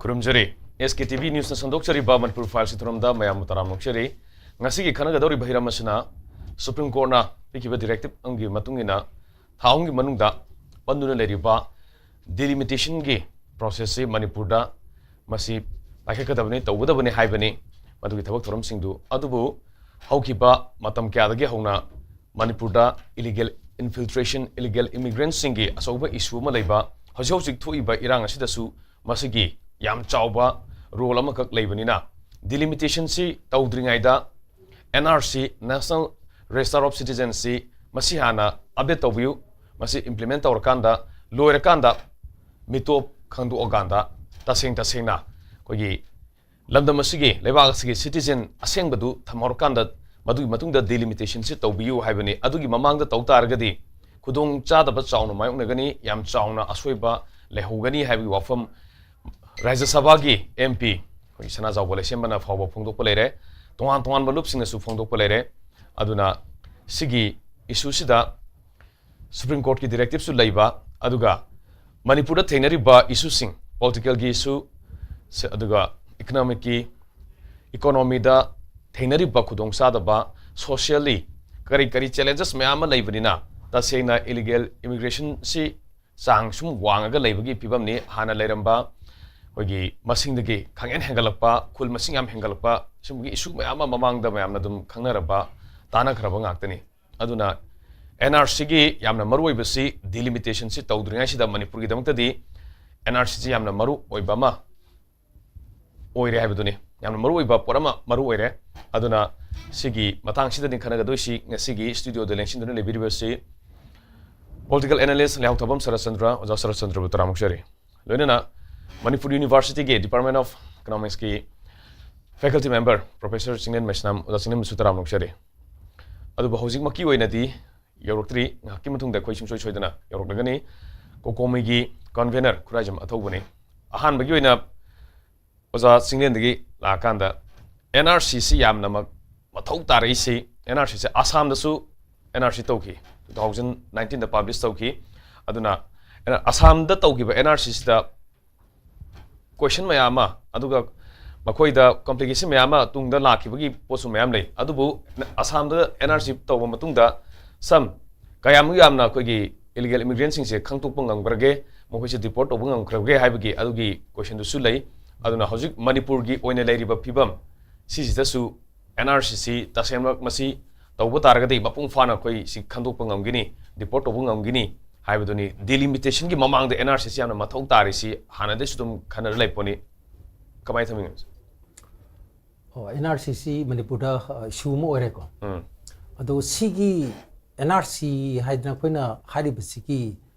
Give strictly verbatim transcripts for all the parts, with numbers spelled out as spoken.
ꯈꯨꯔꯨꯝꯖꯔꯤ꯫ ꯑꯦꯁ ꯀꯦ T V ꯅ꯭ꯌꯨꯁꯅ ꯁꯟꯗꯣꯛꯆꯔꯤꯕ Manipur files ꯊꯧꯔꯝꯗ ꯃꯌꯥꯝꯕꯨ ꯇꯔꯥꯝꯅ ꯑꯣꯛꯆꯔꯤ꯫ ꯉꯁꯤꯒꯤ ꯈꯟꯅꯒꯗꯧꯔꯤꯕ ꯍꯤꯔꯝ ꯑꯁꯤꯅ ꯁꯨꯄ꯭ꯔꯤꯝ ꯀꯣꯔꯠꯅ ꯄꯤꯈꯤꯕ ꯗꯤꯔꯦꯛꯇꯤꯚ ꯑꯃꯒꯤ ꯃꯇꯨꯡ ꯏꯟꯅ ꯊꯥ ꯑꯍꯨꯝꯒꯤ ꯃꯅꯨꯡꯗ ꯄꯟꯗꯨꯅ ꯂꯩꯔꯤꯕ ꯗꯤꯂꯤꯃꯤꯇꯦꯁꯟꯒꯤ ꯄ꯭ꯔꯣꯁꯦꯁꯁꯤ ꯃꯅꯤꯄꯨꯔꯗ ꯃꯁꯤ ꯄꯥꯏꯈꯠꯀꯗꯕꯅꯤ, ꯇꯧꯒꯗꯕꯅꯤ ꯍꯥꯏꯕꯅꯤ꯫ ꯃꯗꯨꯒꯤ ꯊꯕꯛ ꯊꯧꯔꯝꯁꯤꯡꯗꯨ ꯑꯗꯨꯕꯨ ꯍꯧꯈꯤꯕ ꯃꯇꯝ ꯀꯌꯥꯗꯒꯤ ꯍꯧꯅ ꯃꯅꯤꯄꯨꯔꯗ ꯏꯂꯤꯒꯦꯜ ꯏꯟꯐꯤꯜꯇ꯭ꯔꯦꯁꯟ, ꯏꯂꯤꯒꯦꯜ ꯏꯃꯤꯒ꯭ꯔꯦꯟꯁꯤꯡꯒꯤ ꯑꯆꯧꯕ ꯏꯁꯨ ꯑꯃ ꯂꯩꯕ, ꯍꯧꯖꯤꯛ ꯍꯧꯖꯤꯛ ꯊꯣꯛꯏꯕ ꯏꯔꯥꯡ ꯑꯁꯤꯗꯁꯨ ꯃꯁꯤꯒꯤ ꯌꯥꯝ ꯆꯥꯎꯕ ꯔꯣꯜ ꯑꯃꯈꯛ ꯂꯩꯕꯅꯤꯅ, ꯗꯤꯂꯤꯃꯤꯇꯦꯁꯟꯁꯤ ꯇꯧꯗ꯭ꯔꯤꯉꯩꯗ N R C, National Register of Citizency, ꯃꯁꯤ ꯍꯥꯟꯅ ꯑꯞꯗꯦꯠ ꯇꯧꯕꯤꯌꯨ꯫ ꯃꯁꯤ ꯏꯝꯄ꯭ꯂꯤꯃꯦꯟ ꯇꯧꯔꯀꯥꯟꯗ, ꯂꯣꯏꯔꯀꯥꯟꯗ, ꯃꯤꯇꯣꯞ ꯈꯪꯗꯣꯛꯑꯀꯥꯟꯗ, ꯇꯁꯦꯡ ꯇꯁꯦꯡꯅ ꯑꯩꯈꯣꯏꯒꯤ ꯂꯝꯗꯝ ꯑꯁꯤꯒꯤ, ꯂꯩꯕꯥꯛ ꯑꯁꯤꯒꯤ ꯁꯤꯇꯤꯖꯦꯟ ꯑꯁꯦꯡꯕꯗꯨ ꯊꯝꯍꯧꯔꯀꯥꯟꯗ, ꯃꯗꯨꯒꯤ ꯃꯇꯨꯡꯗ ꯗꯤꯂꯤꯃꯤꯇꯦꯁꯟꯁꯤ ꯇꯧꯕꯤꯌꯨ ꯍꯥꯏꯕꯅꯤ꯫ ꯑꯗꯨꯒꯤ ꯃꯃꯥꯡꯗ ꯇꯧ ꯇꯥꯔꯒꯗꯤ ꯈꯨꯗꯣꯡ ꯆꯥꯗꯕ ꯆꯥꯎꯅ ꯃꯥꯌꯣꯛꯅꯒꯅꯤ, ꯌꯥꯝ ꯆꯥꯎꯅ ꯑꯁꯣꯏꯕ ꯂꯩꯍꯧꯒꯅꯤ ꯍꯥꯏꯕꯒꯤ ꯋꯥꯐꯝ ꯔꯥꯖ꯭ꯌ ꯁꯚꯥꯒꯤ ꯑꯦꯝ ꯄꯤ ꯑꯩꯈꯣꯏꯒꯤ ꯁꯅꯥꯖꯥꯎꯕ ꯂꯩꯁꯦꯝꯕꯅ ꯐꯥꯎꯕ ꯐꯣꯡꯗꯣꯛꯄ ꯂꯩꯔꯦ, ꯇꯣꯉꯥꯟ ꯇꯣꯉꯥꯟꯕ ꯂꯨꯞꯁꯤꯡꯅꯁꯨ ꯐꯣꯡꯗꯣꯛꯄ ꯂꯩꯔꯦ꯫ ꯑꯗꯨꯅ ꯁꯤꯒꯤ ꯏꯁꯨꯁꯤꯗ ꯁꯨꯄ꯭ꯔꯤꯝ ꯀꯣꯔꯠꯀꯤ ꯗꯤꯔꯦꯛꯇꯤꯞꯁꯨ ꯂꯩꯕ, ꯑꯗꯨꯒ ꯃꯅꯤꯄꯨꯔꯗ ꯊꯦꯡꯅꯔꯤꯕ ꯏꯁꯨꯁꯤꯡ, ꯄꯣꯂꯤꯇꯤꯀꯦꯜꯒꯤ ꯏꯁꯨ, ꯁ-, ꯑꯗꯨꯒ ꯏꯀꯣꯅꯣꯃꯤꯛꯀꯤ, ꯏꯀꯣꯅꯣꯃꯤꯗ ꯊꯦꯡꯅꯔꯤꯕ ꯈꯨꯗꯣꯡꯆꯥꯗꯕ, ꯁꯣꯁꯤꯌꯦꯜꯂꯤ ꯀꯔꯤ ꯀꯔꯤ ꯆꯦꯂꯦꯟꯖꯦꯁ ꯃꯌꯥꯝ ꯑꯃ ꯂꯩꯕꯅꯤꯅ, ꯇꯁꯦꯡꯅ ꯏꯂꯤꯒꯦꯜ ꯏꯃꯤꯒ꯭ꯔꯦꯁꯟꯁꯤ ꯆꯥꯡ ꯁꯨꯝ ꯋꯥꯡꯉꯒ ꯂꯩꯕꯒꯤ ꯐꯤꯕꯝꯅꯤ꯫ ꯍꯥꯟꯅ ꯂꯩꯔꯝꯕ ꯑꯩꯈꯣꯏꯒꯤ ꯃꯁꯤꯡꯗꯒꯤ ꯈꯪꯍꯦꯟ ꯍꯦꯟꯒꯠꯂꯛꯄ, ꯈꯨꯜ ꯃꯁꯤꯡ ꯌꯥꯝ ꯍꯦꯟꯒꯠꯂꯛꯄ, ꯁꯤꯒꯨꯝꯕꯒꯤ ꯏꯁꯨ ꯃꯌꯥꯝ ꯑꯃ ꯃꯃꯥꯡꯗ ꯃꯌꯥꯝꯅ ꯑꯗꯨꯝ ꯈꯪꯅꯔꯕ, ꯇꯥꯟꯅꯈ꯭ꯔꯕ ꯉꯥꯛꯇꯅꯤ꯫ ꯑꯗꯨꯅ ꯑꯦꯟ ꯑꯥꯔ ꯁꯤꯒꯤ ꯌꯥꯝꯅ ꯃꯔꯨꯑꯣꯏꯕꯁꯤ ꯗꯤꯂꯤꯃꯤꯇꯦꯁꯟꯁꯤ ꯇꯧꯗ꯭ꯔꯤꯉꯩꯁꯤꯗ ꯃꯅꯤꯄꯨꯔꯒꯤꯗꯃꯛꯇꯗꯤ ꯑꯦꯟ ꯑꯥꯔ ꯁꯤꯁꯤ ꯌꯥꯝꯅ ꯃꯔꯨ ꯑꯣꯏꯕ ꯑꯃ ꯑꯣꯏꯔꯦ ꯍꯥꯏꯕꯗꯨꯅꯤ꯫ ꯌꯥꯝꯅ ꯃꯔꯨꯑꯣꯏꯕ ꯄꯣꯠ ꯑꯃ ꯃꯔꯨ ꯑꯣꯏꯔꯦ꯫ ꯑꯗꯨꯅ ꯁꯤꯒꯤ ꯃꯇꯥꯡꯁꯤꯗꯅꯤ ꯈꯟꯅꯒꯗꯣꯏꯁꯤ꯫ ꯉꯁꯤꯒꯤ ꯁ꯭ꯇꯨꯗꯤꯑꯣꯗ ꯂꯦꯡꯁꯤꯟꯗꯨꯅ ꯂꯩꯕꯤꯔꯤꯕꯁꯤ ꯄꯣꯂꯤꯇꯤꯀꯦꯜ ꯑꯦꯅꯥꯂꯤꯁ ꯂꯩꯍꯥꯎꯊꯕꯝ ꯁꯔꯠꯆꯟꯗ꯭ꯔ꯫ ꯑꯣꯖꯥ ꯁꯔꯠꯆꯟꯗ꯭ꯔꯕꯨ ꯇꯔꯥꯝꯅ ꯑꯣꯛꯆꯔꯤ꯫ ꯂꯣꯏꯅꯅ ꯃꯅꯤꯄꯨꯔ ꯌꯨꯅꯤꯚꯔꯁꯤꯇꯤꯒꯤ ꯗꯤꯄꯥꯔꯠꯃꯦꯟ ꯑꯣꯐ ꯏꯀꯣꯅꯣꯃꯤꯛꯁꯀꯤ faculty member professor Chinglen Meisnam, ꯑꯣꯖꯥ ꯆꯤꯡꯂꯦꯟꯕꯨꯁꯨ ꯇꯔꯥꯝꯅ ꯑꯣꯛꯆꯔꯤ꯫ ꯑꯗꯨꯕꯨ ꯍꯧꯖꯤꯛꯃꯛꯀꯤ ꯑꯣꯏꯅꯗꯤ ꯌꯧꯔꯛꯇ꯭ꯔꯤ꯫ ꯉꯥꯏꯍꯥꯛꯀꯤ ꯃꯇꯨꯡꯗ ꯑꯩꯈꯣꯏ ꯁꯨꯡꯁꯣꯏ ꯁꯣꯏꯗꯅ ꯌꯧꯔꯛꯂꯒꯅꯤ꯫ ꯀꯣꯀꯣꯃꯤꯒꯤ ꯀꯟꯚꯦꯅꯔ ꯈꯨꯔꯥꯏꯖꯝ ꯑꯊꯧꯕꯅꯤ꯫ ꯑꯍꯥꯟꯕꯒꯤ ꯑꯣꯏꯅ ꯑꯣꯖꯥ ꯆꯤꯡꯂꯦꯟꯗꯒꯤ ꯂꯥꯛꯑꯀꯥꯟꯗ, ꯑꯦꯟ ꯑꯥꯔ ꯁꯤꯁꯤ ꯌꯥꯝꯅꯃꯛ ꯃꯊꯧ ꯇꯥꯔꯛꯏꯁꯤ, ꯑꯦꯟ ꯑꯥꯔ ꯁꯤꯁꯦ ꯑꯁꯥꯝꯗꯁꯨ ꯑꯦꯟ ꯑꯥꯔ ꯁꯤ ꯇꯧꯈꯤ, ꯇꯨ ꯊꯥꯎꯖꯟ ꯅꯥꯏꯟꯇꯤꯟꯗ ꯄꯥꯕ꯭ꯂꯤꯁ ꯇꯧꯈꯤ꯫ ꯑꯗꯨꯅ ꯑꯦꯟ-, ꯑꯁꯥꯝꯗ ꯇꯧꯈꯤꯕ ꯑꯦꯟ ꯑꯥꯔ ꯁꯤꯁꯤꯗ ꯀꯣꯏꯁꯟ ꯃꯌꯥꯝ ꯑꯃ, ꯑꯗꯨꯒ ꯃꯈꯣꯏꯗ ꯀꯣꯝꯄ꯭ꯂꯤꯀꯦꯁꯟ ꯃꯌꯥꯝ ꯑꯃ ꯇꯨꯡꯗ ꯂꯥꯛꯈꯤꯕꯒꯤ ꯄꯣꯠꯁꯨ ꯃꯌꯥꯝ ꯂꯩ꯫ ꯑꯗꯨꯕꯨ ꯑꯁꯥꯝꯗ ꯑꯦꯟ ꯑꯥꯔ ꯁꯤ ꯇꯧꯕ ꯃꯇꯨꯡꯗ ꯁꯝ ꯀꯌꯥꯃꯨꯛ ꯌꯥꯝꯅ ꯑꯩꯈꯣꯏꯒꯤ ꯏꯂꯤꯒꯦꯜ ꯏꯃꯤꯒ꯭ꯔꯦꯟꯁꯤꯡꯁꯦ ꯈꯪꯗꯣꯛꯄ ꯉꯝꯈ꯭ꯔꯒꯦ, ꯃꯈꯣꯏꯁꯦ ꯗꯤꯄꯣꯔꯠ ꯇꯧꯕ ꯉꯝꯈ꯭ꯔꯒꯦ ꯍꯥꯏꯕꯒꯤ ꯑꯗꯨꯒꯤ ꯀꯣꯏꯁꯟꯗꯨꯁꯨ ꯂꯩ꯫ ꯑꯗꯨꯅ ꯍꯧꯖꯤꯛ ꯃꯅꯤꯄꯨꯔꯒꯤ ꯑꯣꯏꯅ ꯂꯩꯔꯤꯕ ꯐꯤꯕꯝ ꯁꯤꯁꯤꯗꯁꯨ ꯑꯦꯟ ꯑꯥꯔ ꯁꯤ ꯁꯤ ꯇꯁꯦꯡꯅꯃꯛ ꯃꯁꯤ ꯇꯧꯕ ꯇꯥꯔꯒꯗꯤ ꯃꯄꯨꯡ ꯐꯥꯅ ꯑꯩꯈꯣꯏ ꯁꯤ ꯈꯟꯗꯣꯛꯄ ꯉꯝꯒꯅꯤ, ꯗꯤꯄꯣꯔꯠ ꯇꯧꯕ ꯉꯝꯒꯅꯤ ꯍꯥꯏꯕꯗꯨꯅꯤ꯫ ꯗꯤꯂꯤꯃꯤꯇꯦꯁꯟꯒꯤ ꯃꯃꯥꯡꯗ ꯑꯦꯟ ꯑꯥꯔ ꯁꯤ ꯁꯤ ꯌꯥꯝꯅ ꯃꯊꯧ ꯇꯥꯔꯤꯁꯤ ꯍꯥꯟꯅꯗꯩꯁꯨ ꯑꯗꯨꯝ ꯈꯟꯅꯔ ꯂꯩ ꯄꯣꯠꯅꯤ꯫ ꯀꯃꯥꯏꯅ ꯊꯝꯕꯤꯅꯣ? ꯑꯣ, ꯑꯦꯟ ꯑꯥꯔ ꯁꯤ ꯁꯤ ꯃꯅꯤꯄꯨꯔꯗ ꯏꯁꯨ ꯑꯃ ꯑꯣꯏꯔꯦꯀꯣ꯫ ꯎꯝ꯫ ꯑꯗꯣ ꯁꯤꯒꯤ ꯑꯦꯟ ꯑꯥꯔ ꯁꯤ ꯍꯥꯏꯗꯅ ꯑꯩꯈꯣꯏꯅ ꯍꯥꯏꯔꯤꯕꯁꯤꯒꯤ,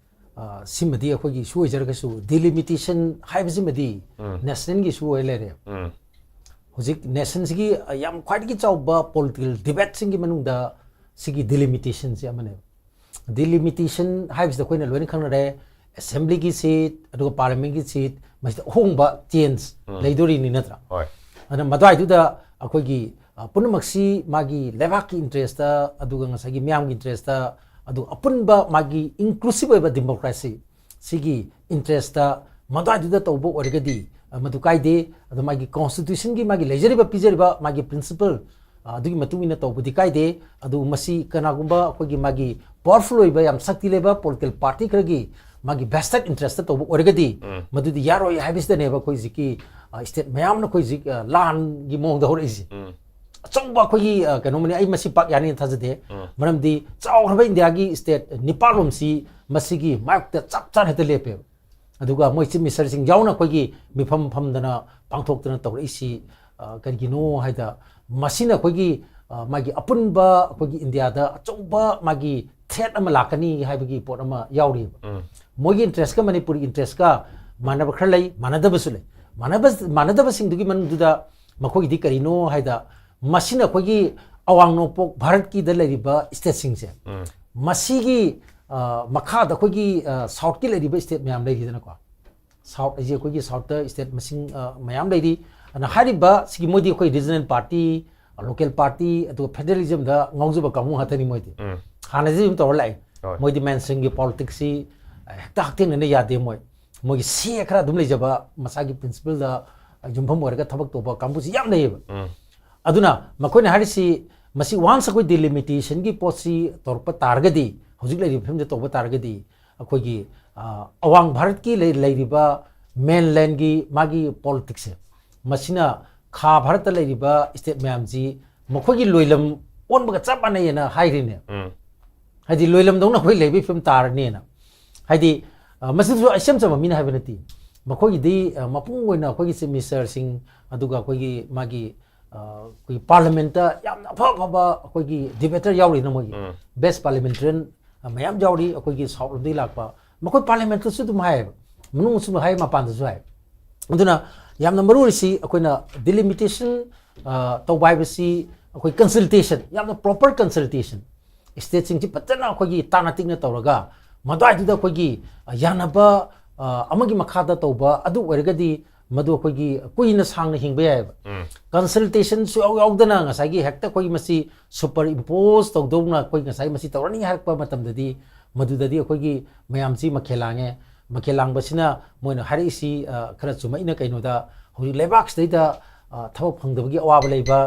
ꯑ, ꯁꯤꯃꯗꯤ ꯑꯩꯈꯣꯏꯒꯤ ꯏꯁꯨ ꯑꯣꯏꯖꯔꯒꯁꯨ, ꯗꯤꯂꯤꯃꯤꯇꯦꯁꯟ ꯍꯥꯏꯕꯁꯤꯃꯗꯤ ꯎꯝ꯫ ꯅꯦꯁꯅꯦꯜꯒꯤ ꯏꯁꯨ ꯑꯣꯏ ꯂꯩꯔꯦ꯫ ꯎꯝ꯫ ꯍꯧꯖꯤꯛ ꯅꯦꯁꯟꯁꯤꯒꯤ, ꯑ, ꯌꯥꯝ ꯈ꯭ꯋꯥꯏꯗꯒꯤ ꯆꯥꯎꯕ ꯄꯣꯂꯤꯇꯤꯀꯦꯜ ꯗꯤꯕꯦꯠꯁꯤꯡꯒꯤ ꯃꯅꯨꯡꯗ ꯁꯤꯒꯤ ꯗꯤꯂꯤꯃꯤꯇꯦꯁꯟꯁꯤ ꯑꯃꯅꯦꯕ꯫ ꯗꯤꯂꯤꯃꯤꯇꯦꯁꯟ ꯍꯥꯏꯕꯁꯤꯗ ꯑꯩꯈꯣꯏꯅ ꯂꯣꯏꯅ ꯈꯪꯅꯔꯦ, ꯑꯦꯁꯦꯝꯕ꯭ꯂꯤꯒꯤ ꯁꯤꯠ ꯑꯗꯨꯒ ꯄꯥꯔꯂꯤꯌꯥꯃꯦꯟꯒꯤ ꯁꯤꯠ, ꯃꯁꯤꯗ ꯑꯍꯣꯡꯕ ꯆꯦꯟꯖ ꯎꯝ꯫ ꯂꯩꯗꯣꯔꯤꯅꯤ ꯅꯠꯇ꯭ꯔꯥ? ꯍꯣꯏ꯫ ꯑꯗꯨꯅ ꯃꯗꯨꯋꯥꯏꯗꯨꯗ ꯑꯩꯈꯣꯏꯒꯤ, ꯑ, ꯄꯨꯝꯅꯃꯛꯁꯤ ꯃꯥꯒꯤ ꯂꯩꯕꯥꯛꯀꯤ ꯏꯟꯇꯔꯦꯁꯇ, ꯑꯗꯨꯒ ꯉꯁꯥꯏꯒꯤ ꯃꯤꯌꯥꯝꯒꯤ ꯏꯟꯇꯔꯦꯁꯇ, ꯑꯗꯨꯒ ꯑꯄꯨꯟꯕ ꯃꯥꯒꯤ ꯏꯟꯀ꯭ꯂꯨꯁꯤꯚ ꯑꯣꯏꯕ ꯗꯦꯃꯣꯀ꯭ꯔꯦꯁꯤ ꯁꯤꯒꯤ ꯏꯟꯇꯔꯦꯁꯇ ꯃꯗꯨꯋꯥꯏꯗꯨꯗ ꯇꯧꯕ ꯑꯣꯏꯔꯒꯗꯤ, ꯑ, ꯃꯗꯨ ꯀꯥꯏꯗꯦ꯫ ꯑꯗꯣ ꯃꯥꯒꯤ ꯀꯣꯟꯁꯇꯤꯇ꯭ꯌꯨꯁꯟꯒꯤ ꯃꯥꯒꯤ ꯂꯩꯖꯔꯤꯕ ꯄꯤꯖꯔꯤꯕ ꯃꯥꯒꯤ ꯄ꯭ꯔꯤꯟꯁꯤꯄꯜ, ꯑ, ꯑꯗꯨꯒꯤ ꯃꯇꯨꯡ ꯏꯟꯅ ꯇꯧꯕꯗꯤ ꯀꯥꯏꯗꯦ꯫ ꯑꯗꯨ ꯃꯁꯤ ꯀꯅꯥꯒꯨꯝꯕ ꯑꯩꯈꯣꯏꯒꯤ ꯃꯥꯒꯤ ꯄꯥꯋꯔꯐꯨꯜ ꯑꯣꯏꯕ ꯌꯥꯝ ꯁꯛꯇꯤ ꯂꯩꯕ ꯄꯣꯂꯤꯇꯤꯀꯦꯜ ꯄꯥꯔꯇꯤ ꯈꯔꯒꯤ ꯃꯥꯒꯤ ꯚꯦꯁꯇꯦꯠ ꯏꯟꯇꯔꯦꯁꯇ ꯇꯧꯕ ꯑꯣꯏꯔꯒꯗꯤ ꯎꯝ꯫ ꯃꯗꯨꯗꯤ ꯌꯥꯔꯣꯏ ꯍꯥꯏꯕꯁꯤꯗꯅꯦꯕ ꯑꯩꯈꯣꯏ ꯍꯧꯖꯤꯛꯀꯤ, ꯑ, ꯁ꯭ꯇꯦꯠ ꯃꯌꯥꯝꯅ ꯑꯩꯈꯣꯏ ꯍꯧꯖꯤꯛ, ꯑ, ꯂꯥꯟꯒꯤ ꯃꯑꯣꯡꯗ ꯍꯧꯔꯛꯏꯁꯦ꯫ ꯎꯝ꯫ ꯑꯆꯧꯕ ꯑꯩꯈꯣꯏꯒꯤ, ꯑ, ꯀꯩꯅꯣꯃꯅꯤ, ꯑꯩ ꯃꯁꯤ ꯄꯥꯛ ꯌꯥꯅꯤꯅ ꯊꯥꯖꯗꯦ꯫ ꯎꯝ꯫ ꯃꯔꯝꯗꯤ ꯆꯥꯎꯈ꯭ꯔꯕ ꯏꯟꯗꯤꯌꯥꯒꯤ ꯁ꯭ꯇꯦꯠ ꯅꯤꯄꯥꯜꯂꯣꯝꯁꯤ ꯃꯁꯤꯒꯤ ꯃꯥꯌꯣꯛꯇ ꯆꯞ ꯆꯥꯅ ꯍꯦꯛꯇ ꯂꯦꯞꯄꯦꯕ꯫ ꯑꯗꯨꯒ ꯃꯣꯏ ꯆꯤꯐ ꯃꯤꯅꯤꯁꯇꯔꯁꯤꯡ ꯌꯥꯎꯅ ꯑꯩꯈꯣꯏꯒꯤ ꯃꯤꯐꯝ ꯐꯝꯗꯅ ꯄꯥꯡꯊꯣꯛꯇꯅ ꯇꯧꯔꯛꯏꯁꯤ, ꯑ, ꯀꯔꯤꯒꯤꯅꯣ ꯍꯥꯏꯗ, ꯃꯁꯤꯅ ꯑꯩꯈꯣꯏꯒꯤ, ꯑ, ꯃꯥꯒꯤ ꯑꯄꯨꯟꯕ ꯑꯩꯈꯣꯏꯒꯤ ꯏꯟꯗꯤꯌꯥꯗ ꯑꯆꯧꯕ ꯃꯥꯒꯤ ꯊ꯭ꯔꯦꯠ ꯑꯃ ꯂꯥꯛꯀꯅꯤ ꯍꯥꯏꯕꯒꯤ ꯄꯣꯠ ꯑꯃ ꯌꯥꯎꯔꯤꯕ꯫ ꯎꯝ꯫ ꯃꯣꯏꯒꯤ ꯏꯟꯇꯔꯦꯁꯀ ꯃꯅꯤꯄꯨꯔꯒꯤ ꯏꯟꯇꯔꯦꯁꯀ ꯃꯥꯟꯅꯕ ꯈꯔ ꯂꯩ, ꯃꯥꯟꯅꯗꯕꯁꯨ ꯂꯩ꯫ ꯃꯥꯟꯅꯕ-, ꯃꯥꯟꯅꯗꯕꯁꯤꯡꯗꯨꯒꯤ ꯃꯅꯨꯡꯗꯨꯗ ꯃꯈꯣꯏꯒꯤꯗꯤ ꯀꯔꯤꯅꯣ ꯍꯥꯏꯗ, ꯃꯁꯤꯅ ꯑꯩꯈꯣꯏꯒꯤ ꯑꯋꯥꯡ ꯅꯣꯡꯄꯣꯛ ꯚꯥꯔꯠꯀꯤꯗ ꯂꯩꯔꯤꯕ ꯁ꯭ꯇꯦꯠꯁꯤꯡꯁꯦ, ꯎꯝ꯫ ꯃꯁꯤꯒꯤ, ꯑ, ꯃꯈꯥꯗ ꯑꯩꯈꯣꯏꯒꯤ, ꯑ, ꯁꯥꯎꯠꯀꯤ ꯂꯩꯔꯤꯕ ꯁ꯭ꯇꯦꯠ ꯃꯌꯥꯝ ꯂꯩꯔꯤꯗꯅꯀꯣ꯫ ꯁꯥꯎꯠ ꯍꯥꯏꯁꯦ ꯑꯩꯈꯣꯏꯒꯤ ꯁꯥꯎꯠꯇ ꯁ꯭ꯇꯦꯠ ꯃꯁꯤꯡ, ꯑ, ꯃꯌꯥꯝ ꯂꯩꯔꯤ꯫ ꯑꯗꯨꯅ ꯍꯥꯏꯔꯤꯕ ꯁꯤꯒꯤ ꯃꯣꯏꯗꯤ ꯑꯩꯈꯣꯏ ꯔꯤꯖꯅꯦꯜ ꯄꯥꯔꯇꯤ, ꯂꯣꯀꯦꯜ ꯄꯥꯔꯇꯤ, ꯑꯗꯨꯒ ꯐꯦꯗꯔꯦꯂꯤꯖꯝꯗ ꯉꯥꯎꯖꯕ ꯀꯥꯡꯕꯨ ꯉꯥꯛꯇꯅꯤ ꯃꯣꯏꯗꯤ꯫ ꯎꯝ꯫ ꯍꯥꯟꯅꯗꯤ ꯑꯗꯨꯝ ꯇꯧꯔ ꯂꯥꯛꯑꯦ꯫ ꯍꯣꯏ꯫ ꯃꯣꯏꯗꯤ ꯃꯦꯟꯁꯤꯡꯒꯤ ꯄꯣꯂꯤꯇꯤꯛꯁꯁꯤ, ꯑ, ꯍꯦꯛꯇ ꯍꯛꯊꯦꯡꯅꯅ ꯌꯥꯗꯦ ꯃꯣꯏ꯫ ꯃꯣꯏꯒꯤ ꯁꯦ ꯈꯔ ꯑꯗꯨꯝ ꯂꯩꯖꯕ, ꯃꯁꯥꯒꯤ ꯄ꯭ꯔꯤꯟꯁꯤꯄꯜꯗ ꯌꯨꯝꯐꯝ ꯑꯣꯏꯔꯒ ꯊꯕꯛ ꯇꯧꯕ ꯀꯥꯡꯕꯨꯁꯤ ꯌꯥꯝ ꯂꯩꯌꯦꯕ꯫ ꯑꯗꯨꯅ ꯃꯈꯣꯏꯅ ꯍꯥꯏꯔꯤꯁꯤ, ꯃꯁꯤ ꯋꯥꯟꯁ ꯑꯩꯈꯣꯏ ꯗꯤꯂꯤꯃꯤꯇꯦꯁꯟꯒꯤ ꯄꯣꯠꯁꯤ ꯇꯧꯔꯛꯄ ꯇꯥꯔꯒꯗꯤ, ꯍꯧꯖꯤꯛ ꯂꯩꯔꯤꯕ ꯐꯤꯕꯝꯁꯦ ꯇꯧꯕ ꯇꯥꯔꯒꯗꯤ, ꯑꯩꯈꯣꯏꯒꯤ ꯑ, ꯑꯋꯥꯡ ꯚꯥꯔꯠꯀꯤ ꯂꯩ- ꯂꯩꯔꯤꯕ ꯃꯦꯟꯂꯦꯟꯒꯤ ꯃꯥꯒꯤ ꯄꯣꯂꯤꯇꯤꯛꯁꯁꯦ, ꯃꯁꯤꯅ ꯈꯥ ꯚꯥꯔꯠꯇ ꯂꯩꯔꯤꯕ ꯁ꯭ꯇꯦꯠ ꯃꯌꯥꯝꯁꯤ ꯃꯈꯣꯏꯒꯤ ꯂꯣꯏꯂꯝ ꯑꯣꯟꯕꯒ ꯆꯞ ꯃꯥꯟꯅꯩꯅ ꯍꯥꯏꯔꯤꯅꯦ꯫ ꯎꯝ꯫ ꯍꯥꯏꯗꯤ ꯂꯣꯏꯂꯝꯗꯧꯅ ꯑꯩꯈꯣꯏ ꯂꯩꯕꯒꯤ ꯐꯤꯕꯝ ꯇꯥꯔꯅꯤꯅ꯫ ꯍꯥꯏꯗꯤ, ꯑ, ꯃꯁꯤꯁꯨ ꯏꯆꯝ ꯆꯝꯕ ꯃꯤꯅ ꯍꯥꯏꯕ ꯅꯠꯇꯦ꯫ ꯃꯈꯣꯏꯒꯤꯗꯤ, ꯑ, ꯃꯄꯨꯡ ꯑꯣꯏꯅ ꯑꯩꯈꯣꯏꯒꯤ ꯆꯤꯐ ꯃꯤꯅꯤꯁꯇꯔꯁꯤꯡ, ꯑꯗꯨꯒ ꯑꯩꯈꯣꯏꯒꯤ ꯃꯥꯒꯤ, ꯑ, ꯑꯩꯈꯣꯏꯒꯤ ꯄꯥꯔꯂꯤꯌꯥꯃꯦꯟꯠꯇ ꯌꯥꯝꯅ ꯑꯐ ꯑꯐꯕ ꯑꯩꯈꯣꯏꯒꯤ ꯗꯤꯕꯦꯇꯔ ꯌꯥꯎꯔꯤꯅ ꯃꯣꯏꯒꯤ ꯎꯝ꯫ ꯕꯦꯁ ꯄꯥꯔꯂꯤꯌꯥꯃꯦꯟꯇꯔꯤꯌꯟ ꯃꯌꯥꯝ ꯌꯥꯎꯔꯤ ꯑꯩꯈꯣꯏꯒꯤ ꯁꯥꯎꯠ ꯂꯣꯝꯗꯒꯤ ꯂꯥꯛꯄ꯫ ꯃꯈꯣꯏ ꯄꯥꯔꯂꯤꯌꯥꯃꯦꯟꯠꯇꯁꯨ ꯑꯗꯨꯝ ꯍꯥꯏꯌꯦꯕ, ꯃꯅꯨꯡꯗꯁꯨ ꯍꯥꯏ, ꯃꯄꯥꯟꯗꯁꯨ ꯍꯥꯏ꯫ ꯑꯗꯨꯅ ꯌꯥꯝꯅ ꯃꯔꯨ ꯑꯣꯏꯔꯤꯁꯤ ꯑꯩꯈꯣꯏꯅ ꯗꯤꯂꯤꯃꯤꯇꯦꯁꯟ, ꯑ, ꯇꯧꯕ ꯍꯥꯏꯕꯁꯤ ꯑꯩꯈꯣꯏ ꯀꯟꯁꯜꯇꯦꯁꯟ, ꯌꯥꯝꯅ ꯄ꯭ꯔꯣꯄꯔ ꯀꯟꯁꯜꯇꯦꯁꯟ, ꯁ꯭ꯇꯦꯠꯁꯤꯡꯁꯤ ꯐꯖꯅ ꯑꯩꯈꯣꯏꯒꯤ ꯇꯥꯅ ꯇꯤꯛꯅ ꯇꯧꯔꯒ ꯃꯗꯨꯋꯥꯏꯗꯨꯗ ꯑꯩꯈꯣꯏꯒꯤ, ꯑ, ꯌꯥꯅꯕ, ꯑ, ꯑꯃꯒꯤ ꯃꯈꯥꯗ ꯇꯧꯕ ꯑꯗꯨ ꯑꯣꯏꯔꯒꯗꯤ ꯃꯗꯨ ꯑꯩꯈꯣꯏꯒꯤ ꯀꯨꯏꯅ ꯁꯥꯡꯅ ꯍꯤꯡꯕ ꯌꯥꯏꯑꯕ꯫ ꯎꯝ꯫ ꯀꯟꯁꯜꯇꯦꯁꯟ ꯁꯨꯌꯥꯎ ꯌꯥꯎꯗꯅ ꯉꯁꯥꯏꯒꯤ ꯍꯦꯛꯇ ꯑꯩꯈꯣꯏꯒꯤ ꯃꯁꯤ ꯁꯨꯄꯔ ꯏꯝꯄꯣꯁ ꯇꯧꯗꯧꯅ ꯑꯩꯈꯣꯏ ꯉꯁꯥꯏ ꯃꯁꯤ ꯇꯧꯔꯅꯤ ꯍꯥꯏꯔꯛꯄ ꯃꯇꯝꯗꯗꯤ ꯃꯗꯨꯗꯗꯤ ꯑꯩꯈꯣꯏꯒꯤ ꯃꯌꯥꯝꯁꯤ ꯃꯈꯦꯜ ꯂꯥꯡꯉꯦ꯫ ꯃꯈꯦꯜ ꯂꯥꯡꯕꯁꯤꯅ ꯃꯣꯏꯅ ꯍꯥꯏꯔꯛꯏꯁꯤ, ꯑ, ꯈꯔ ꯆꯨꯝꯃꯛꯏꯅ ꯀꯩꯅꯣꯗ ꯍꯧꯖꯤꯛ ꯂꯩꯕꯥꯛꯁꯤꯗꯩꯗ, ꯑ, ꯊꯕꯛ ꯐꯪꯗꯕꯒꯤ ꯑꯋꯥꯕ ꯂꯩꯕ,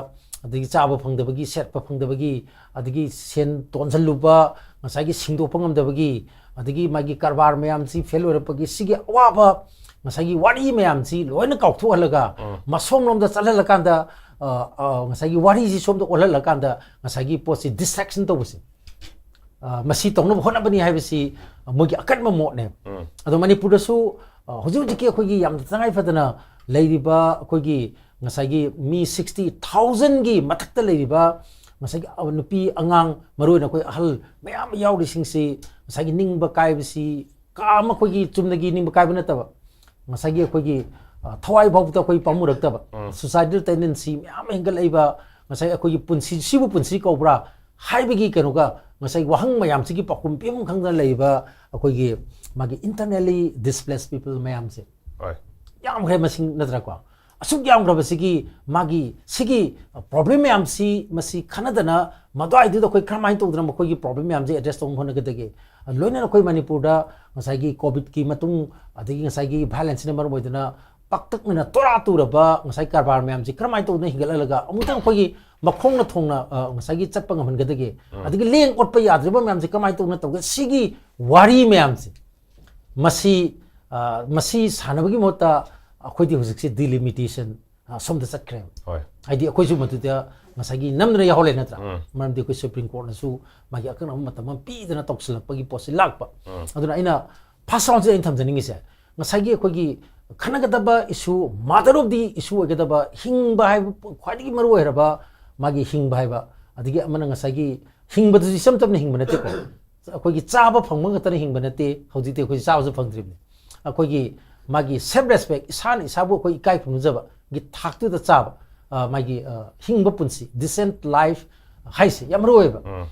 ꯑꯗꯒꯤ ꯆꯥꯕ ꯐꯪꯗꯕꯒꯤ, ꯁꯦꯠꯄ ꯐꯪꯗꯕꯒꯤ, ꯑꯗꯒꯤ ꯁꯦꯟ ꯇꯣꯟꯁꯤꯜꯂꯨꯕ, ꯉꯁꯥꯏꯒꯤ ꯁꯤꯡꯗꯣꯛꯄ ꯉꯝꯗꯕꯒꯤ, ꯑꯗꯒꯤ ꯃꯥꯒꯤ ꯀꯔꯕꯥꯔ ꯃꯌꯥꯝꯁꯤ ꯐꯦꯜ ꯑꯣꯏꯔꯛꯄꯒꯤ ꯁꯤꯒꯤ ꯑꯋꯥꯕ, ꯉꯁꯥꯏꯒꯤ ꯋꯥꯔꯤ ꯃꯌꯥꯝꯁꯤ ꯂꯣꯏꯅ ꯀꯥꯎꯊꯣꯛꯍꯜꯂꯒ ꯎꯝ꯫ ꯃꯁꯣꯝꯂꯣꯝꯗ ꯆꯠꯍꯜꯂꯀꯥꯟꯗ, ꯑ, ꯑ, ꯉꯁꯥꯏꯒꯤ ꯋꯥꯔꯤꯁꯤ ꯁꯣꯝꯗ ꯑꯣꯜꯍꯜꯂꯀꯥꯟꯗ ꯉꯁꯥꯏꯒꯤ ꯄꯣꯠꯁꯤ ꯗꯤꯁꯇ꯭ꯔꯦꯛꯁꯟ ꯇꯧꯕꯁꯦ, ꯑ, ꯃꯁꯤ ꯇꯧꯅꯕ ꯍꯣꯠꯅꯕꯅꯤ ꯍꯥꯏꯕꯁꯤ ꯃꯣꯏꯒꯤ ꯑꯀꯟꯕ ꯃꯣꯠꯅꯦꯕ꯫ ꯎꯝ꯫ ꯑꯗꯣ ꯃꯅꯤꯄꯨꯔꯗꯁꯨ, ꯑ, ꯍꯧꯖꯤꯛ ꯍꯧꯖꯤꯛꯀꯤ ꯑꯩꯈꯣꯏꯒꯤ ꯌꯥꯝꯅ ꯇꯉꯥꯏ ꯐꯗꯅ ꯂꯩꯔꯤꯕ ꯑꯩꯈꯣꯏꯒꯤ ꯉꯁꯥꯏꯒꯤ ꯃꯤ ꯁꯤꯛꯁꯇꯤ ꯊꯥꯎꯖꯟꯒꯤ ꯃꯊꯛꯇ ꯂꯩꯔꯤꯕ ꯉꯁꯥꯏꯒꯤ, ꯑ, ꯅꯨꯄꯤ ꯑꯉꯥꯡ, ꯃꯔꯨꯑꯣꯏꯅ ꯑꯩꯈꯣꯏ ꯑꯍꯜ ꯃꯌꯥꯝ ꯌꯥꯎꯔꯤꯁꯤꯡꯁꯤ ꯉꯁꯥꯏꯒꯤ ꯅꯤꯡꯕ ꯀꯥꯏꯕꯁꯤ ꯀꯥ ꯑꯃ ꯑꯩꯈꯣꯏꯒꯤ ꯆꯨꯝꯅꯒꯤ ꯅꯤꯡꯕ ꯀꯥꯏꯕ ꯅꯠꯇꯕ, ꯉꯁꯥꯏꯒꯤ ꯑꯩꯈꯣꯏꯒꯤ, ꯑ, ꯊꯋꯥꯏ ꯐꯥꯎꯕꯗ ꯑꯩꯈꯣꯏ ꯄꯥꯝꯃꯨꯔꯛꯇꯕ, ꯎꯝ꯫ ꯁꯨꯏꯁꯥꯏꯗꯦꯜ ꯇꯦꯟꯗꯦꯟꯁꯤ ꯃꯌꯥꯝ ꯑꯃ ꯍꯦꯟꯒꯠꯂꯛꯏꯕ, ꯉꯁꯥꯏ ꯑꯩꯈꯣꯏꯒꯤ ꯄꯨꯟꯁꯤ, ꯁꯤꯕꯨ ꯄꯨꯟꯁꯤ ꯀꯧꯕ꯭ꯔꯥ ꯍꯥꯏꯕꯒꯤ ꯀꯩꯅꯣꯒ ꯉꯁꯥꯏ ꯋꯥꯍꯪ ꯃꯌꯥꯝꯁꯤꯒꯤ ꯄꯥꯎꯈꯨꯝ ꯄꯤꯐꯝ ꯈꯪꯗꯅ ꯂꯩꯔꯤꯕ ꯑꯩꯈꯣꯏꯒꯤ ꯃꯥꯒꯤ internally displaced people ꯃꯌꯥꯝꯁꯦ ꯍꯣꯏ꯫ ꯌꯥꯝꯈ꯭ꯔꯦ ꯃꯁꯤꯡ, ꯅꯠꯇ꯭ꯔꯥꯀꯣ? ꯑꯁꯨꯛ ꯌꯥꯝꯈ꯭ꯔꯕꯁꯤꯒꯤ ꯃꯥꯒꯤ ꯁꯤꯒꯤ ꯄ꯭ꯔꯣꯕ꯭ꯂꯦꯝ ꯃꯌꯥꯝꯁꯤ ꯃꯁꯤ ꯈꯟꯅꯗꯅ ꯃꯗꯨꯋꯥꯏꯗꯨꯗ ꯑꯩꯈꯣꯏ ꯀꯔꯝꯍꯥꯏꯅ ꯇꯧꯗꯅ ꯃꯈꯣꯏꯒꯤ ꯄ꯭ꯔꯣꯕ꯭ꯂꯦꯝ ꯃꯌꯥꯝꯁꯦ ꯑꯦꯗ꯭ꯔꯦꯁ ꯇꯧꯅꯕ ꯍꯣꯠꯅꯒꯗꯒꯦ? ꯂꯣꯏꯅꯅ ꯑꯩꯈꯣꯏ ꯃꯅꯤꯄꯨꯔꯗ ꯉꯁꯥꯏꯒꯤ ꯀꯣꯚꯤꯗꯀꯤ ꯃꯇꯨꯡ, ꯑꯗꯒꯤ ꯉꯁꯥꯏꯒꯤ ꯚꯥꯏꯑꯣꯂꯦꯟꯁꯁꯤꯅ ꯃꯔꯝ ꯑꯣꯏꯗꯨꯅ ꯄꯥꯛꯇꯛꯅꯅ ꯇꯣꯔꯥ ꯇꯨꯔꯕ ꯉꯁꯥꯏ ꯀꯔꯕꯥꯔ ꯃꯌꯥꯝꯁꯤ ꯀꯔꯝꯍꯥꯏꯅ ꯇꯧꯗꯅ ꯍꯤꯡꯒꯠꯍꯜꯂꯒ ꯑꯃꯨꯛꯇꯪ ꯑꯩꯈꯣꯏꯒꯤ ꯃꯈꯣꯡꯅ ꯊꯣꯡꯅ, ꯑ, ꯉꯁꯥꯏꯒꯤ ꯆꯠꯄ ꯉꯝꯍꯟꯒꯗꯒꯦ? ꯑꯗꯒꯤ ꯂꯦꯡ ꯑꯣꯠꯄ ꯌꯥꯗ꯭ꯔꯤꯕ ꯃꯌꯥꯝꯁꯤ ꯀꯃꯥꯏꯅ ꯇꯧꯗꯅ ꯇꯧꯒꯦ? ꯁꯤꯒꯤ ꯋꯥꯔꯤ ꯃꯌꯥꯝꯁꯦ ꯃꯁꯤ, ꯑ, ꯃꯁꯤ ꯁꯥꯟꯅꯕꯒꯤ ꯃꯍꯨꯠꯇ ꯑꯩꯈꯣꯏꯗꯤ ꯍꯧꯖꯤꯛꯁꯦ ꯗꯤꯂꯤꯃꯤꯇꯦꯁꯟ, ꯑ, ꯁꯣꯝꯗ ꯆꯠꯈ꯭ꯔꯦꯕ꯫ ꯍꯣꯏ꯫ ꯍꯥꯏꯗꯤ ꯑꯩꯈꯣꯏꯁꯨ ꯃꯗꯨꯗ ꯉꯁꯥꯏꯒꯤ ꯅꯝꯗꯅ ꯌꯥꯎꯍꯜꯂꯦ ꯅꯠꯇ꯭ꯔꯥ? ꯎꯝ꯫ ꯃꯔꯝꯗꯤ ꯑꯩꯈꯣꯏ ꯁꯨꯄ꯭ꯔꯤꯝ ꯀꯣꯔꯠꯅꯁꯨ ꯃꯥꯒꯤ ꯑꯀꯛꯅꯕ ꯃꯇꯝ ꯑꯃ ꯄꯤꯗꯅ ꯇꯧꯁꯤꯜꯂꯛꯄꯒꯤ ꯄꯣꯠꯁꯤ ꯂꯥꯛꯄ꯫ ꯎꯝ꯫ ꯑꯗꯨꯅ ꯑꯩꯅ ꯐꯥꯔꯁ ꯔꯥꯎꯟꯁꯤꯗ ꯑꯩꯅ ꯊꯝꯖꯅꯤꯡꯉꯤꯁꯦ, ꯉꯁꯥꯏꯒꯤ ꯑꯩꯈꯣꯏꯒꯤ ꯈꯟꯅꯒꯗꯕ ꯏꯁꯨ, ꯃꯥꯗꯔ ꯑꯣꯐ ꯗꯤ ꯏꯁꯨ ꯑꯣꯏꯒꯗꯕ ꯍꯤꯡꯕ ꯍꯥꯏꯕ ꯈ꯭ꯋꯥꯏꯗꯒꯤ ꯃꯔꯨ ꯑꯣꯏꯔꯕ ꯃꯥꯒꯤ ꯍꯤꯡꯕ ꯍꯥꯏꯕ, ꯑꯗꯒꯤ ꯑꯃꯅ ꯉꯁꯥꯏꯒꯤ ꯍꯤꯡꯕꯗꯁꯨ ꯏꯆꯝ ꯆꯝꯅ ꯍꯤꯡꯕ ꯅꯠꯇꯦꯀꯣ꯫ ꯑꯩꯈꯣꯏꯒꯤ ꯆꯥꯕ ꯐꯪꯕ ꯈꯛꯇꯅ ꯍꯤꯡꯕ ꯅꯠꯇꯦ, ꯍꯧꯖꯤꯛꯇꯤ ꯑꯩꯈꯣꯏ ꯆꯥꯕꯁꯨ ꯐꯪꯗ꯭ꯔꯤꯕꯅꯤ꯫ ꯑꯩꯈꯣꯏꯒꯤ ꯃꯥꯒꯤ ꯁꯦꯜꯐ ꯔꯦꯁꯄꯦꯛ, ꯏꯁꯥꯅ ꯏꯁꯥꯕꯨ ꯑꯩꯈꯣꯏ ꯏꯀꯥꯏ ꯈꯨꯝꯅꯖꯕꯒꯤ ꯊꯥꯛꯇꯨꯗ ꯆꯥꯕ, ꯑ, ꯃꯥꯒꯤ, ꯑ, ꯍꯤꯡꯕ ꯄꯨꯟꯁꯤ, decent life ꯍꯥꯏꯁꯦ ꯌꯥꯝ ꯃꯔꯨ ꯑꯣꯏꯌꯦꯕ꯫ ꯎꯝ꯫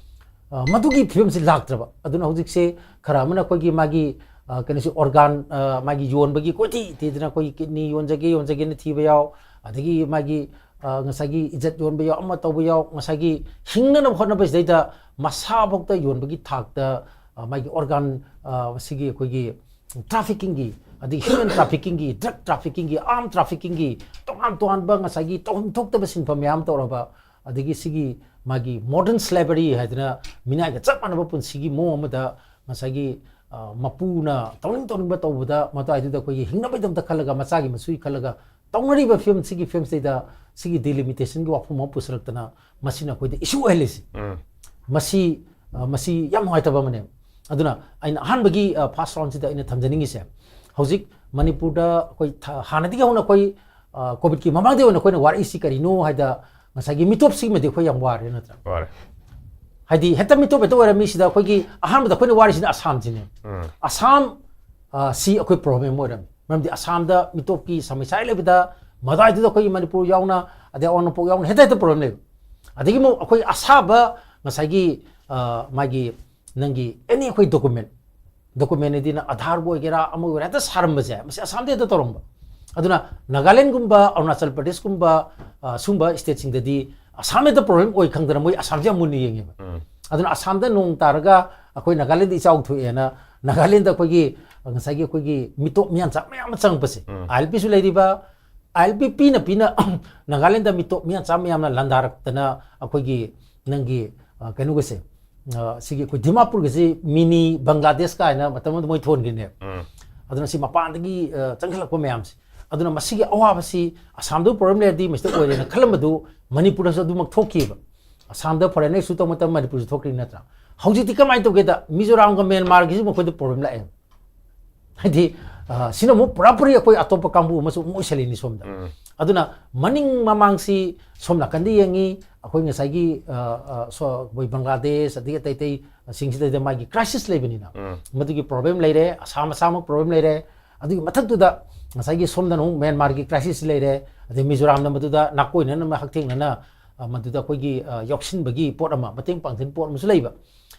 ꯑ, ꯃꯗꯨꯒꯤ ꯐꯤꯕꯝꯁꯤ ꯂꯥꯛꯇ꯭ꯔꯕ꯫ ꯑꯗꯨꯅ ꯍꯧꯖꯤꯛꯁꯦ ꯈꯔ ꯑꯃꯅ ꯑꯩꯈꯣꯏꯒꯤ ꯃꯥꯒꯤ, ꯑ, ꯀꯩꯅꯣꯁꯤ ꯑꯣꯔꯒꯥꯟ, ꯑ, ꯃꯥꯒꯤ ꯌꯣꯟꯕꯒꯤ ꯀꯣꯏꯊꯤ ꯊꯤꯗꯅ ꯑꯩꯈꯣꯏꯒꯤ ꯀꯤꯗꯅꯤ ꯌꯣꯟꯖꯒꯦ, ꯌꯣꯟꯖꯒꯦꯅ ꯊꯤꯕ ꯌꯥꯎ, ꯑꯗꯒꯤ ꯃꯥꯒꯤ, ꯑ, ꯉꯁꯥꯏꯒꯤ ꯏꯖꯠ ꯌꯣꯟꯕ ꯌꯥꯎ, ꯑꯃ ꯇꯧꯕ ꯌꯥꯎ, ꯉꯁꯥꯏꯒꯤ ꯍꯤꯡꯅꯅꯕ ꯍꯣꯠꯅꯕꯁꯤꯗꯩꯗ ꯃꯁꯥꯐꯥꯎꯗ ꯌꯣꯟꯕꯒꯤ ꯊꯥꯛꯇ, ꯑ, ꯃꯥꯒꯤ ꯑꯣꯔꯒꯥꯟ, ꯑ, ꯁꯤꯒꯤ ꯑꯩꯈꯣꯏꯒꯤ ꯇ꯭ꯔꯥꯐꯤꯀꯤꯡꯒꯤ, ꯑꯗꯒꯤ ꯍ꯭ꯌꯨꯃꯦꯟ ꯇ꯭ꯔꯥꯐꯤꯀꯤꯡꯒꯤ, ꯗ꯭ꯔꯒ ꯇ꯭ꯔꯥꯐꯤꯀꯤꯡꯒꯤ, ꯑꯥꯔꯝ ꯇ꯭ꯔꯥꯐꯤꯀꯤꯡꯒꯤ, ꯇꯣꯉꯥꯟ ꯇꯣꯉꯥꯟꯕ ꯉꯁꯥꯏꯒꯤ ꯇꯧꯐꯝ ꯊꯣꯛꯇꯕ ꯁꯤꯟꯐꯝ ꯃꯌꯥꯝ ꯇꯧꯔꯕ, ꯑꯗꯒꯤ ꯁꯤꯒꯤ ꯃꯥꯒꯤ ꯃꯣꯗꯔꯟ ꯁ꯭ꯂꯦꯕꯔꯤ ꯍꯥꯏꯗꯅ ꯃꯤꯅꯥꯏꯒ ꯆꯞ ꯃꯥꯟꯅꯕ ꯄꯨꯟꯁꯤꯒꯤ ꯃꯑꯣꯡ ꯑꯃꯗ ꯉꯁꯥꯏꯒꯤ, ꯑ, ꯃꯄꯨꯅ ꯇꯧꯅꯤꯡ ꯇꯧꯅꯤꯡꯕ ꯇꯧꯕꯗ ꯃꯇꯥꯏꯗꯨꯗ ꯑꯩꯈꯣꯏꯒꯤ ꯍꯤꯡꯅꯕꯒꯤꯗꯃꯛꯇ ꯈꯜꯂꯒ ꯃꯆꯥꯒꯤ ꯃꯁꯨꯒꯤ ꯈꯜꯂꯒ ꯇꯧꯅꯔꯤꯕ ꯐꯤꯕꯝ, ꯁꯤꯒꯤ ꯐꯤꯕꯝꯁꯤꯗꯩꯗ ꯁꯤꯒꯤ ꯗꯤꯂꯤꯃꯤꯇꯦꯁꯟꯒꯤ ꯋꯥꯐꯝ ꯑꯃ ꯄꯨꯁꯤꯜꯂꯛꯇꯅ ꯃꯁꯤꯅ ꯑꯩꯈꯣꯏꯗ ꯏꯁꯨ ꯑꯣꯏꯍꯜꯂꯤꯁꯤ꯫ ꯎꯝ꯫ ꯃꯁꯤ, ꯑ, ꯃꯁꯤ ꯌꯥꯝ ꯅꯨꯡꯉꯥꯏꯇꯕ ꯑꯃꯅꯦꯕ꯫ ꯑꯗꯨꯅ ꯑꯩꯅ ꯑꯍꯥꯟꯕꯒꯤ, ꯑ, ꯐꯥꯔꯁ ꯔꯥꯎꯟꯁꯤꯗ ꯑꯩꯅ ꯊꯝꯖꯅꯤꯡꯉꯤꯁꯦ, ꯍꯧꯖꯤꯛ ꯃꯅꯤꯄꯨꯔꯗ ꯑꯩꯈꯣꯏ ꯊ-, ꯍꯥꯟꯅꯗꯒꯤ ꯍꯧꯅ ꯑꯩꯈꯣꯏ, ꯑ, ꯀꯣꯚꯤꯗꯀꯤ ꯃꯃꯥꯡꯗꯒꯤ ꯑꯣꯏꯅ ꯑꯩꯈꯣꯏꯅ ꯋꯥꯔꯛꯏꯁꯤ ꯀꯔꯤꯅꯣ ꯍꯥꯏꯗ ꯉꯁꯥꯏꯒꯤ ꯃꯤꯇꯣꯞꯁꯤꯃꯗꯤ ꯑꯩꯈꯣꯏ ꯌꯥꯝ ꯋꯥꯔꯦ ꯅꯠꯇ꯭ꯔꯥ? ꯋꯥꯔꯦ꯫ ꯍꯥꯏꯗꯤ ꯍꯦꯛꯇ ꯃꯤꯇꯣꯞ ꯍꯦꯛꯇ ꯑꯣꯏꯔꯝꯃꯤ꯫ ꯁꯤꯗ ꯑꯩꯈꯣꯏꯒꯤ ꯑꯍꯥꯟꯕꯗ ꯑꯩꯈꯣꯏꯅ ꯋꯥꯔꯤꯁꯤꯅ ꯑꯁꯥꯝꯁꯤꯅꯦ꯫ ꯎꯝ꯫ ꯑꯁꯥꯝ, ꯑ, ꯁꯤ ꯑꯩꯈꯣꯏ ꯄ꯭ꯔꯣꯕ꯭ꯂꯦꯝ ꯑꯣꯏꯔꯝꯃꯤ꯫ ꯃꯔꯝꯗꯤ ꯑꯁꯥꯝꯗ ꯃꯤꯇꯣꯞꯀꯤ ꯁꯃꯁ꯭ꯌꯥ ꯂꯩꯕꯗ ꯃꯗꯥꯏꯗꯨꯗ ꯑꯩꯈꯣꯏꯒꯤ ꯃꯅꯤꯄꯨꯔ ꯌꯥꯎꯅ, ꯑꯗꯩ ꯑꯋꯥꯡ ꯅꯣꯡꯄꯣꯛ ꯌꯥꯎꯅ ꯍꯦꯛꯇ ꯍꯦꯛꯇ ꯄ꯭ꯔꯣꯕ꯭ꯂꯦꯝ ꯂꯩꯕ꯫ ꯑꯗꯒꯤ ꯑꯃꯨꯛ ꯑꯩꯈꯣꯏ ꯑꯁꯥꯕ ꯉꯁꯥꯏꯒꯤ, ꯑ, ꯃꯥꯒꯤ ꯅꯪꯒꯤ ꯑꯦꯅꯤ ꯑꯩꯈꯣꯏ ꯗꯣꯀꯨꯃꯦꯟ, ꯗꯣꯀꯨꯃꯦꯟ ꯍꯥꯏꯗꯤ ꯅꯪ ꯑꯙꯥꯔꯕꯨ ꯑꯣꯏꯒꯦꯔꯥ ꯑꯃ ꯑꯣꯏꯒꯦꯔꯥ ꯍꯦꯛꯇ ꯁꯥꯔꯝꯕꯁꯦ ꯃꯁꯤ ꯑꯁꯥꯝꯗ ꯍꯦꯛꯇ ꯇꯧꯔꯝꯕ꯫ ꯑꯗꯨꯅ ꯅꯥꯒꯥꯂꯦꯟꯒꯨꯝꯕ, ꯑꯔꯨꯅꯥꯆꯜ ꯄ꯭ꯔꯗꯦꯁꯀꯨꯝꯕ, ꯑ, ꯁꯨꯝꯕ ꯁ꯭ꯇꯦꯠꯁꯤꯡꯗꯗꯤ ꯑꯁꯥꯝ ꯍꯦꯛꯇ ꯄ꯭ꯔꯣꯕ꯭ꯂꯦꯝ ꯑꯣꯏ ꯈꯪꯗꯅ ꯃꯣꯏ ꯑꯁꯥꯝꯁꯦ ꯌꯥꯝ ꯃꯨꯟꯅ ꯌꯦꯡꯉꯦꯕ꯫ ꯎꯝ. ꯑꯗꯨꯅ ꯑꯁꯥꯝꯗ ꯅꯣꯡ ꯇꯥꯔꯒ ꯑꯩꯈꯣꯏ ꯅꯥꯒꯥꯂꯦꯟꯗ ꯏꯆꯥꯎ ꯊꯣꯛꯑꯦꯅ ꯅꯥꯒꯥꯂꯦꯟꯗ ꯑꯩꯈꯣꯏꯒꯤ ꯉꯁꯥꯏꯒꯤ ꯑꯩꯈꯣꯏꯒꯤ ꯃꯤꯇꯣꯞ ꯃꯤꯌꯥꯟꯆꯥ ꯃꯌꯥꯝ ꯑꯃ ꯆꯪꯉꯛꯄꯁꯦ, ꯎꯝ. ꯑꯥꯏ ꯑꯦꯜ ꯄꯤꯁꯨ ꯂꯩꯔꯤꯕ, ꯑꯥꯏ ꯑꯦꯜ ꯄꯤ ꯄꯤꯅ ꯄꯤꯅ ꯅꯥꯒꯥꯂꯦꯟꯗ ꯃꯤꯇꯣꯞ ꯃꯤꯌꯥꯟꯆꯥ ꯃꯌꯥꯝꯅ ꯂꯥꯟꯗꯥꯔꯛꯇꯅ ꯑꯩꯈꯣꯏꯒꯤ ꯅꯪꯒꯤ, ꯑ, ꯀꯩꯅꯣꯒꯁꯦ, ꯑ, ꯁꯤꯒꯤ ꯑꯩꯈꯣꯏ ꯗꯤꯃꯥꯄꯨꯔꯒꯁꯤ ꯃꯤꯅꯤ ꯕꯪꯒ꯭ꯂꯥꯗꯦꯁ ꯀꯥꯏꯅ ꯃꯇꯝ ꯑꯃꯗ ꯃꯣꯏ ꯊꯣꯟꯈꯤꯅꯦꯕ꯫ ꯎꯝ. ꯑꯗꯨꯅ ꯁꯤ ꯃꯄꯥꯟꯗꯒꯤ, ꯑ, ꯆꯪꯁꯤꯜꯂꯛꯄ ꯃꯌꯥꯝꯁꯦ꯫ ꯑꯗꯨꯅ ꯃꯁꯤꯒꯤ ꯑꯋꯥꯕꯁꯤ ꯑꯁꯥꯝꯗ ꯄ꯭ꯔꯣꯕ꯭ꯂꯦꯝ ꯂꯩꯔꯗꯤ ꯃꯁꯤꯗ ꯑꯣꯏꯔꯦꯅ ꯈꯜꯂꯝꯕꯗꯨ ꯃꯅꯤꯄꯨꯔꯗꯁꯨ ꯑꯗꯨꯃꯛ ꯊꯣꯛꯈꯤꯕ꯫ ꯑꯁꯥꯝꯗ ꯐꯣꯔꯦꯟꯅꯔ ꯏꯁꯨ ꯇꯧꯕ ꯃꯇꯝꯗ ꯃꯅꯤꯄꯨꯔꯁꯨ ꯊꯣꯛꯈ꯭ꯔꯤ ꯅꯠꯇ꯭ꯔꯥ? ꯍꯧꯖꯤꯛꯇꯤ ꯀꯃꯥꯏꯅ ꯇꯧꯒꯦꯗ, ꯃꯤꯖꯣꯔꯥꯝꯒ ꯃ꯭ꯌꯥꯟꯃꯥꯔꯒꯤꯁꯨ ꯃꯈꯣꯏꯗ ꯄ꯭ꯔꯣꯕ꯭ꯂꯦꯝ ꯂꯥꯛꯑꯦ꯫ ꯍꯥꯏꯗꯤ, ꯑ, ꯁꯤꯅ ꯑꯃꯨꯛ ꯄꯨꯔꯥ ꯄꯨꯔꯤ ꯑꯩꯈꯣꯏ ꯑꯇꯣꯞꯄ ꯀꯥꯡꯕꯨ ꯑꯃꯁꯨ ꯑꯃꯨꯛ ꯑꯣꯏꯁꯜꯂꯤꯅꯤ ꯁꯣꯝꯗ꯫ ꯎꯝ. ꯑꯗꯨꯅ ꯃꯅꯤꯡ ꯃꯃꯥꯡꯁꯤ ꯁꯣꯝ ꯅꯥꯀꯟꯗ ꯌꯦꯡꯉꯤ, ꯑꯩꯈꯣꯏ ꯉꯁꯥꯏꯒꯤ, ꯑ, ꯑ, ꯁꯣ-, ꯑꯩꯈꯣꯏ ꯕꯪꯒ꯭ꯂꯥꯗꯦꯁ ꯑꯗꯒꯤ ꯑꯇꯩ ꯑꯇꯩ ꯁꯤꯡꯁꯤꯗꯩꯗ ꯃꯥꯒꯤ ꯀ꯭ꯔꯥꯏꯁꯤꯁ ꯂꯩꯕꯅꯤꯅ, ꯎꯝ. ꯃꯗꯨꯒꯤ ꯄ꯭ꯔꯣꯕ꯭ꯂꯦꯝ ꯂꯩꯔꯦ, ꯑꯁꯥꯝ ꯑꯁꯥꯃꯛ ꯄ꯭ꯔꯣꯕ꯭ꯂꯦꯝ ꯂꯩꯔꯦ꯫ ꯑꯗꯨꯒꯤ ꯃꯊꯛꯇꯨꯗ ꯉꯁꯥꯏꯒꯤ ꯁꯣꯝꯗꯅ ꯑꯃꯨꯛ ꯃ꯭ꯌꯥꯟꯃꯥꯔꯒꯤ ꯀ꯭ꯔꯥꯏꯁꯤꯁ ꯂꯩꯔꯦ, ꯑꯗꯩ ꯃꯤꯖꯣꯔꯥꯝꯗ ꯃꯗꯨꯗ ꯅꯥꯀꯣꯏꯅꯅ ꯍꯛꯊꯦꯡꯅꯅ, ꯑ, ꯃꯗꯨꯗ ꯑꯩꯈꯣꯏꯒꯤ, ꯑ, ꯌꯥꯎꯁꯤꯟꯕꯒꯤ ꯄꯣꯠ ꯑꯃ, ꯃꯇꯦꯡ ꯄꯥꯡꯁꯤꯟ ꯄꯣꯠ ꯑꯃꯁꯨ ꯂꯩꯕ꯫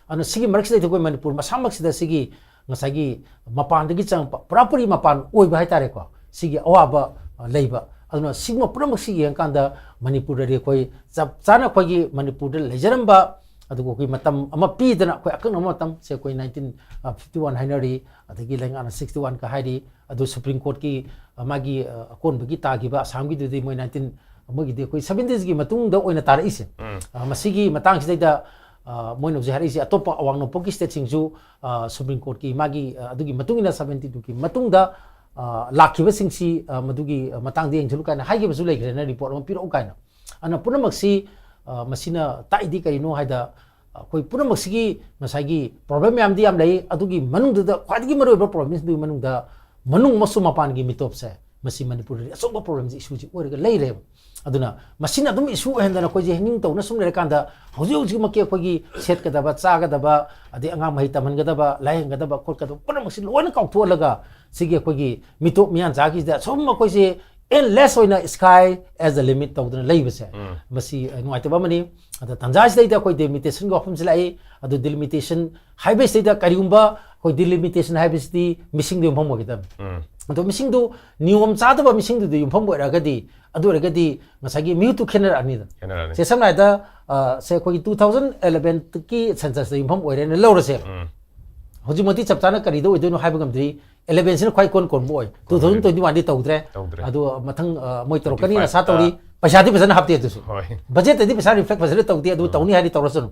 ꯑꯗꯨꯅ ꯁꯤꯒꯤ ꯃꯔꯛꯁꯤꯗꯩꯗ ꯑꯩꯈꯣꯏ ꯃꯅꯤꯄꯨꯔ ꯃꯁꯥꯃꯛꯁꯤꯗ ꯁꯤꯒꯤ ꯉꯁꯥꯏꯒꯤ ꯃꯄꯥꯟꯗꯒꯤ ꯆꯪꯉꯛꯄ, ꯄꯨꯔꯥ ꯄꯨꯔꯤ ꯃꯄꯥꯟ ꯑꯣꯏꯕ ꯍꯥꯏꯇꯥꯔꯦꯀꯣ, ꯁꯤꯒꯤ ꯑꯋꯥꯕ, ꯑ, ꯂꯩꯕ꯫ ꯑꯗꯨꯅ ꯁꯤꯒꯨꯝꯕ ꯄꯨꯝꯅꯃꯛꯁꯤ ꯌꯦꯡꯉꯀꯥꯟꯗ ꯃꯅꯤꯄꯨꯔꯗꯗꯤ ꯑꯩꯈꯣꯏ ꯆꯞ ꯆꯥꯅ ꯑꯩꯈꯣꯏꯒꯤ ꯃꯅꯤꯄꯨꯔꯗ ꯂꯩꯖꯔꯝꯕ, ꯑꯗꯨꯒ ꯑꯩꯈꯣꯏ ꯃꯇꯝ ꯑꯃ ꯄꯤꯗꯅ ꯑꯩꯈꯣꯏ ꯑꯀꯛꯅꯕ ꯃꯇꯝꯁꯦ ꯑꯩꯈꯣꯏ ꯅꯥꯏꯟꯇꯤꯟ ꯐꯤꯐꯇꯤ ꯋꯥꯟ ꯍꯥꯏꯅꯔꯤ, ꯑꯗꯒꯤ ꯂꯩꯉꯥꯛꯅ ꯁꯤꯛꯁꯇꯤ ꯋꯥꯟꯒ ꯍꯥꯏꯔꯤ, ꯑꯗꯨ ꯁꯨꯄ꯭ꯔꯤꯝ ꯀꯣꯔꯠꯀꯤ, ꯑ, ꯃꯥꯒꯤ, ꯑ, ꯑꯀꯣꯟꯕꯒꯤ ꯇꯥꯈꯤꯕ ꯑꯁꯥꯝꯒꯤꯗꯨꯗꯤ ꯃꯣꯏ ꯅꯥꯏꯟꯇꯤꯟ, ꯃꯣꯏꯒꯤꯗꯤ ꯑꯩꯈꯣꯏ ꯁꯕꯦꯟꯇꯤꯁꯀꯤ ꯃꯇꯨꯡꯗ ꯑꯣꯏꯅ ꯇꯥꯔꯛꯏꯁꯦ꯫ ꯎꯝ. ꯑ, ꯃꯁꯤꯒꯤ ꯃꯇꯥꯡꯁꯤꯗꯩꯗ, ꯑ, ꯃꯣꯏꯅ ꯍꯧꯖꯤꯛ ꯍꯥꯏꯔꯛꯏꯁꯦ ꯑꯇꯣꯞꯄ ꯑꯋꯥꯡ ꯅꯣꯡꯄꯣꯛꯀꯤ ꯁ꯭ꯇꯦꯠꯁꯤꯡꯁꯨ, ꯑ, ꯁꯨꯄ꯭ꯔꯤꯝ ꯀꯣꯔꯠꯀꯤ ꯃꯥꯒꯤ, ꯑ, ꯑꯗꯨꯒꯤ ꯃꯇꯨꯡ ꯏꯟꯅ ꯁꯕꯦꯟꯇꯤ ꯇꯨꯒꯤ ꯃꯇꯨꯡꯗ, ꯑ, ꯂꯥꯛꯈꯤꯕꯁꯤꯡꯁꯤ, ꯑ, ꯃꯗꯨꯒꯤ, ꯑ, ꯃꯇꯥꯡꯗ ꯌꯦꯡꯁꯤꯜꯂꯨ ꯀꯥꯏꯅ ꯍꯥꯏꯈꯤꯕꯁꯨ ꯂꯩꯈ꯭ꯔꯦꯅ, ꯔꯤꯄꯣꯔꯠ ꯑꯃ ꯄꯤꯔꯛꯎ ꯀꯥꯏꯅ꯫ ꯑꯗꯨꯅ ꯄꯨꯝꯅꯃꯛꯁꯤ, ꯑ, ꯃꯁꯤꯅ ꯇꯥꯛꯏꯗꯤ ꯀꯔꯤꯅꯣ ꯍꯥꯏꯗ, ꯑꯩꯈꯣꯏ ꯄꯨꯝꯅꯃꯛꯁꯤꯒꯤ ꯉꯁꯥꯏꯒꯤ ꯄ꯭ꯔꯣꯕ꯭ꯂꯦꯝ ꯃꯌꯥꯝꯗꯤ ꯌꯥꯝ ꯂꯩ, ꯑꯗꯨꯒꯤ ꯃꯅꯨꯡꯗꯨꯗ ꯈ꯭ꯋꯥꯏꯗꯒꯤ ꯃꯔꯨꯑꯣꯏꯕ ꯄ꯭ꯔꯣꯕ꯭ꯂꯦꯝꯁꯤꯡꯗꯨꯒꯤ ꯃꯅꯨꯡꯗ ꯃꯅꯨꯡ ꯑꯃꯁꯨꯡ ꯃꯄꯥꯟꯒꯤ ꯃꯤꯇꯣꯞꯁꯦ ꯃꯁꯤ ꯃꯅꯤꯄꯨꯔꯗꯗꯤ ꯑꯆꯧꯕ ꯄ꯭ꯔꯣꯕ꯭ꯂꯦꯝꯁꯦ, ꯏꯁꯨꯁꯤ ꯑꯣꯏꯔꯒ ꯂꯩꯔꯦꯕ꯫ ꯑꯗꯨꯅ ꯃꯁꯤꯅ ꯑꯗꯨꯝ ꯏꯁꯨ ꯑꯣꯏꯍꯟꯗꯅ ꯑꯩꯈꯣꯏꯁꯦ ꯍꯤꯡꯅꯤꯡ ꯇꯧꯅ ꯁꯨꯝ ꯂꯩꯔꯀꯥꯟꯗ ꯍꯧꯖꯤꯛ ꯍꯧꯖꯤꯛꯃꯛꯀꯤ ꯑꯩꯈꯣꯏꯒꯤ ꯁꯦꯠꯀꯗꯕ, ꯆꯥꯒꯗꯕ, ꯑꯗꯩ ꯑꯉꯥꯡ ꯃꯍꯩ ꯇꯝꯍꯟꯒꯗꯕ, ꯂꯥꯏꯌꯦꯡꯒꯗꯕ, ꯈꯣꯠꯀꯗꯕ ꯄꯨꯝꯅꯃꯛꯁꯤ ꯂꯣꯏꯅ ꯀꯥꯎꯊꯣꯛꯍꯜꯂꯒ ꯁꯤꯒꯤ ꯑꯩꯈꯣꯏꯒꯤ ꯃꯤꯇꯣꯞ ꯃꯤꯌꯥꯟꯆꯥꯒꯤꯁꯤꯗ ꯁꯨꯝ ꯑꯩꯈꯣꯏꯁꯦ endless ꯑꯣꯏꯅ sky as the limit ꯇꯧꯗꯅ ꯂꯩꯕꯁꯦ, ꯎꯝ. ꯃꯁꯤ, ꯑ, ꯅꯨꯡꯉꯥꯏꯇꯕ ꯑꯃꯅꯤ꯫ ꯑꯗ ꯇꯥꯟꯖꯥꯁꯤꯗꯩꯗ ꯑꯩꯈꯣꯏ ꯗꯤꯂꯤꯃꯤꯇꯦꯁꯟꯒꯤ ꯋꯥꯐꯝꯁꯤ ꯂꯥꯛꯏ꯫ ꯑꯗꯨ ꯗꯤꯂꯤꯃꯤꯇꯦꯁꯟ ꯍꯥꯏꯕꯁꯤꯗꯩꯗ ꯀꯔꯤꯒꯨꯝꯕ ꯑꯩꯈꯣꯏ ꯗꯤꯂꯤꯃꯤꯇꯦꯁꯟ ꯍꯥꯏꯕꯁꯤꯗꯤ ꯃꯤꯁꯤꯡꯗ ꯌꯨꯝꯐꯝ ꯑꯣꯏꯒꯗꯕꯅꯤ꯫ ꯎꯝ. ꯑꯗꯣ ꯃꯤꯁꯤꯡꯗꯨ ꯅꯤꯌꯣꯝ ꯆꯥꯗꯕ ꯃꯤꯁꯤꯡꯗꯨꯗ ꯌꯨꯝꯐꯝ ꯑꯣꯏꯔꯒꯗꯤ, ꯑꯗꯨ ꯑꯣꯏꯔꯒꯗꯤ ꯉꯁꯥꯏꯒꯤ ꯃꯤꯍꯨꯠꯇꯨ ꯈꯦꯠꯅꯔꯛꯑꯅꯤꯗꯅ꯫ ꯈꯦꯠꯅꯔꯛꯑꯅꯤ꯫ ꯁꯦ, ꯁꯝꯅ ꯍꯥꯏꯔꯕꯗ, ꯑ, ꯁꯦ, ꯑꯩꯈꯣꯏꯒꯤ two thousand eleven ꯀꯤ census ꯇ ꯌꯨꯝꯐꯝ ꯑꯣꯏꯔꯦꯅ ꯂꯧꯔꯁꯦ꯫ ꯎꯝ꯫ ꯍꯧꯖꯤꯛꯃꯛꯇꯤ ꯆꯞ ꯆꯥꯅ ꯀꯔꯤꯗ ꯑꯣꯏꯗꯣꯏꯅꯣ ꯍꯥꯏꯕ ꯉꯝꯗ꯭ꯔꯤ꯫ eleven ꯁꯤꯅ ꯈ꯭ꯋꯥꯏ ꯀꯣꯟ ꯀꯣꯟꯕ ꯑꯣꯏ꯫ Two thousand twenty one ꯗꯤ ꯇꯧꯗ꯭ꯔꯦ꯫ ꯇꯧꯗ꯭ꯔꯦ꯫ ꯑꯗꯣ ꯃꯊꯪ, ꯑ, ꯃꯣꯏ ꯇꯧꯔꯛꯀꯅꯤꯅ Twenty five ꯑꯁꯥ ꯇꯧꯔꯤ꯫ ꯇ꯫ ꯄꯩꯁꯥꯗꯤ ꯐꯖꯅ ꯍꯥꯞꯇꯦ ꯑꯗꯨꯁꯨ꯫ ꯍꯣꯏ꯫ Budget ꯇꯗꯤ ꯄꯩꯁꯥ reflect ꯐꯖꯅ ꯇꯧꯗꯦ, ꯑꯗꯨ ꯇꯧꯅꯤ ꯍꯥꯏꯗꯤ ꯇꯧꯔꯁꯅꯨ꯫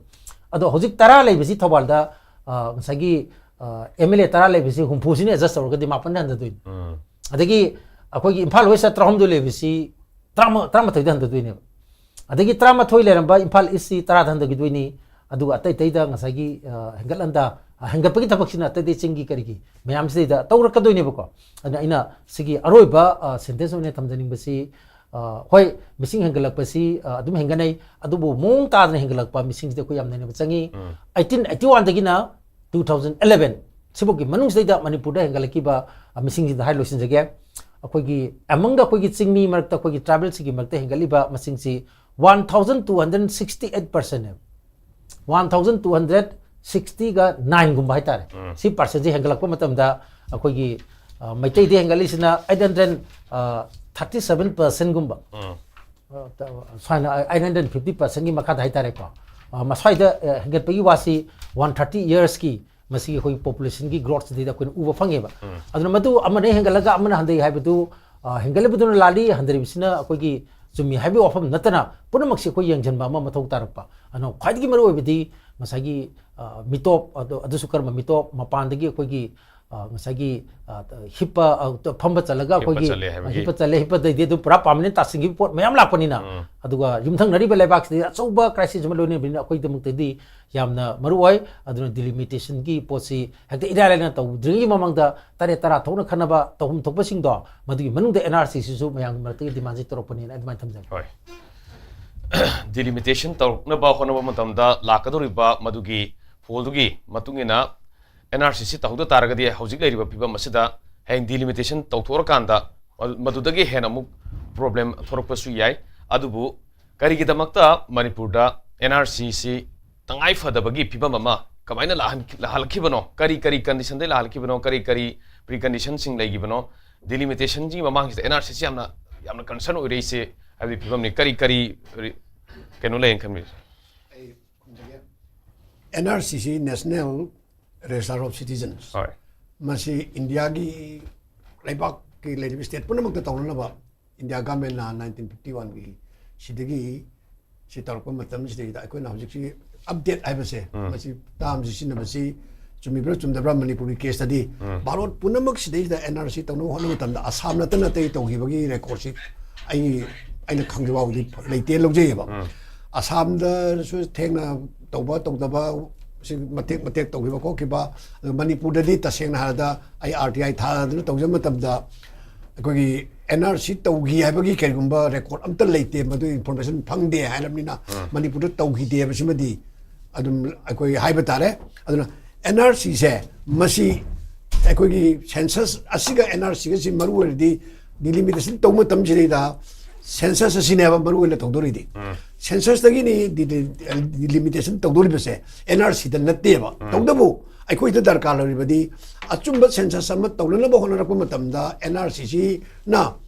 ꯑꯗꯣ ꯍꯧꯖꯤꯛ ꯇꯔꯥ ꯂꯩꯕꯁꯤ ꯊꯧꯕꯥꯜꯗ, ꯑ, ꯉꯁꯥꯏꯒꯤ, ꯑ, M L A ꯇꯔꯥ ꯂꯩꯕꯁꯤ ꯍꯨꯝꯐꯨꯁꯤꯅ adjust ꯇꯧꯔꯒꯗꯤ ꯃꯥꯄꯟꯗ ꯍꯟꯊꯗꯣꯏꯅꯤ꯫ ꯎꯝ꯫ ꯑꯗꯒꯤ ꯑꯩꯈꯣꯏꯒꯤ ꯏꯝꯐꯥꯜ West ꯇꯔꯥꯍꯨꯝꯗꯣꯏ ꯂꯩꯕꯁꯤ ꯇꯔꯥꯃ-, ꯇꯔꯥꯃꯥꯊꯣꯏꯗ ꯍꯟꯊꯗꯣꯏꯅꯦꯕ꯫ ꯑꯗꯒꯤ ꯇꯔꯥꯃꯥꯊꯣꯏ ꯂꯩꯔꯝꯕ ꯏꯝꯐꯥꯜ East ꯁꯤ ꯇꯔꯥꯗ ꯍꯟꯊꯈꯤꯗꯣꯏꯅꯤ꯫ ꯑꯗꯨꯒ ꯑꯇꯩ ꯑꯇꯩꯗ ꯉꯁꯥꯏꯒꯤ, ꯑ, ꯍꯦꯟꯒꯠꯍꯟꯗ, ꯑ, ꯍꯦꯟꯒꯠꯄꯒꯤ ꯊꯕꯛꯁꯤꯅ ꯑꯇꯩ ꯑꯇꯩ ꯆꯤꯡꯒꯤ ꯀꯔꯤꯒꯤ ꯃꯌꯥꯝꯁꯤꯗꯩꯗ ꯇꯧꯔꯛꯀꯗꯣꯏꯅꯦꯕꯀꯣ꯫ ꯑꯗꯨꯅ ꯑꯩꯅ ꯁꯤꯒꯤ ꯑꯔꯣꯏꯕ, ꯑ, sentence ꯑꯣꯏꯅ ꯊꯝꯖꯅꯤꯡꯕꯁꯤ, ꯑ, ꯍꯣꯏ, ꯃꯤꯁꯤꯡ ꯍꯦꯟꯒꯠꯂꯛꯄꯁꯤ, ꯑ, ꯑꯗꯨꯝ ꯍꯦꯟꯒꯠꯅꯩ, ꯑꯗꯨꯕꯨ ꯃꯑꯣꯡ ꯇꯥꯗꯅ ꯍꯦꯟꯒꯠꯂꯛꯄ ꯃꯤꯁꯤꯡꯁꯤꯗꯤ ꯑꯩꯈꯣꯏ ꯌꯥꯝ ꯅꯩꯅꯕ ꯆꯪꯉꯤ꯫ ꯎꯝ꯫ Eighteen eighty one ꯗꯒꯤꯅ two thousand eleven ꯁꯤꯐꯥꯎꯒꯤ ꯃꯅꯨꯡꯁꯤꯗꯩꯗ ꯃꯅꯤꯄꯨꯔꯗ ꯍꯦꯟꯒꯠꯂꯛꯈꯤꯕ, ꯑ, ꯃꯤꯁꯤꯡꯁꯤꯗ ꯍꯥꯏꯔ ꯂꯣꯏꯁꯤꯟꯖꯒꯦ꯫ ꯑꯩꯈꯣꯏꯒꯤ among the ꯑꯩꯈꯣꯏꯒꯤ ꯆꯤꯡꯃꯤ ꯃꯔꯛꯇ, ꯑꯩꯈꯣꯏꯒꯤ tribal ꯁꯤꯒꯤ ꯃꯔꯛꯇ ꯍꯦꯟꯒꯠꯂꯤꯕ ꯃꯁꯤꯡꯁꯤ one thousand two hundred sixty eight percent ꯅꯦꯕ꯫ One thousand two hundred sixty ꯒ nine ꯒꯨꯝꯕ ꯍꯥꯏꯇꯥꯔꯦ꯫ ꯎꯝ꯫ ꯁꯤ percent ꯁꯤ ꯍꯦꯟꯒꯠꯂꯛꯄ ꯃꯇꯝꯗ ꯑꯩꯈꯣꯏꯒꯤ, ꯑ, ꯃꯩꯇꯩꯗꯤ ꯍꯦꯟꯒꯠꯂꯤꯁꯤꯅ eight hundred thirty seven percent ꯒꯨꯝꯕ꯫ ꯎꯝ꯫ ꯑ, ꯁꯨꯃꯥꯏꯅ eight hundred fifty percent ꯒꯤ ꯃꯈꯥꯗ ꯍꯥꯏꯇꯥꯔꯦꯀꯣ꯫ ꯑ, ꯃꯁ꯭ꯋꯥꯏꯗ, ꯑ, ꯍꯦꯟꯒꯠꯄꯒꯤ ꯋꯥꯁꯤ one thirty years ꯀꯤ ꯃꯁꯤꯒꯤ ꯑꯩꯈꯣꯏꯒꯤ population ꯒꯤ growth ꯁꯤꯗꯩꯗ ꯑꯩꯈꯣꯏꯅ ꯎꯕ ꯐꯪꯉꯦꯕ꯫ ꯎꯝ꯫ ꯑꯗꯨꯅ ꯃꯗꯨ ꯑꯃꯅ ꯍꯦꯟꯒꯠꯂꯒ ꯑꯃꯅ ꯍꯟꯊꯩ ꯍꯥꯏꯕꯗꯨ, ꯑ, ꯍꯦꯟꯒꯠꯂꯤꯕꯗꯨꯅ ꯂꯥꯜꯂꯤ, ꯍꯟꯊꯔꯤꯕꯁꯤꯅ ꯑꯩꯈꯣꯏꯒꯤ ꯆꯨꯝꯃꯤ ꯍꯥꯏꯕꯒꯤ ꯋꯥꯐꯝ ꯅꯠꯇꯅ ꯄꯨꯝꯅꯃꯛꯁꯤ ꯑꯩꯈꯣꯏ ꯌꯦꯡꯁꯤꯟꯕ ꯑꯃ ꯃꯊꯧ ꯇꯥꯔꯛꯄ꯫ ꯑꯗꯨꯅ ꯈ꯭ꯋꯥꯏꯗꯒꯤ ꯃꯔꯨꯑꯣꯏꯕꯗꯤ ꯉꯁꯥꯏꯒꯤ, ꯑ, ꯃꯤꯇꯣꯞ, ꯑꯗꯨ, ꯑꯗꯨꯁꯨ ꯀꯔꯝꯕ ꯃꯤꯇꯣꯞ? ꯃꯄꯥꯟꯗꯒꯤ ꯑꯩꯈꯣꯏꯒꯤ, ꯑ, ꯉꯁꯥꯏꯒꯤ, ꯑ, ꯍꯤꯞꯄ, ꯑ, ꯐꯝꯕ ꯆꯠꯂꯒ ꯍꯤꯞꯄ ꯑꯩꯈꯣꯏꯒꯤ, ꯆꯠꯂꯦ ꯍꯥꯏꯕꯒꯤ꯫ ꯍꯤꯞꯄ ꯆꯠꯂꯦ, ꯍꯤꯞꯄꯗꯩꯗꯤ ꯑꯗꯨꯝ ꯄꯨꯔꯥ permanent ꯇꯥꯁꯤꯟꯈꯤꯕ ꯄꯣꯠ ꯃꯌꯥꯝ ꯂꯥꯛꯄꯅꯤꯅ꯫ ꯎꯝ꯫ ꯑꯗꯨꯒ ꯌꯨꯝꯊꯪꯅꯔꯤꯕ ꯂꯩꯕꯥꯛꯁꯤꯗ ꯑꯆꯧꯕ crisis ꯑꯃ ꯂꯣꯏꯅꯔꯤꯕꯅꯤꯅ ꯑꯩꯈꯣꯏꯒꯤꯗꯃꯛꯇꯗꯤ ꯌꯥꯝꯅ ꯃꯔꯨ ꯑꯣꯏ꯫ ꯑꯗꯨꯅ delimitationꯒꯤ ꯄꯣꯠꯁꯤ ꯍꯦꯛꯇ ꯏꯔꯥꯏ ꯂꯥꯏꯅ ꯇꯧꯗ꯭ꯔꯤꯉꯩꯒꯤ ꯃꯃꯥꯡꯗ ꯇꯔꯦꯠ ꯇꯔꯥ ꯊꯣꯛꯅ ꯈꯟꯅꯕ, ꯇꯧꯐꯝ ꯊꯣꯛꯄꯁꯤꯡꯗꯣ, ꯃꯗꯨꯒꯤ ꯃꯅꯨꯡꯗ NRC ꯁꯤꯁꯨ ꯃꯌꯥꯝꯒꯤ ꯃꯔꯛꯇꯒꯤ demandꯁꯤ ꯇꯧꯔꯛꯄꯅꯦꯅ ꯑꯗꯨꯃꯥꯏꯅ ꯊꯝꯖꯒꯦ꯫ ꯍꯣꯏ꯫ Delimitation ꯇꯧꯔꯛꯅꯕ ꯍꯣꯠꯅꯕ ꯃꯇꯝꯗ ꯂꯥꯛꯀꯗꯧꯔꯤꯕ ꯃꯗꯨꯒꯤ ꯐꯣꯜꯗꯨꯒꯤ ꯃꯇꯨꯡ ꯏꯟꯅ NRC ꯁꯤ ꯇꯧꯍꯧꯗ ꯇꯥꯔꯒꯗꯤ ꯍꯧꯖꯤꯛ ꯂꯩꯔꯤꯕ ꯐꯤꯕꯝ ꯑꯁꯤꯗ ꯍꯌꯦꯡ delimitation ꯇꯧꯊꯣꯛꯑꯀꯥꯟꯗ ꯃꯗꯨꯗꯒꯤ ꯍꯦꯟꯅ ꯑꯃꯨꯛ problem ꯊꯣꯔꯛꯄꯁꯨ ꯌꯥꯏ꯫ ꯑꯗꯨꯕꯨ ꯀꯔꯤꯒꯤꯗꯃꯛꯇ ꯃꯅꯤꯄꯨꯔꯗ NRC ꯁꯤ ꯇꯉꯥꯏ ꯐꯗꯕꯒꯤ ꯐꯤꯕꯝ ꯑꯃ ꯀꯃꯥꯏꯅ ꯂꯥꯛꯍꯟ-, ꯂꯥꯛꯍꯜꯂꯛꯈꯤꯕꯅꯣ? ꯀꯔꯤ ꯀꯔꯤ conditionꯗꯩ ꯂꯥꯛꯍꯜꯂꯛꯈꯤꯕꯅꯣ? ꯀꯔꯤ ꯀꯔꯤ preconditionꯁꯤꯡ ꯂꯩꯈꯤꯕꯅꯣ? ꯗꯤꯂꯤꯃꯤꯇꯦꯁꯟꯒꯤ ꯃꯃꯥꯡꯁꯤꯗ ꯑꯦꯟ ꯑꯥꯔ ꯁꯤꯁꯤ ꯌꯥꯝꯅ, ꯌꯥꯝꯅ ꯀꯟꯁꯔꯟ ꯑꯣꯏꯔꯛꯏꯁꯦ ꯍꯥꯏꯕꯗꯤ ꯐꯤꯕꯝꯅꯤ? ꯀꯔꯤ, ꯀꯔꯤ ꯔꯤ-, ꯀꯩꯅꯣ ꯂꯩꯌꯦꯅ ꯈꯟꯕꯤꯔꯤꯁꯦ? ꯑꯩ ꯈꯨꯝꯖꯒꯦ꯫ ꯑꯦꯟ ꯑꯥꯔ ꯁꯤꯁꯤ National Register of Citizens, ꯍꯣꯏ꯫ ꯃꯁꯤ ꯏꯟꯗꯤꯌꯥꯒꯤ ꯂꯩꯕꯥꯛꯀꯤ ꯂꯩꯔꯤꯕ ꯁ꯭ꯇꯦꯠ ꯄꯨꯝꯅꯃꯛꯇ ꯇꯧꯅꯅꯕ ꯏꯟꯗꯤꯌꯥ ꯒꯃꯦꯟꯅ ꯅꯥꯏꯟꯇꯤꯟ ꯐꯤꯐꯇꯤ ꯋꯥꯟꯒꯤ ꯁꯤꯗꯒꯤ ꯁꯤ ꯇꯧꯔꯛꯄ ꯃꯇꯝꯁꯤꯗꯩꯗ ꯑꯩꯈꯣꯏꯅ ꯍꯧꯖꯤꯛꯁꯤ ꯑꯞꯗꯦꯠ ꯍꯥꯏꯕꯁꯦ, ꯃꯁꯤ ꯇꯥꯝꯁꯤ ꯁꯤꯖꯤꯟꯅꯕꯁꯤ ꯆꯨꯝꯃꯤꯕ꯭ꯔꯥ ꯆꯨꯝꯗꯕ꯭ꯔꯥ? ꯃꯅꯤꯄꯨꯔꯒꯤ ꯀꯦꯁꯇꯗꯤ ꯚꯥꯔꯠ ꯄꯨꯝꯅꯃꯛ ꯁꯤꯗꯩꯁꯤꯗ ꯑꯦꯟ ꯑꯥꯔ ꯁꯤ ꯇꯧꯅꯕ ꯍꯣꯠꯅꯕ ꯃꯇꯝꯗ ꯑꯁꯥꯝ ꯅꯠꯇꯅ ꯑꯇꯩ ꯇꯧꯈꯤꯕꯒꯤ ꯔꯦꯀꯣꯔꯠꯁꯤ ꯑꯩ, ꯑꯩꯅ ꯈꯪꯖ ꯐꯥꯎꯕꯗꯤ ꯂꯩꯇꯦ ꯂꯧꯖꯩꯑꯕ꯫ ꯑꯁꯥꯝꯗꯁꯨ ꯊꯦꯡꯅ ꯇꯧꯕ ꯇꯧꯗꯕ ꯁꯤ ꯃꯇꯦꯛ ꯃꯇꯦꯛ ꯇꯧꯈꯤꯕ ꯈꯣꯠꯈꯤꯕ, ꯑꯗꯨ ꯃꯅꯤꯄꯨꯔꯗꯗꯤ ꯇꯁꯦꯡꯅ ꯍꯥꯏꯔꯕꯗ ꯑꯩ ꯑꯥꯔ ꯇꯤ ꯑꯥꯏ ꯊꯥꯗꯅ ꯇꯧꯖꯕ ꯃꯇꯝꯗ ꯑꯩꯈꯣꯏꯒꯤ ꯑꯦꯟ ꯑꯥꯔ ꯁꯤ ꯇꯧꯈꯤ ꯍꯥꯏꯕꯒꯤ ꯀꯔꯤꯒꯨꯝꯕ ꯔꯦꯀꯣꯔꯠ ꯑꯝꯇ ꯂꯩꯇꯦ, ꯃꯗꯨ ꯏꯟꯐꯣꯔꯃꯦꯁꯟ ꯐꯪꯗꯦ ꯍꯥꯏꯔꯕꯅꯤꯅ ꯃꯅꯤꯄꯨꯔꯗ ꯇꯧꯈꯤꯗꯦ ꯍꯥꯏꯕꯁꯤꯃꯗꯤ ꯑꯗꯨꯝ ꯑꯩꯈꯣꯏ ꯍꯥꯏꯕ ꯇꯥꯔꯦ꯫ ꯑꯗꯨꯅ ꯑꯦꯟ ꯑꯥꯔ ꯁꯤꯁꯦ ꯃꯁꯤ ꯑꯩꯈꯣꯏꯒꯤ ꯁꯦꯟꯁꯁ ꯑꯁꯤꯒ ꯑꯦꯟ ꯑꯥꯔ ꯁꯤꯒꯁꯤ ꯃꯔꯨ ꯑꯣꯏꯔꯗꯤ ꯗꯤꯂꯤꯃꯤꯇꯦꯁꯟ ꯇꯧꯕ ꯃꯇꯝꯁꯤꯗꯩꯗ ꯁꯦꯟꯁꯁ ꯑꯁꯤꯅꯦꯕ ꯃꯔꯨ ꯑꯣꯏꯅ ꯇꯧꯗꯣꯔꯤꯗꯤ꯫ ꯁꯦꯟꯁꯁꯇꯒꯤꯅꯤ ꯗꯤꯂꯤꯃꯤꯇꯦꯁꯟ ꯇꯧꯗꯣꯔꯤꯕꯁꯦ, ꯑꯦꯟ ꯑꯥꯔ ꯁꯤꯗ ꯅꯠꯇꯦꯕ꯫ ꯇꯧꯗꯕꯨ ꯑꯩꯈꯣꯏꯗ ꯗꯔꯀꯥꯔ ꯂꯩꯔꯤꯕꯗꯤ ꯑꯆꯨꯝꯕ ꯁꯦꯟꯁꯁ ꯑꯃ ꯇꯧꯅꯅꯕ ꯍꯣꯠꯅꯔꯛꯄ ꯃꯇꯝꯗ ꯑꯦꯟ ꯑꯥꯔ ꯁꯤꯁꯤꯅ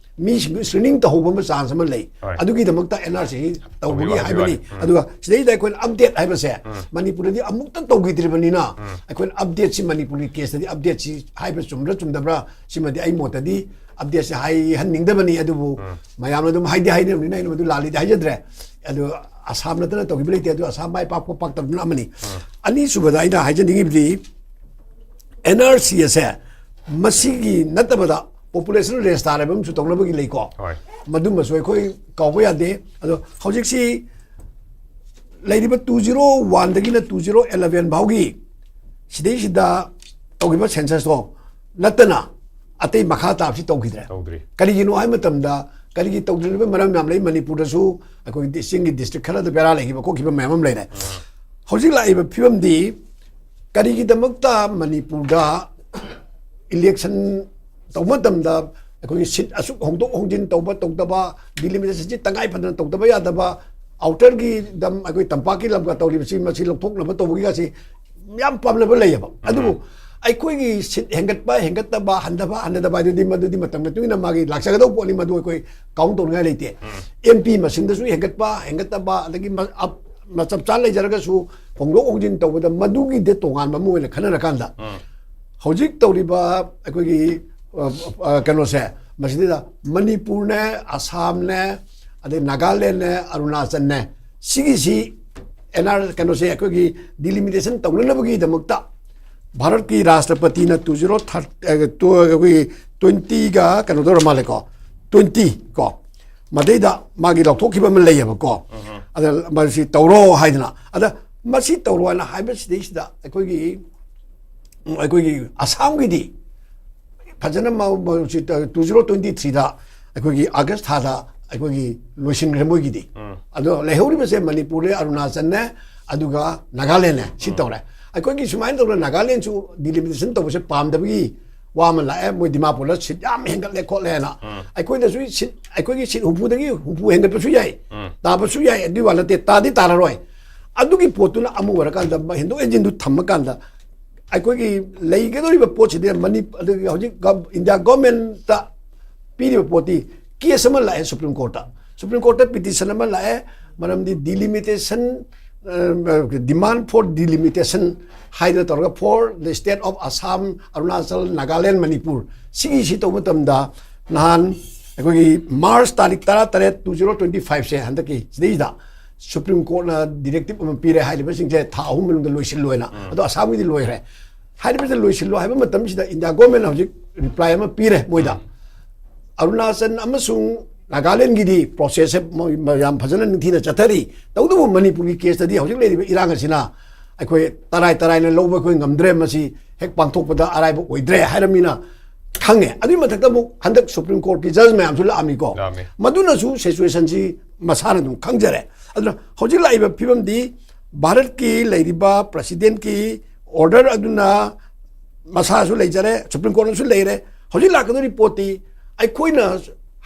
ꯃꯤꯁꯤꯡꯗꯨ ꯁ꯭ꯀ꯭ꯔꯤꯅꯤꯡ ꯇꯧꯍꯧꯕ ꯑꯃ ꯆꯥꯟꯁ ꯑꯃ ꯂꯩ꯫ ꯍꯣꯏ꯫ ꯑꯗꯨꯒꯤꯗꯃꯛꯇ ꯑꯦꯟ ꯑꯥꯔ ꯁꯤ ꯇꯧꯕꯒꯤ ꯇꯧꯕꯤꯌꯨ ꯍꯥꯏꯕꯒꯤ ꯍꯥꯏꯕꯅꯤ꯫ ꯋꯥꯅꯤ꯫ ꯎꯝ꯫ ꯑꯗꯨꯒ ꯁꯤꯗꯩꯗ ꯑꯩꯈꯣꯏꯅ ꯑꯞꯗꯦꯠ ꯍꯥꯏꯕꯁꯦ ꯃꯅꯤꯄꯨꯔꯗꯗꯤ ꯑꯃꯨꯛꯇ ꯇꯧꯈꯤꯗ꯭ꯔꯤꯕꯅꯤꯅ ꯑꯩꯈꯣꯏꯅ ꯑꯞꯗꯦꯠꯁꯤ ꯃꯅꯤꯄꯨꯔꯒꯤ ꯀꯦꯁꯇꯗꯤ ꯑꯞꯗꯦꯠꯁꯤ ꯍꯥꯏꯕ ꯆꯨꯝꯕ꯭ꯔꯥ ꯆꯨꯝꯗꯕ꯭ꯔꯥ ꯁꯤꯃꯗꯤ ꯑꯩ ꯃꯣꯠꯇꯗꯤ ꯑꯞꯗꯦꯠꯁꯦ ꯍꯥꯏꯍꯟꯅꯤꯡꯗꯕꯅꯤ꯫ ꯑꯗꯨꯕꯨ ꯃꯌꯥꯝꯅ ꯑꯗꯨꯝ ꯍꯥꯏꯗꯤ ꯍꯥꯏꯅꯕꯅꯤꯅ ꯑꯩꯅ ꯃꯗꯨ ꯂꯥꯜꯂꯤꯗꯤ ꯍꯥꯏꯖꯗ꯭ꯔꯦ꯫ ꯑꯗꯨ ꯑꯁꯥꯝ ꯅꯠꯇꯅ ꯇꯧꯈꯤꯕ ꯂꯩꯇꯦ꯫ ꯑꯗꯨ ꯑꯁꯥꯝ ꯃꯥꯏ ꯄꯥꯛꯄ ꯄꯥꯛꯇꯕꯗꯨꯅ ꯑꯃꯅꯤ꯫ ꯑꯅꯤꯁꯨꯕꯗ ꯑꯩꯅ ꯍꯥꯏꯖꯅꯤꯡꯉꯤꯕꯗꯤ ꯑꯦꯟ ꯑꯥꯔ ꯁꯤ ꯑꯁꯦ ꯃꯁꯤꯒꯤ ꯅꯠꯇꯕꯗ ꯄꯣꯄꯨꯂꯦꯁꯟ ꯔꯦꯖꯤꯁꯇꯥꯔ ꯍꯥꯏꯕ ꯑꯃꯁꯨ ꯇꯧꯅꯕꯒꯤ ꯂꯩꯀꯣ꯫ ꯍꯣꯏ꯫ ꯃꯗꯨꯃꯁꯨ ꯑꯩꯈꯣꯏ ꯀꯥꯎꯕ ꯌꯥꯗꯦ꯫ ꯑꯗꯣ ꯍꯧꯖꯤꯛꯁꯤ ꯂꯩꯔꯤꯕ two zero one ꯗꯒꯤꯅ two zero eleven ꯐꯥꯎꯒꯤ ꯁꯤꯗꯩꯁꯤꯗ ꯇꯧꯈꯤꯕ ꯁꯦꯟꯁꯁꯇꯣ ꯅꯠꯇꯅ ꯑꯇꯩ ꯃꯈꯥ ꯇꯥꯕꯁꯤ ꯇꯧꯈꯤꯗ꯭ꯔꯦ꯫ ꯇꯧꯗ꯭ꯔꯤ꯫ ꯀꯔꯤꯒꯤꯅꯣ ꯍꯥꯏꯕ ꯃꯇꯝꯗ ꯀꯔꯤꯒꯤ ꯇꯧꯗ꯭ꯔꯤꯕ ꯃꯔꯝ ꯌꯥꯝ ꯂꯩ꯫ ꯃꯅꯤꯄꯨꯔꯗꯁꯨ ꯑꯩꯈꯣꯏꯒꯤ ꯆꯤꯡꯒꯤ ꯗꯤꯁꯇ꯭ꯔꯤꯛ ꯈꯔꯗ ꯕꯦꯔꯥ ꯂꯩꯈꯤꯕ ꯈꯣꯠꯈꯤꯕ ꯃꯌꯥꯝ ꯑꯃ ꯂꯩꯔꯦ꯫ ꯍꯧꯖꯤꯛ ꯂꯥꯛꯏꯕ ꯐꯤꯕꯝꯗꯤ ꯀꯔꯤꯒꯤꯗꯃꯛꯇ ꯃꯅꯤꯄꯨꯔꯗ ꯏꯂꯦꯛꯁꯟ ꯇꯧꯕ ꯃꯇꯝꯗ ꯑꯩꯈꯣꯏꯒꯤ ꯁꯤꯠ ꯑꯁꯨꯛ ꯍꯣꯡꯗꯣꯛ ꯍꯣꯡꯖꯤꯟ ꯇꯧꯕ ꯇꯧꯗꯕ, ꯗꯤꯂꯤꯃꯤꯇꯦꯁꯟꯁꯤ ꯇꯉꯥꯏ ꯐꯗꯅ ꯇꯧꯗꯕ ꯌꯥꯗꯕ, ꯑꯥꯎꯇꯔꯒꯤ ꯂꯝ ꯑꯩꯈꯣꯏ ꯇꯝꯄꯥꯛꯀꯤ ꯂꯝꯒ ꯇꯧꯔꯤꯕꯁꯤ ꯃꯁꯤ ꯂꯧꯊꯣꯛꯅꯕ ꯇꯧꯕꯒꯤꯒꯁꯤ ꯌꯥꯝ ꯄꯥꯝꯅꯕ ꯂꯩꯌꯦꯕ꯫ ꯑꯗꯨꯕꯨ ꯑꯩꯈꯣꯏꯒꯤ ꯁꯤꯠ ꯍꯦꯟꯒꯠꯄ, ꯍꯦꯟꯒꯠꯇꯕ, ꯍꯟꯊꯕ, ꯍꯟꯊꯗꯕ ꯍꯥꯏꯗꯨꯗꯤ ꯃꯗꯨꯗꯤ ꯃꯇꯝ ꯃꯇꯨꯡ ꯏꯟꯅ ꯃꯥꯒꯤ ꯂꯥꯛꯆꯒꯗꯧꯕ ꯄꯣꯠꯅꯤ, ꯃꯗꯨ ꯑꯩꯈꯣꯏ ꯀꯥꯎꯟ ꯇꯧꯅꯤꯡꯉꯥꯏ ꯂꯩꯇꯦ꯫ ꯑꯦꯝ ꯄꯤ ꯃꯁꯤꯡꯗꯁꯨ ꯍꯦꯟꯒꯠꯄ, ꯍꯦꯟꯒꯠꯇꯕ, ꯑꯗꯒꯤ ꯃ-, ꯑꯞ-, ꯃ-, ꯆꯞ ꯆꯥꯅ ꯂꯩꯖꯔꯒꯁꯨ ꯍꯣꯡꯗꯣꯛ ꯍꯣꯡꯖꯤꯟ ꯇꯧꯕꯗ ꯃꯗꯨꯒꯤꯗꯤ ꯇꯣꯉꯥꯟꯕ ꯑꯃ ꯑꯣꯏꯅ ꯈꯟꯅꯔꯀꯥꯟꯗ, ꯍꯧꯖꯤꯛ ꯇꯧꯔꯤꯕ ꯑꯩꯈꯣꯏꯒꯤ, ꯑ, ꯑ, ꯀꯩꯅꯣꯁꯦ, ꯃꯁꯤꯗ ꯃꯅꯤꯄꯨꯔꯅꯦ, ꯑꯁꯥꯝꯅꯦ, ꯑꯗꯩ ꯅꯥꯒꯥꯂꯦꯟꯅꯦ, ꯑꯔꯨꯅꯥꯆꯜꯅꯦ, ꯁꯤꯒꯤꯁꯤ ꯑꯦꯟ ꯑꯥꯔ ꯀꯩꯅꯣꯁꯦ ꯑꯩꯈꯣꯏꯒꯤ ꯗꯤꯂꯤꯃꯤꯇꯦꯁꯟ ꯇꯧꯅꯅꯕꯒꯤꯗꯃꯛꯇ ꯚꯥꯔꯠꯀꯤ ꯔꯥꯁꯇ꯭ꯔꯄꯇꯤꯅ ꯇꯨ ꯖꯤꯔꯣ ꯊꯥꯔꯇꯤ, ꯑꯩꯈꯣꯏꯒꯤ ꯇ꯭ꯋꯦꯟꯇꯤꯒ ꯀꯩꯅꯣ ꯇꯧꯔ ꯃꯥꯜꯂꯦꯀꯣ, ꯇ꯭ꯋꯦꯟꯇꯤ ꯀꯣ, ꯃꯗꯩꯗ ꯃꯥꯒꯤ ꯂꯧꯊꯣꯛꯈꯤꯕ ꯑꯃ ꯂꯩꯌꯦꯕꯀꯣ꯫ ꯑꯗ ꯃꯁꯤ ꯇꯧꯔꯣ ꯍꯥꯏꯗꯅ, ꯑꯗ ꯃꯁꯤ ꯇꯧꯔꯣ ꯍꯥꯏꯅ ꯍꯥꯏꯕꯁꯤꯗꯩꯁꯤꯗ ꯑꯩꯈꯣꯏꯒꯤ, ꯑꯩꯈꯣꯏꯒꯤ ꯑꯁꯥꯝꯒꯤꯗꯤ ꯐꯖꯅ ꯇꯨ ꯖꯤꯔꯣ ꯇ꯭ꯋꯦꯟꯇꯤ ꯊ꯭ꯔꯤꯗ ꯑꯩꯈꯣꯏꯒꯤ ꯑꯥꯒꯁ ꯊꯥꯗ ꯑꯩꯈꯣꯏꯒꯤ ꯂꯣꯏꯁꯤꯟꯈ꯭ꯔꯦ ꯃꯣꯏꯒꯤꯗꯤ꯫ ꯑꯗꯣ ꯂꯩꯍꯧꯔꯤꯕꯁꯦ ꯃꯅꯤꯄꯨꯔꯅꯦ, ꯑꯔꯨꯅꯥꯆꯜꯅꯦ, ꯑꯗꯨꯒ ꯅꯥꯒꯥꯂꯦꯟꯅꯦ, ꯁꯤ ꯇꯧꯔꯦ꯫ ꯑꯩꯈꯣꯏꯒꯤ ꯁꯨꯃꯥꯏꯅ ꯇꯧꯗꯅ ꯅꯥꯒꯥꯂꯦꯟꯁꯨ ꯗꯤꯂꯤꯃꯤꯇꯦꯁꯟ ꯇꯧꯕꯁꯦ ꯄꯥꯝꯗꯕꯒꯤ ꯋꯥ ꯑꯃ ꯂꯥꯛꯑꯦ, ꯃꯣꯏ ꯗꯤꯃꯥꯄꯨꯔꯗ ꯁꯤꯠ ꯌꯥꯝ ꯍꯦꯟꯒꯠꯂꯦ ꯈꯣꯠꯂꯦꯅ꯫ ꯑꯩꯈꯣꯏꯗꯁꯨ ꯁꯤꯠ, ꯑꯩꯈꯣꯏꯒꯤ ꯁꯤꯠ ꯍꯨꯝꯐꯨꯗꯒꯤ ꯍꯨꯝꯐꯨ ꯍꯦꯟꯒꯠꯄꯁꯨ ꯌꯥꯏ, ꯇꯥꯕꯁꯨ ꯌꯥꯏ, ꯑꯗꯨꯒꯤ ꯋꯥ ꯅꯠꯇꯦ, ꯇꯥꯗꯤ ꯇꯥꯔꯔꯣꯏ꯫ ꯑꯗꯨꯒꯤ ꯄꯣꯠꯇꯨꯅ ꯑꯃ ꯑꯣꯏꯔꯀꯥꯟꯗ ꯍꯦꯟꯗꯣꯛ ꯍꯦꯟꯖꯤꯟꯗꯨ ꯊꯝꯃꯀꯥꯟꯗ ꯑꯩꯈꯣꯏꯒꯤ ꯂꯩꯒꯗꯧꯔꯤꯕ ꯄꯣꯠꯁꯤꯗꯤ ꯃꯅꯤ-, ꯑꯗꯨꯒꯤ ꯍꯧꯖꯤꯛ ꯒꯚ-, ꯏꯟꯗꯤꯌꯥ ꯒꯚꯔꯟꯃꯦꯟꯠꯇ ꯄꯤꯔꯤꯕ ꯄꯣꯠꯇꯤ ꯀꯦꯁ ꯑꯃ ꯂꯥꯛꯑꯦ ꯁꯨꯄ꯭ꯔꯤꯝ ꯀꯣꯔꯠꯇ꯫ ꯁꯨꯄ꯭ꯔꯤꯝ ꯀꯣꯔꯠꯇ ꯄꯤꯇꯤꯁꯟ ꯑꯃ ꯂꯥꯛꯑꯦ, ꯃꯔꯝꯗꯤ ꯗꯤꯂꯤꯃꯤꯇꯦꯁꯟ, demand for delimitation ꯍꯥꯏꯗꯅ ꯇꯧꯔꯒ for the state of Assam, Arunachal, Nagaland, Manipur, ꯁꯤꯒꯤꯁꯤ ꯇꯧꯕ ꯃꯇꯝꯗ ꯅꯍꯥꯟ ꯑꯩꯈꯣꯏꯒꯤ ꯃꯥꯔꯆ ꯇꯥꯔꯤꯛ ꯇꯔꯥ ꯇꯔꯦꯠ, ꯇꯨ ꯖꯤꯔꯣ ꯇ꯭ꯋꯦꯟꯇꯤ ꯐꯥꯏꯚꯁꯦ ꯍꯟꯗꯛꯀꯤ ꯁꯤꯗꯩꯁꯤꯗ ꯁꯨꯄ꯭ꯔꯤꯝ ꯀꯣꯔꯠꯅ ꯗꯤꯔꯦꯛꯇꯤꯞ ꯑꯃ ꯄꯤꯔꯦ, ꯍꯥꯏꯔꯤꯕꯁꯤꯡꯁꯦ ꯊꯥ ꯑꯍꯨꯝ ꯃꯅꯨꯡꯗ ꯂꯣꯏꯁꯤꯜꯂꯣ ꯍꯥꯏꯅ꯫ ꯑꯗꯣ ꯑꯁꯥꯝꯒꯤꯗꯤ ꯂꯣꯏꯈ꯭ꯔꯦ꯫ ꯍꯥꯏꯔꯤꯕꯁꯤꯗ ꯂꯣꯏꯁꯤꯜꯂꯣ ꯍꯥꯏꯕ ꯃꯇꯝꯁꯤꯗ ꯏꯟꯗꯤꯌꯥ ꯒꯣꯔꯃꯦꯟꯅ ꯍꯧꯖꯤꯛ ꯔꯤꯄ꯭ꯂꯥꯏ ꯑꯃ ꯄꯤꯔꯦ ꯃꯣꯏꯗ꯫ ꯑꯔꯨꯅꯥꯆꯜ ꯑꯃꯁꯨꯡ ꯅꯥꯒꯥꯂꯦꯟꯒꯤꯗꯤ ꯄ꯭ꯔꯣꯁꯦꯁꯁꯦ ꯃꯣꯏ ꯌꯥꯝ ꯐꯖꯅ ꯅꯤꯡꯊꯤꯅ ꯆꯠꯊꯔꯤ꯫ ꯇꯧꯕꯇꯕꯨ ꯃꯅꯤꯄꯨꯔꯒꯤ ꯀꯦꯁꯇꯗꯤ ꯍꯧꯖꯤꯛ ꯂꯩꯔꯤꯕ ꯏꯔꯥꯡ ꯑꯁꯤꯅ ꯑꯩꯈꯣꯏ ꯇꯔꯥꯏ ꯇꯔꯥꯏꯅ ꯂꯧꯕ ꯑꯩꯈꯣꯏ ꯉꯝꯗ꯭ꯔꯦ, ꯃꯁꯤ ꯍꯦꯛ ꯄꯥꯡꯊꯣꯛꯄꯗ ꯑꯔꯥꯏꯕ ꯑꯣꯏꯗ꯭ꯔꯦ ꯍꯥꯏꯔꯃꯤꯅ ꯈꯪꯉꯦ꯫ ꯑꯗꯨꯒꯤ ꯃꯊꯛꯇ ꯑꯃꯨꯛ ꯍꯟꯗꯛ ꯁꯨꯄ꯭ꯔꯤꯝ ꯀꯣꯔꯠꯀꯤ ꯖꯖ ꯃꯌꯥꯝꯁꯨ ꯂꯥꯛꯑꯝꯃꯤꯀꯣ꯫ ꯂꯥꯛꯑꯝꯃꯤ꯫ ꯃꯗꯨꯅꯁꯨ ꯁꯤꯆꯨꯋꯦꯁꯟꯁꯤ ꯃꯁꯥꯅ ꯑꯗꯨꯝ ꯈꯪꯖꯔꯦ꯫ ꯑꯗꯨꯅ ꯍꯧꯖꯤꯛ ꯂꯥꯛꯏꯕ ꯐꯤꯕꯝꯗꯤ ꯚꯥꯔꯠꯀꯤ ꯂꯩꯔꯤꯕ ꯄ꯭ꯔꯁꯤꯗꯦꯟꯠꯀꯤ ꯑꯣꯔꯗꯔ ꯑꯗꯨꯅ ꯃꯁꯥꯁꯨ ꯂꯩꯖꯔꯦ, ꯁꯨꯄ꯭ꯔꯤꯝ ꯀꯣꯔꯠꯅꯁꯨ ꯂꯩꯔꯦ꯫ ꯍꯧꯖꯤꯛ ꯂꯥꯛꯀꯗꯧꯔꯤ ꯄꯣꯠꯇꯤ ꯑꯩꯈꯣꯏꯅ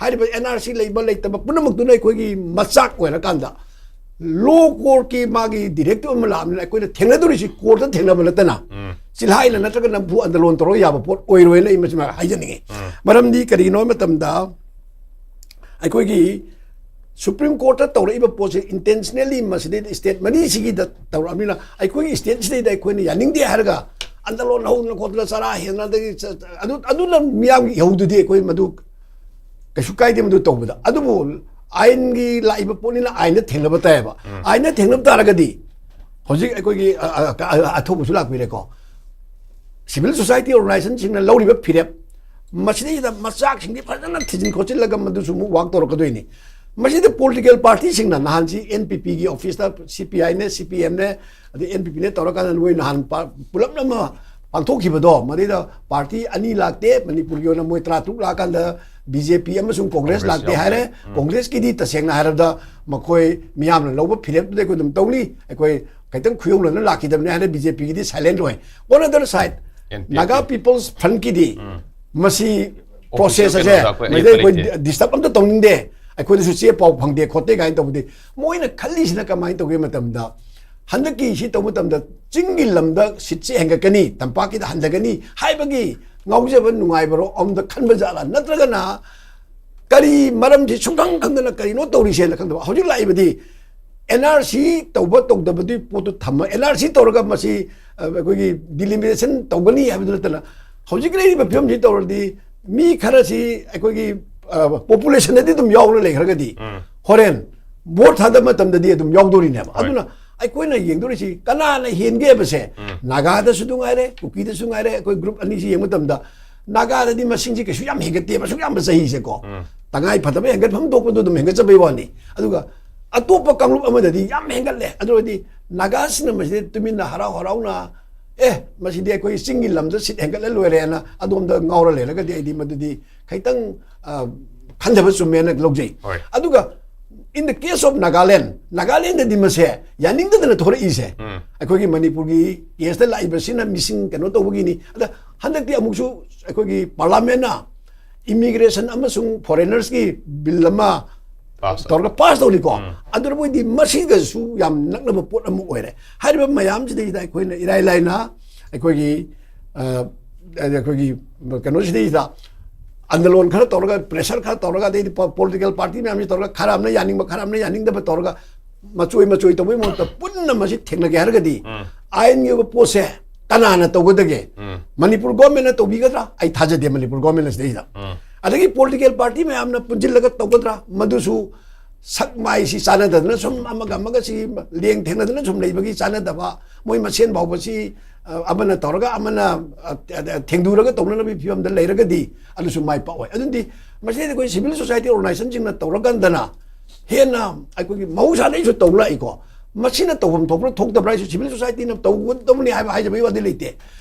ꯍꯥꯏꯔꯤꯕ ꯑꯦꯟ ꯑꯥꯔ ꯁꯤ ꯂꯩꯕ ꯂꯩꯇꯕ ꯄꯨꯝꯅꯃꯛꯇꯨꯅ ꯑꯩꯈꯣꯏꯒꯤ ꯃꯆꯥꯛ ꯑꯣꯏꯔꯀꯥꯟꯗ ꯂꯣ ꯀꯣꯔꯠꯀꯤ ꯃꯥꯒꯤ ꯗꯤꯔꯦꯛꯇꯤꯞ ꯑꯃ ꯂꯥꯛꯑꯕꯅꯤꯅ ꯑꯩꯈꯣꯏꯅ ꯊꯦꯡꯅꯗꯧꯔꯤꯁꯤ ꯀꯣꯔꯠꯇ ꯊꯦꯡꯅꯕ ꯅꯠꯇꯅ ꯆꯤꯜꯍꯥꯏꯅ ꯅꯠꯇ꯭ꯔꯒ ꯅꯝꯐꯨ ꯑꯟꯗꯂꯣꯟ ꯇꯧꯔꯒ ꯌꯥꯕ ꯄꯣꯠ ꯑꯣꯏꯔꯣꯏꯅ ꯑꯩ ꯃꯁꯤꯃ ꯍꯥꯏꯖꯅꯤꯡꯉꯤ꯫ ꯃꯔꯝꯗꯤ ꯀꯔꯤꯒꯤꯅꯣ ꯍꯥꯏꯕ ꯃꯇꯝꯗ, ꯑꯩꯈꯣꯏꯒꯤ Supreme Courtꯇ ꯇꯧꯔꯛꯏꯕ ꯄꯣꯠꯁꯦ intentionally ꯃꯁꯤꯗꯩꯗ state ꯃꯔꯤꯁꯤꯒꯤꯗ ꯇꯧꯔꯛꯑꯕꯅꯤꯅ, ꯑꯩꯈꯣꯏꯒꯤ stateꯁꯤꯗꯩꯗ ꯑꯩꯈꯣꯏꯅ ꯌꯥꯅꯤꯡꯗꯦ ꯍꯥꯏꯔꯒ ꯑꯟꯗꯂꯣꯟ ꯍꯧꯗꯅ ꯈꯣꯠꯇꯅ, ꯆꯔꯥ ꯍꯦꯟꯅ, ꯑꯗꯒꯤ ꯆ-, ꯑꯗꯨ, ꯑꯗꯨꯅ ꯃꯤꯌꯥꯝꯒꯤ ꯏꯍꯧꯗꯨꯗꯤ ꯑꯩꯈꯣꯏ ꯃꯗꯨ ꯀꯩꯁꯨ ꯀꯥꯏꯗꯦ ꯃꯗꯨ ꯇꯧꯕꯗ꯫ ꯑꯗꯨꯕꯨ ꯑꯥꯏꯟꯒꯤ ꯂꯥꯛꯏꯕ ꯄꯣꯠꯅꯤꯅ ꯑꯥꯏꯟꯗ ꯊꯦꯡꯅꯕ ꯇꯥꯏꯌꯦꯕ꯫ ꯑꯥꯏꯟꯗ ꯊꯦꯡꯅꯕ ꯇꯥꯔꯒꯗꯤ ꯍꯧꯖꯤꯛ ꯑꯩꯈꯣꯏꯒꯤ, ꯑ, ꯑ, ꯑ, ꯑꯊꯨꯕꯁꯨ ꯂꯥꯛꯄꯤꯔꯦꯀꯣ꯫ Civil society organizationꯁꯤꯡꯅ ꯂꯧꯔꯤꯕ ꯐꯤꯔꯦꯞ ꯃꯁꯤꯗꯩꯗ ꯃꯆꯥꯛꯁꯤꯡꯗꯤ ꯐꯖꯅ ꯊꯤꯖꯤꯟ ꯈꯣꯠꯆꯤꯜꯂꯒ ꯃꯗꯨꯁꯨ ꯑꯃꯨꯛ work ꯇꯧꯔꯛꯀꯗꯣꯏꯅꯤ꯫ ꯃꯁꯤꯗ political partyꯁꯤꯡꯅ, ꯅꯍꯥꯟꯁꯤ NPPꯒꯤ officeꯇ CPIꯅꯦ, CPMꯅꯦ, ꯑꯗꯩ NPPꯅꯦ ꯇꯧꯔꯀꯥꯟꯗ ꯃꯣꯏ ꯅꯍꯥꯟ ꯄ-, ꯄꯨꯂꯞꯅ ꯑꯃ ꯄꯥꯡꯊꯣꯛꯈꯤꯕꯗꯣ, ꯃꯗꯩꯗ party ꯑꯅꯤ ꯂꯥꯛꯇꯦ, ꯃꯅꯤꯄꯨꯔꯒꯤ ꯑꯣꯏꯅ ꯃꯣꯏ ꯇꯔꯥ ꯇꯔꯨꯛ ꯂꯥꯛꯑꯀꯥꯟꯗ BJP ꯑꯃꯁꯨꯡ Congress Congress ꯂꯥꯛꯇꯦ ꯌꯥꯎꯗꯦ꯫ ꯍꯥꯏꯔꯦ꯫ ꯎꯝ꯫ Congressꯀꯤꯗꯤ ꯇꯁꯦꯡꯅ ꯍꯥꯏꯔꯕꯗ ꯃꯈꯣꯏ ꯃꯤꯌꯥꯝꯅ ꯂꯧꯕ ꯐꯤꯔꯦꯞꯇꯨꯗ ꯑꯩꯈꯣꯏ ꯑꯗꯨꯝ ꯇꯧꯅꯤ, ꯑꯩꯈꯣꯏ ꯈꯤꯇꯪ ꯈꯨꯌꯧꯅꯅ ꯂꯥꯛꯈꯤꯗꯕꯅꯤ ꯍꯥꯏꯔꯦ꯫ BJPꯒꯤꯗꯤ silent ꯑꯣꯏ꯫ On other side, NPP꯫ Naga People's Frontꯀꯤꯗꯤ ꯎꯝ꯫ ꯃꯁꯤ Official process ꯑꯁꯦ ꯀꯩꯅꯣꯗ ꯑꯩꯈꯣꯏ ꯃꯁꯤꯗ ꯑꯌꯦꯠꯄ ꯑꯩꯈꯣꯏ ꯂꯩꯇꯦ꯫ Disturb ꯑꯝꯇ ꯇꯧꯅꯤꯡꯗꯦ, ꯑꯩꯈꯣꯏꯗꯁꯨ ꯆꯦ ꯄꯥꯎ ꯐꯪꯗꯦ ꯈꯣꯠꯇꯦ ꯀꯥꯏꯅ ꯇꯧꯕꯗꯤ ꯃꯣꯏꯅ ꯈꯜꯂꯤꯁꯤꯅ ꯀꯃꯥꯏꯅ ꯇꯧꯒꯦ ꯃꯇꯝꯗ, ꯍꯟꯗꯛꯀꯤ ꯁꯤ ꯇꯧꯕ ꯃꯇꯝꯗ ꯆꯤꯡꯒꯤ ꯂꯝꯗ seatꯁꯦ ꯍꯦꯟꯒꯠꯀꯅꯤ, ꯇꯝꯄꯥꯛꯀꯤꯗ ꯍꯟꯊꯒꯅꯤ ꯍꯥꯏꯕꯒꯤ ꯉꯥꯎꯖꯕ ꯅꯨꯡꯉꯥꯏꯕꯔꯣ ꯑꯝꯗ ꯈꯟꯕ ꯖꯥꯠꯂꯥ, ꯅꯠꯇ꯭ꯔꯒꯅ ꯀꯔꯤ ꯃꯔꯝꯁꯤ ꯁꯨꯡꯈꯪ ꯈꯪꯗꯅ ꯀꯔꯤꯅꯣ ꯇꯧꯔꯤꯁꯦꯅ ꯈꯪꯗꯕ? ꯍꯧꯖꯤꯛ ꯂꯥꯛꯏꯕꯗꯤ NRC ꯇꯧꯕ ꯇꯧꯗꯕꯗꯨꯒꯤ ꯄꯣꯠꯇꯨ ꯊꯝꯃ, NRC ꯇꯧꯔꯒ ꯃꯁꯤ, ꯑ, ꯑꯩꯈꯣꯏꯒꯤ delimitation ꯇꯧꯒꯅꯤ ꯍꯥꯏꯕꯗꯨ ꯅꯠꯇꯅ, ꯍꯧꯖꯤꯛ ꯂꯩꯔꯤꯕ ꯐꯤꯕꯝꯁꯤ ꯇꯧꯔꯗꯤ ꯃꯤ ꯈꯔꯁꯤ ꯑꯩꯈꯣꯏꯒꯤ, ꯑ, populationꯗꯗꯤ ꯑꯗꯨꯝ ꯌꯥꯎꯅ ꯂꯩꯈ꯭ꯔꯒꯗꯤ ꯎꯝ꯫ ꯍꯣꯔꯦꯟ vote ꯊꯥꯗꯕ ꯃꯇꯝꯗꯗꯤ ꯑꯗꯨꯝ ꯌꯥꯎꯗꯣꯔꯤꯅꯦꯕ꯫ ꯍꯣꯏ꯫ ꯑꯗꯨꯅ ꯑꯩꯈꯣꯏꯅ ꯌꯦꯡꯗꯣꯔꯤꯁꯤ ꯀꯅꯥꯅ ꯍꯦꯟꯒꯦ ꯍꯥꯏꯕꯁꯦ, ꯎꯝ꯫ ꯅꯥꯒꯥꯗꯁꯨ ꯑꯗꯨꯝ ꯉꯥꯏꯔꯦ, ꯀꯨꯀꯤꯗꯁꯨ ꯉꯥꯏꯔꯦ, ꯑꯩꯈꯣꯏ group ꯑꯅꯤꯁꯤ ꯌꯦꯡꯕ ꯃꯇꯝꯗ ꯅꯥꯒꯥꯗꯗꯤ ꯃꯁꯤꯡꯁꯤ ꯀꯩꯁꯨ ꯌꯥꯝ ꯍꯦꯟꯒꯠꯇꯦꯕ, ꯑꯁꯨꯛ ꯌꯥꯝꯕ ꯆꯍꯤꯁꯦꯀꯣ꯫ ꯎꯝ꯫ ꯇꯉꯥꯏ ꯐꯗꯕ ꯍꯦꯟꯒꯠꯐꯝ ꯊꯣꯛꯄꯗꯨ ꯑꯗꯨꯝ ꯍꯦꯟꯒꯠꯆꯕꯩ ꯋꯥꯅꯤ꯫ ꯑꯗꯨꯒ ꯑꯇꯣꯞꯄ ꯀꯥꯡꯂꯨꯞ ꯑꯃꯗꯗꯤ ꯌꯥꯝ ꯍꯦꯟꯒꯠꯂꯦ꯫ ꯑꯗꯨ ꯑꯣꯏꯔꯗꯤ ꯅꯥꯒꯥꯁꯤꯡꯅ ꯃꯁꯤꯗ ꯇꯨꯃꯤꯟꯅ ꯍꯔꯥꯎ ꯍꯔꯥꯎꯅ, "ꯑꯦ, ꯃꯁꯤꯗꯤ ꯑꯩꯈꯣꯏ ꯆꯤꯡꯒꯤ ꯂꯝꯗ seat ꯍꯦꯟꯒꯠꯂ ꯂꯣꯏꯔꯦꯅ" ꯑꯗꯣꯝꯗ ꯉꯥꯎꯔ ꯂꯩꯔꯒꯗꯤ ꯑꯩꯗꯤ ꯃꯗꯨꯗꯤ ꯈꯤꯇꯪ, ꯑ, ꯈꯟꯊꯕ ꯆꯨꯝꯃꯦꯅ ꯂꯧꯖꯩ꯫ ꯍꯣꯏ꯫ ꯑꯗꯨꯒ in the case of Nagaland, ꯅꯥꯒꯥꯂꯦꯟꯗꯗꯤ ꯃꯁꯦ ꯌꯥꯅꯤꯡꯗꯗꯅ ꯊꯣꯔꯛꯏꯁꯦ꯫ ꯎꯝ꯫ ꯑꯩꯈꯣꯏꯒꯤ ꯃꯅꯤꯄꯨꯔꯒꯤ caseꯇ ꯂꯥꯛꯏꯕꯁꯤꯅ ꯃꯤꯁꯤꯡ ꯀꯩꯅꯣ ꯇꯧꯕꯒꯤꯅꯤ꯫ ꯑꯗ ꯍꯟꯗꯛꯇꯤ ꯑꯃꯨꯛꯁꯨ ꯑꯩꯈꯣꯏꯒꯤ parliamentꯅ immigration ꯑꯃꯁꯨꯡ foreignersꯀꯤ bill ꯑꯃ pass ꯇꯧꯔꯒ pass ꯇꯧꯔꯤꯀꯣ꯫ ꯎꯝ꯫ ꯑꯗꯨꯅ ꯃꯣꯏꯗꯤ ꯃꯁꯤꯒꯁꯨ ꯌꯥꯝ ꯅꯛꯅꯕ ꯄꯣꯠ ꯑꯃ ꯑꯣꯏꯔꯦ꯫ ꯍꯥꯏꯔꯤꯕ ꯃꯌꯥꯝꯁꯤꯗꯩꯗ ꯑꯩꯈꯣꯏꯅ ꯏꯔꯥꯏ ꯂꯥꯏꯅ ꯑꯩꯈꯣꯏꯒꯤ ꯑ, ꯑꯩꯈꯣꯏꯒꯤ ꯀꯩꯅꯣꯁꯤꯗꯩꯁꯤꯗ ꯑꯟꯗꯂꯣꯟ ꯈꯔ ꯇꯧꯔꯒ, ꯄ꯭ꯔꯦꯁꯔ ꯈꯔ ꯇꯧꯔꯒ, ꯑꯗꯩꯗꯤ ꯄꯣ- ꯄꯣꯂꯤꯇꯤꯀꯦꯜ ꯄꯥꯔꯇꯤ ꯃꯌꯥꯝꯁꯤ ꯇꯧꯔꯒ, ꯈꯔ ꯑꯃꯅ ꯌꯥꯅꯤꯡꯕ, ꯈꯔ ꯑꯃꯅ ꯌꯥꯅꯤꯡꯗꯕ ꯇꯧꯔꯒ, ꯃꯆꯣꯏ ꯃꯆꯣꯏ ꯇꯧꯕꯒꯤ ꯃꯍꯨꯠꯇ ꯄꯨꯟꯅ ꯃꯁꯤ ꯊꯦꯡꯅꯒꯦ ꯍꯥꯏꯔꯒꯗꯤ, ꯎꯝ꯫ ꯑꯥꯏꯟꯒꯤ ꯑꯣꯏꯕ ꯄꯣꯠꯁꯦ ꯀꯅꯥꯅ ꯇꯧꯒꯗꯒꯦ? ꯎꯝ꯫ ꯃꯅꯤꯄꯨꯔ ꯒꯣꯔꯃꯦꯟꯅ ꯇꯧꯕꯤꯒꯗ꯭ꯔꯥ? ꯑꯩ ꯊꯥꯖꯗꯦ ꯃꯅꯤꯄꯨꯔ ꯒꯣꯔꯃꯦꯟꯅ ꯁꯤꯗꯩꯁꯤꯗ꯫ ꯎꯝ꯫ ꯑꯗꯒꯤ ꯄꯣꯂꯤꯇꯤꯀꯦꯜ ꯄꯥꯔꯇꯤ ꯃꯌꯥꯝꯅ ꯄꯨꯟꯁꯤꯜꯂꯒ ꯇꯧꯒꯗ꯭ꯔꯥ? ꯃꯗꯨꯁꯨ ꯁꯛ ꯃꯥꯏꯁꯤ ꯆꯥꯟꯅꯗꯗꯅ ꯁꯨꯝ ꯑꯃꯒ ꯑꯃꯒ ꯁꯤ ꯂꯦꯡ ꯊꯦꯡꯅꯗꯅ ꯁꯨꯝ ꯂꯩꯕꯒꯤ ꯆꯥꯟꯅꯗꯕ, ꯃꯣꯏ ꯃꯁꯦꯟ ꯐꯥꯎꯕꯁꯤ, ꯑ, ꯑꯃꯅ ꯇꯧꯔꯒ ꯑꯃꯅ, ꯑ, ꯊꯦꯡꯗꯨꯔꯒ ꯇꯧꯅꯅꯕꯒꯤ ꯐꯤꯕꯝꯗ ꯂꯩꯔꯒꯗꯤ ꯑꯗꯨꯁꯨ ꯃꯥꯏ ꯄꯥꯛꯑꯣꯏ꯫ ꯑꯗꯨꯗꯤ ꯃꯁꯤꯗꯩꯗ ꯑꯩꯈꯣꯏ ꯁꯤꯚꯤꯜ ꯁꯣꯁꯥꯏꯇꯤ ꯑꯣꯔꯒꯅꯥꯏꯖꯦꯁꯟꯁꯤꯡꯅ ꯇꯧꯔꯀꯥꯟꯗꯅ ꯍꯦꯟꯅ ꯑꯩꯈꯣꯏꯒꯤ ꯃꯍꯧꯁꯥꯗꯩꯁꯨ ꯇꯧ ꯂꯥꯛꯏꯀꯣ꯫ ꯃꯁꯤꯅ ꯇꯧꯐꯝ ꯊꯣꯛꯄ꯭ꯔꯥ ꯊꯣꯛꯇꯕ꯭ꯔꯥ ꯍꯥꯏꯁꯨ ꯁꯤꯚꯤꯜ ꯁꯣꯁꯥꯏꯇꯤꯅ ꯇꯧꯒꯗꯕꯅꯤ ꯍꯥꯏꯕ ꯍꯥꯏꯖꯕꯒꯤ ꯋꯥꯗꯤ ꯂꯩꯇꯦ꯫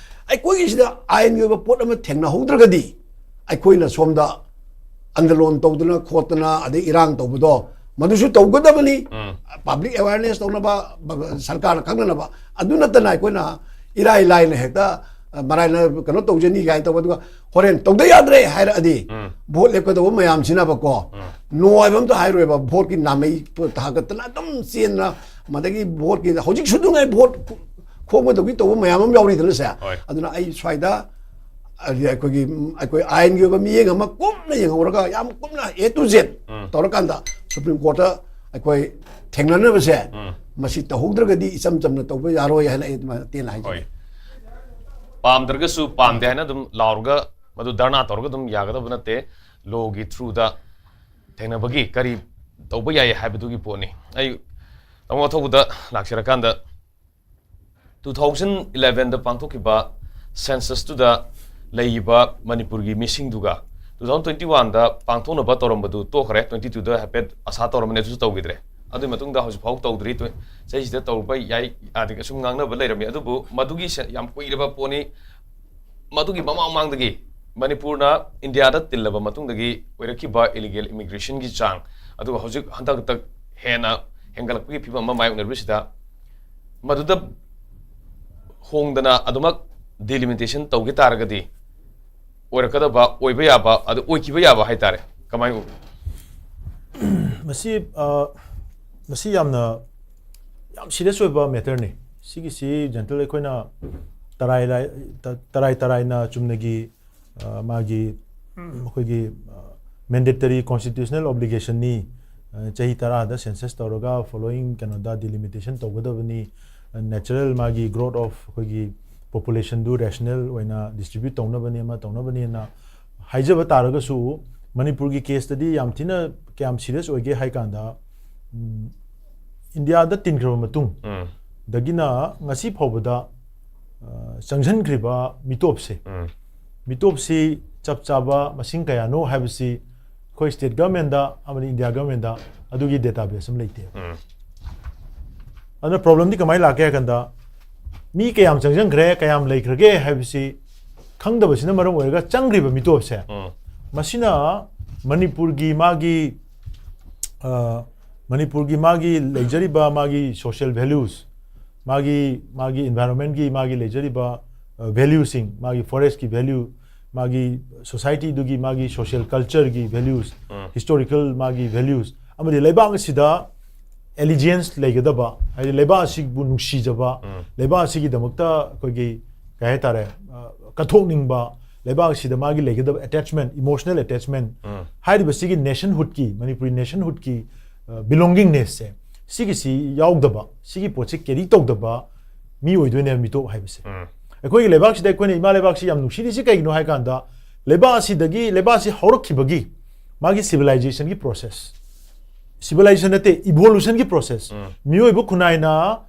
ꯑꯩꯈꯣꯏꯒꯤꯁꯤꯗ ꯑꯥꯏꯟꯒꯤ ꯑꯣꯏꯕ ꯄꯣꯠ ꯑꯃ ꯊꯦꯡꯅꯍꯧꯗ꯭ꯔꯒꯗꯤ ꯑꯩꯈꯣꯏꯅ ꯁꯣꯝꯗ ꯑꯟꯗꯂꯣꯟ ꯇꯧꯗꯅ ꯈꯣꯠꯇꯅ ꯑꯗꯩ ꯏꯔꯥꯡ ꯇꯧꯕꯗꯣ ꯃꯗꯨꯁꯨ ꯇꯧꯒꯗꯕꯅꯤ꯫ ꯎꯝ꯫ ꯄꯕ꯭ꯂꯤꯛ ꯑꯦꯋꯥꯔꯅꯦꯁ ꯇꯧꯅꯕ, ꯕ-, ꯕ-, ꯁꯔꯀꯥꯔꯅ ꯈꯪꯅꯅꯕ꯫ ꯑꯗꯨ ꯅꯠꯇꯅ ꯑꯩꯈꯣꯏꯅ ꯏꯔꯥꯏ ꯂꯥꯏꯅ ꯍꯦꯛꯇ, ꯑ, ꯃꯔꯥꯏꯅ ꯀꯩꯅꯣ ꯇꯧꯖꯅꯤ ꯀꯥꯏꯅ ꯇꯧꯕ, ꯑꯗꯨꯒ ꯍꯣꯔꯦꯟ ꯇꯧꯗ ꯌꯥꯗ꯭ꯔꯦ ꯍꯥꯏꯔꯛꯑꯗꯤ ꯎꯝ꯫ ꯚꯣꯠ ꯂꯦꯞꯀꯗꯧꯕ ꯃꯌꯥꯝꯁꯤꯅꯕꯀꯣ, ꯎꯝ꯫ ꯅꯣ ꯍꯥꯏꯕ ꯑꯝꯇ ꯍꯥꯏꯔꯣꯏꯕ, ꯚꯣꯠꯀꯤ ꯅꯥꯃꯩ ꯊꯥꯒꯠꯇꯅ ꯑꯗꯨꯝ ꯆꯦꯟꯅ, ꯃꯗꯒꯤ ꯚꯣꯠꯀꯤ ꯍꯧꯖꯤꯛ ꯁꯨꯗꯨꯉꯥꯏ ꯚꯣꯠ ꯈꯣꯝꯒꯗꯧꯒꯤ ꯇꯧꯕ ꯃꯌꯥꯝ ꯑꯃ ꯌꯥꯎꯔꯤꯗꯅ ꯁꯦ꯫ ꯍꯣꯏ꯫ ꯑꯗꯨꯅ ꯑꯩ ꯁ꯭ꯋꯥꯏꯗ ꯑꯩꯈꯣꯏꯒꯤ, ꯑꯩꯈꯣꯏ ꯑꯥꯏꯟꯒꯤ ꯑꯣꯏꯕ ꯃꯤꯠꯌꯦꯡ ꯑꯃ ꯀꯨꯞꯅ ꯌꯦꯡꯍꯧꯔꯒ, ꯌꯥꯝ ꯀꯨꯞꯅ A to Z ꯎꯝ꯫ ꯇꯧꯔꯀꯥꯟꯗ ꯁꯨꯄ꯭ꯔꯤꯝ ꯀꯣꯔꯠꯇ ꯑꯩꯈꯣꯏ ꯊꯦꯡꯅꯅꯕꯁꯦ ꯎꯝ꯫ ꯃꯁꯤ ꯇꯧꯍꯧꯗ꯭ꯔꯒꯗꯤ ꯏꯆꯝ ꯆꯝꯅ ꯇꯧꯕ ꯌꯥꯔꯣꯏ ꯍꯥꯏꯅ ꯑꯩ ꯑꯗꯨꯃꯥꯏꯅ ꯇꯦꯟꯅ ꯍꯣꯏ꯫ ꯍꯥꯏꯖꯒꯦ꯫ ꯄꯥꯝꯗ꯭ꯔꯒꯁꯨ ꯄꯥꯝꯗꯦ ꯍꯥꯏꯅ ꯑꯗꯨꯝ ꯂꯥꯎꯔꯒ ꯃꯗꯨ ꯙꯔꯅꯥ ꯇꯧꯔꯒ ꯑꯗꯨꯝ ꯌꯥꯒꯗꯕ ꯅꯠꯇꯦ꯫ ꯂꯣꯒꯤ ꯊ꯭ꯔꯨꯗ ꯊꯦꯡꯅꯕꯒꯤ ꯀꯔꯤ ꯇꯧꯕ ꯌꯥꯏ ꯍꯥꯏꯕꯗꯨꯒꯤ ꯄꯣꯠꯅꯤ꯫ ꯑꯩ ꯇꯥꯃꯣ ꯑꯊꯧꯕꯗ ꯂꯥꯛꯆꯔꯀꯥꯟꯗ, two thousand elevenꯗ ꯄꯥꯡꯊꯣꯛꯈꯤꯕ ꯁꯦꯟꯁꯁꯇꯨꯗ ꯂꯩꯔꯤꯕ ꯃꯅꯤꯄꯨꯔꯒꯤ ꯃꯤꯁꯤꯡꯗꯨꯒ two thousand twenty oneꯗ ꯄꯥꯡꯊꯣꯛꯅꯕ ꯇꯧꯔꯝꯕꯗꯨ ꯇꯣꯛꯈ꯭ꯔꯦ꯫ Twenty twoꯗ ꯍꯥꯏꯐꯦꯠ ꯑꯁꯥ ꯇꯧꯔꯝꯕꯅꯤ, ꯑꯗꯨꯁꯨ ꯇꯧꯈꯤꯗ꯭ꯔꯦ꯫ ꯑꯗꯨꯒꯤ ꯃꯇꯨꯡꯗ ꯍꯧꯖꯤꯛ ꯐꯥꯎ ꯇꯧꯗ꯭ꯔꯤ꯫ Twen- ꯆꯍꯤꯁꯤꯗ ꯇꯧꯕ ꯌꯥꯏ, ꯑꯗꯒꯤ ꯑꯁꯨꯝ ꯉꯥꯡꯅꯕ ꯂꯩꯔꯝꯃꯤ꯫ ꯑꯗꯨꯕꯨ ꯃꯗꯨꯒꯤ ꯁꯦ-, ꯌꯥꯝ ꯀꯨꯏꯔꯕ ꯄꯣꯠꯅꯤ꯫ ꯃꯗꯨꯒꯤ ꯃꯃꯥꯡ ꯃꯃꯥꯡꯗꯒꯤ ꯃꯅꯤꯄꯨꯔꯅ ꯏꯟꯗꯤꯌꯥꯗ ꯇꯤꯜꯂꯕ ꯃꯇꯨꯡꯗꯒꯤ ꯑꯣꯏꯔꯛꯈꯤꯕ ꯏꯂꯤꯒꯦꯜ ꯏꯃꯤꯒ꯭ꯔꯦꯁꯟꯒꯤ ꯆꯥꯡ, ꯑꯗꯨꯒ ꯍꯧꯖꯤꯛ ꯍꯟꯗꯛ ꯍꯟꯗꯛ ꯍꯦꯟꯅ ꯍꯦꯟꯒꯠꯂꯛꯄꯒꯤ ꯐꯤꯕꯝ ꯑꯃ ꯃꯥꯌꯣꯛꯅꯔꯤꯕꯁꯤꯗ, ꯃꯗꯨꯗ ꯍꯣꯡꯗꯅ ꯑꯗꯨꯃꯛ ꯗꯤꯂꯤꯃꯤꯇꯦꯁꯟ ꯇꯧꯈꯤ ꯇꯥꯔꯒꯗꯤ ꯑꯣꯏꯔꯛꯀꯗꯕ, ꯑꯣꯏꯕ ꯌꯥꯕ, ꯑꯗꯨ ꯑꯣꯏꯈꯤꯕ ꯌꯥꯕ ꯍꯥꯏꯇꯥꯔꯦ꯫ ꯀꯃꯥꯏꯅ ꯎ? ꯃꯁꯤ, ꯑ, ꯃꯁꯤ ꯌꯥꯝꯅ, ꯌꯥꯝ ꯁꯤꯔꯤꯌꯁ ꯑꯣꯏꯕ ꯃꯦꯇꯔꯅꯤ꯫ ꯁꯤꯒꯤꯁꯤ ꯖꯦꯟꯇꯜ ꯑꯩꯈꯣꯏꯅ ꯇꯔꯥꯏ ꯂꯥꯏ- ꯇ- ꯇꯔꯥꯏ ꯇꯔꯥꯏꯅ ꯆꯨꯝꯅꯒꯤ ꯑ, ꯃꯥꯒꯤ ꯑꯩꯈꯣꯏꯒꯤ ꯃꯦꯟꯗꯦꯇꯔꯤ ꯀꯣꯟꯁꯇꯤꯇ꯭ꯌꯨꯁꯅꯦꯜ ꯑꯣꯕ꯭ꯂꯤꯒꯦꯁꯟꯅꯤ꯫ ꯆꯍꯤ ꯇꯔꯥꯗ ꯁꯦꯟꯁꯁ ꯇꯧꯔꯒ ꯐꯣꯂꯣꯋꯤꯡ ꯀꯩꯅꯣꯗ ꯗꯤꯂꯤꯃꯤꯇꯦꯁꯟ ꯇꯧꯒꯗꯕꯅꯤ꯫ ꯅꯦꯆꯔꯦꯜ ꯃꯥꯒꯤ ꯒ꯭ꯔꯣꯠ ꯑꯣꯐ ꯑꯩꯈꯣꯏꯒꯤ ꯄꯣꯄꯨꯂꯦꯁꯟꯗꯨ ꯔꯦꯁꯅꯦꯜ ꯑꯣꯏꯅ ꯗꯤꯁꯇ꯭ꯔꯤꯕ꯭꯭ꯌꯨꯠ ꯇꯧꯅꯕꯅꯤ ꯑꯃ ꯇꯧꯅꯕꯅꯤꯅ ꯍꯥꯏꯖꯕ ꯇꯥꯔꯒꯁꯨ, ꯃꯅꯤꯄꯨꯔꯒꯤ ꯀꯦꯁꯇꯗꯤ ꯌꯥꯝ ꯊꯤꯅ ꯀꯌꯥꯝ ꯁꯤꯔꯤꯌꯁ ꯑꯣꯏꯒꯦ ꯍꯥꯏ ꯀꯥꯟꯗ, ꯎꯝ, ꯏꯟꯗꯤꯌꯥꯗ ꯇꯤꯟꯈ꯭ꯔꯕ ꯃꯇꯨꯡ ꯎꯝ꯫ ꯗꯒꯤꯅ ꯉꯁꯤ ꯐꯥꯎꯕꯗ ꯑ, ꯆꯪꯁꯤꯟꯈ꯭ꯔꯤꯕ ꯃꯤꯇꯣꯞꯁꯦ, ꯎꯝ꯫ ꯃꯤꯇꯣꯞꯁꯤ ꯆꯞ ꯆꯥꯕ ꯃꯁꯤꯡ ꯀꯌꯥꯅꯣ ꯍꯥꯏꯕꯁꯤ ꯑꯩꯈꯣꯏ ꯁ꯭ꯇꯦꯠ ꯒꯚꯔꯟꯃꯦꯟꯗ ꯑꯃꯗꯤ ꯏꯟꯗꯤꯌꯥ ꯒꯚꯔꯟꯃꯦꯟꯗ ꯑꯗꯨꯒꯤ ꯗꯦꯇꯥꯕꯦꯁ ꯑꯃ ꯂꯩꯇꯦ꯫ ꯎꯝ꯫ ꯑꯗꯨꯅ ꯄ꯭ꯔꯣꯕ꯭ꯂꯦꯝꯗꯤ ꯀꯃꯥꯏꯅ ꯂꯥꯛꯀꯦ ꯍꯥꯏ ꯀꯥꯟꯗ, ꯃꯤ ꯀꯌꯥꯝ ꯆꯪꯁꯤꯟꯈ꯭ꯔꯦ, ꯀꯌꯥꯝ ꯂꯩꯈ꯭ꯔꯒꯦ ꯍꯥꯏꯕꯁꯤ ꯈꯪꯗꯕꯁꯤꯅ ꯃꯔꯝ ꯑꯣꯏꯔꯒ ꯆꯪꯈ꯭ꯔꯤꯕ ꯃꯤꯇꯣꯞꯁꯦ, ꯎꯝ꯫ ꯃꯁꯤꯅ ꯃꯅꯤꯄꯨꯔꯒꯤ ꯃꯥꯒꯤ, ꯑ, ꯃꯅꯤꯄꯨꯔꯒꯤ ꯃꯥꯒꯤ ꯂꯩꯖꯔꯤꯕ ꯃꯥꯒꯤ ꯁꯣꯁꯤꯌꯦꯜ ꯚꯦꯂ꯭ꯌꯨꯁ, ꯃꯥꯒꯤ, ꯃꯥꯒꯤ ꯏꯟꯚꯥꯏꯔꯣꯟꯃꯦꯟꯒꯤ ꯃꯥꯒꯤ ꯂꯩꯖꯔꯤꯕ, ꯑ, ꯚꯦꯂ꯭ꯌꯨꯁꯤꯡ, ꯃꯥꯒꯤ ꯐꯣꯔꯦꯁ꯭ꯠꯀꯤ ꯚꯦꯂ꯭ꯌꯨ, ꯃꯥꯒꯤ ꯁꯣꯁꯥꯏꯇꯤꯗꯨꯒꯤ ꯃꯥꯒꯤ ꯁꯣꯁꯤꯌꯦꯜ ꯀꯜꯆꯔꯒꯤ ꯚꯦꯂ꯭ꯌꯨꯁ, ꯎꯝ꯫ ꯍꯤꯁꯇꯣꯔꯤꯀꯦꯜ ꯃꯥꯒꯤ ꯚꯦꯂ꯭ꯌꯨꯁ, ꯑꯃꯗꯤ ꯂꯩꯕꯥꯛ ꯑꯁꯤꯗ ꯑꯦꯂꯤꯖꯤꯌꯦꯟꯁ ꯂꯩꯒꯗꯕ, ꯍꯥꯏꯗꯤ ꯂꯩꯕꯥꯛ ꯑꯁꯤꯕꯨ ꯅꯨꯡꯁꯤꯖꯕ, ꯎꯝ꯫ ꯂꯩꯕꯥꯛ ꯑꯁꯤꯒꯤꯗꯃꯛꯇ ꯑꯩꯈꯣꯏꯒꯤ, ꯀꯩ ꯍꯥꯏꯇꯥꯔꯦ, ꯑ, ꯀꯠꯊꯣꯛꯅꯤꯡꯕ, ꯂꯩꯕꯥꯛ ꯑꯁꯤꯗ ꯃꯥꯒꯤ ꯂꯩꯒꯗꯕ ꯑꯦꯇꯦꯆꯃꯦꯟ, ꯏꯃꯣꯁꯅꯦꯜ ꯑꯦꯇꯦꯆꯃꯦꯟ, ꯎꯝ꯫ ꯍꯥꯏꯔꯤꯕꯁꯤꯒꯤ ꯅꯦꯁꯟꯍꯨꯗꯀꯤ, ꯃꯅꯤꯄꯨꯔꯤ ꯅꯦꯁꯟꯍꯨꯗꯀꯤ, ꯑ, ꯕꯤꯂꯣꯡꯒꯤꯡꯅꯦꯁꯁꯦ, ꯁꯤꯒꯤꯁꯤ ꯌꯥꯎꯗꯕ, ꯁꯤꯒꯤ ꯄꯣꯠꯁꯤ ꯀꯦꯔꯤ ꯇꯧꯗꯕ ꯃꯤ ꯑꯣꯏꯗꯣꯏꯅꯦꯕ ꯃꯤꯇꯣꯞ ꯍꯥꯏꯕꯁꯦ꯫ ꯎꯝ꯫ ꯑꯩꯈꯣꯏꯒꯤ ꯂꯩꯕꯥꯛꯁꯤꯗ ꯑꯩꯈꯣꯏꯅ ꯏꯃꯥ ꯂꯩꯕꯥꯛꯁꯤ ꯌꯥꯝ ꯅꯨꯡꯁꯤꯔꯤꯁꯤ ꯀꯩꯒꯤꯅꯣ ꯍꯥꯏ ꯀꯥꯟꯗ, ꯂꯩꯕꯥꯛ ꯑꯁꯤꯗꯒꯤ, ꯂꯩꯕꯥꯛ ꯑꯁꯤ ꯍꯧꯔꯛꯈꯤꯕꯒꯤ ꯃꯥꯒꯤ ꯁꯤꯚꯤꯂꯥꯏꯖꯦꯁꯟꯒꯤ ꯄ꯭ꯔꯣꯁꯦꯁ, ꯁꯤꯚꯤꯂꯥꯏꯖꯦꯁꯟ ꯅꯠꯇꯦ, ꯏꯚꯣꯂꯨꯁꯟꯒꯤ ꯄ꯭ꯔꯣꯁꯦꯁ꯫ ꯎꯝ꯫ ꯃꯤꯑꯣꯏꯕ ꯈꯨꯟꯅꯥꯏꯅ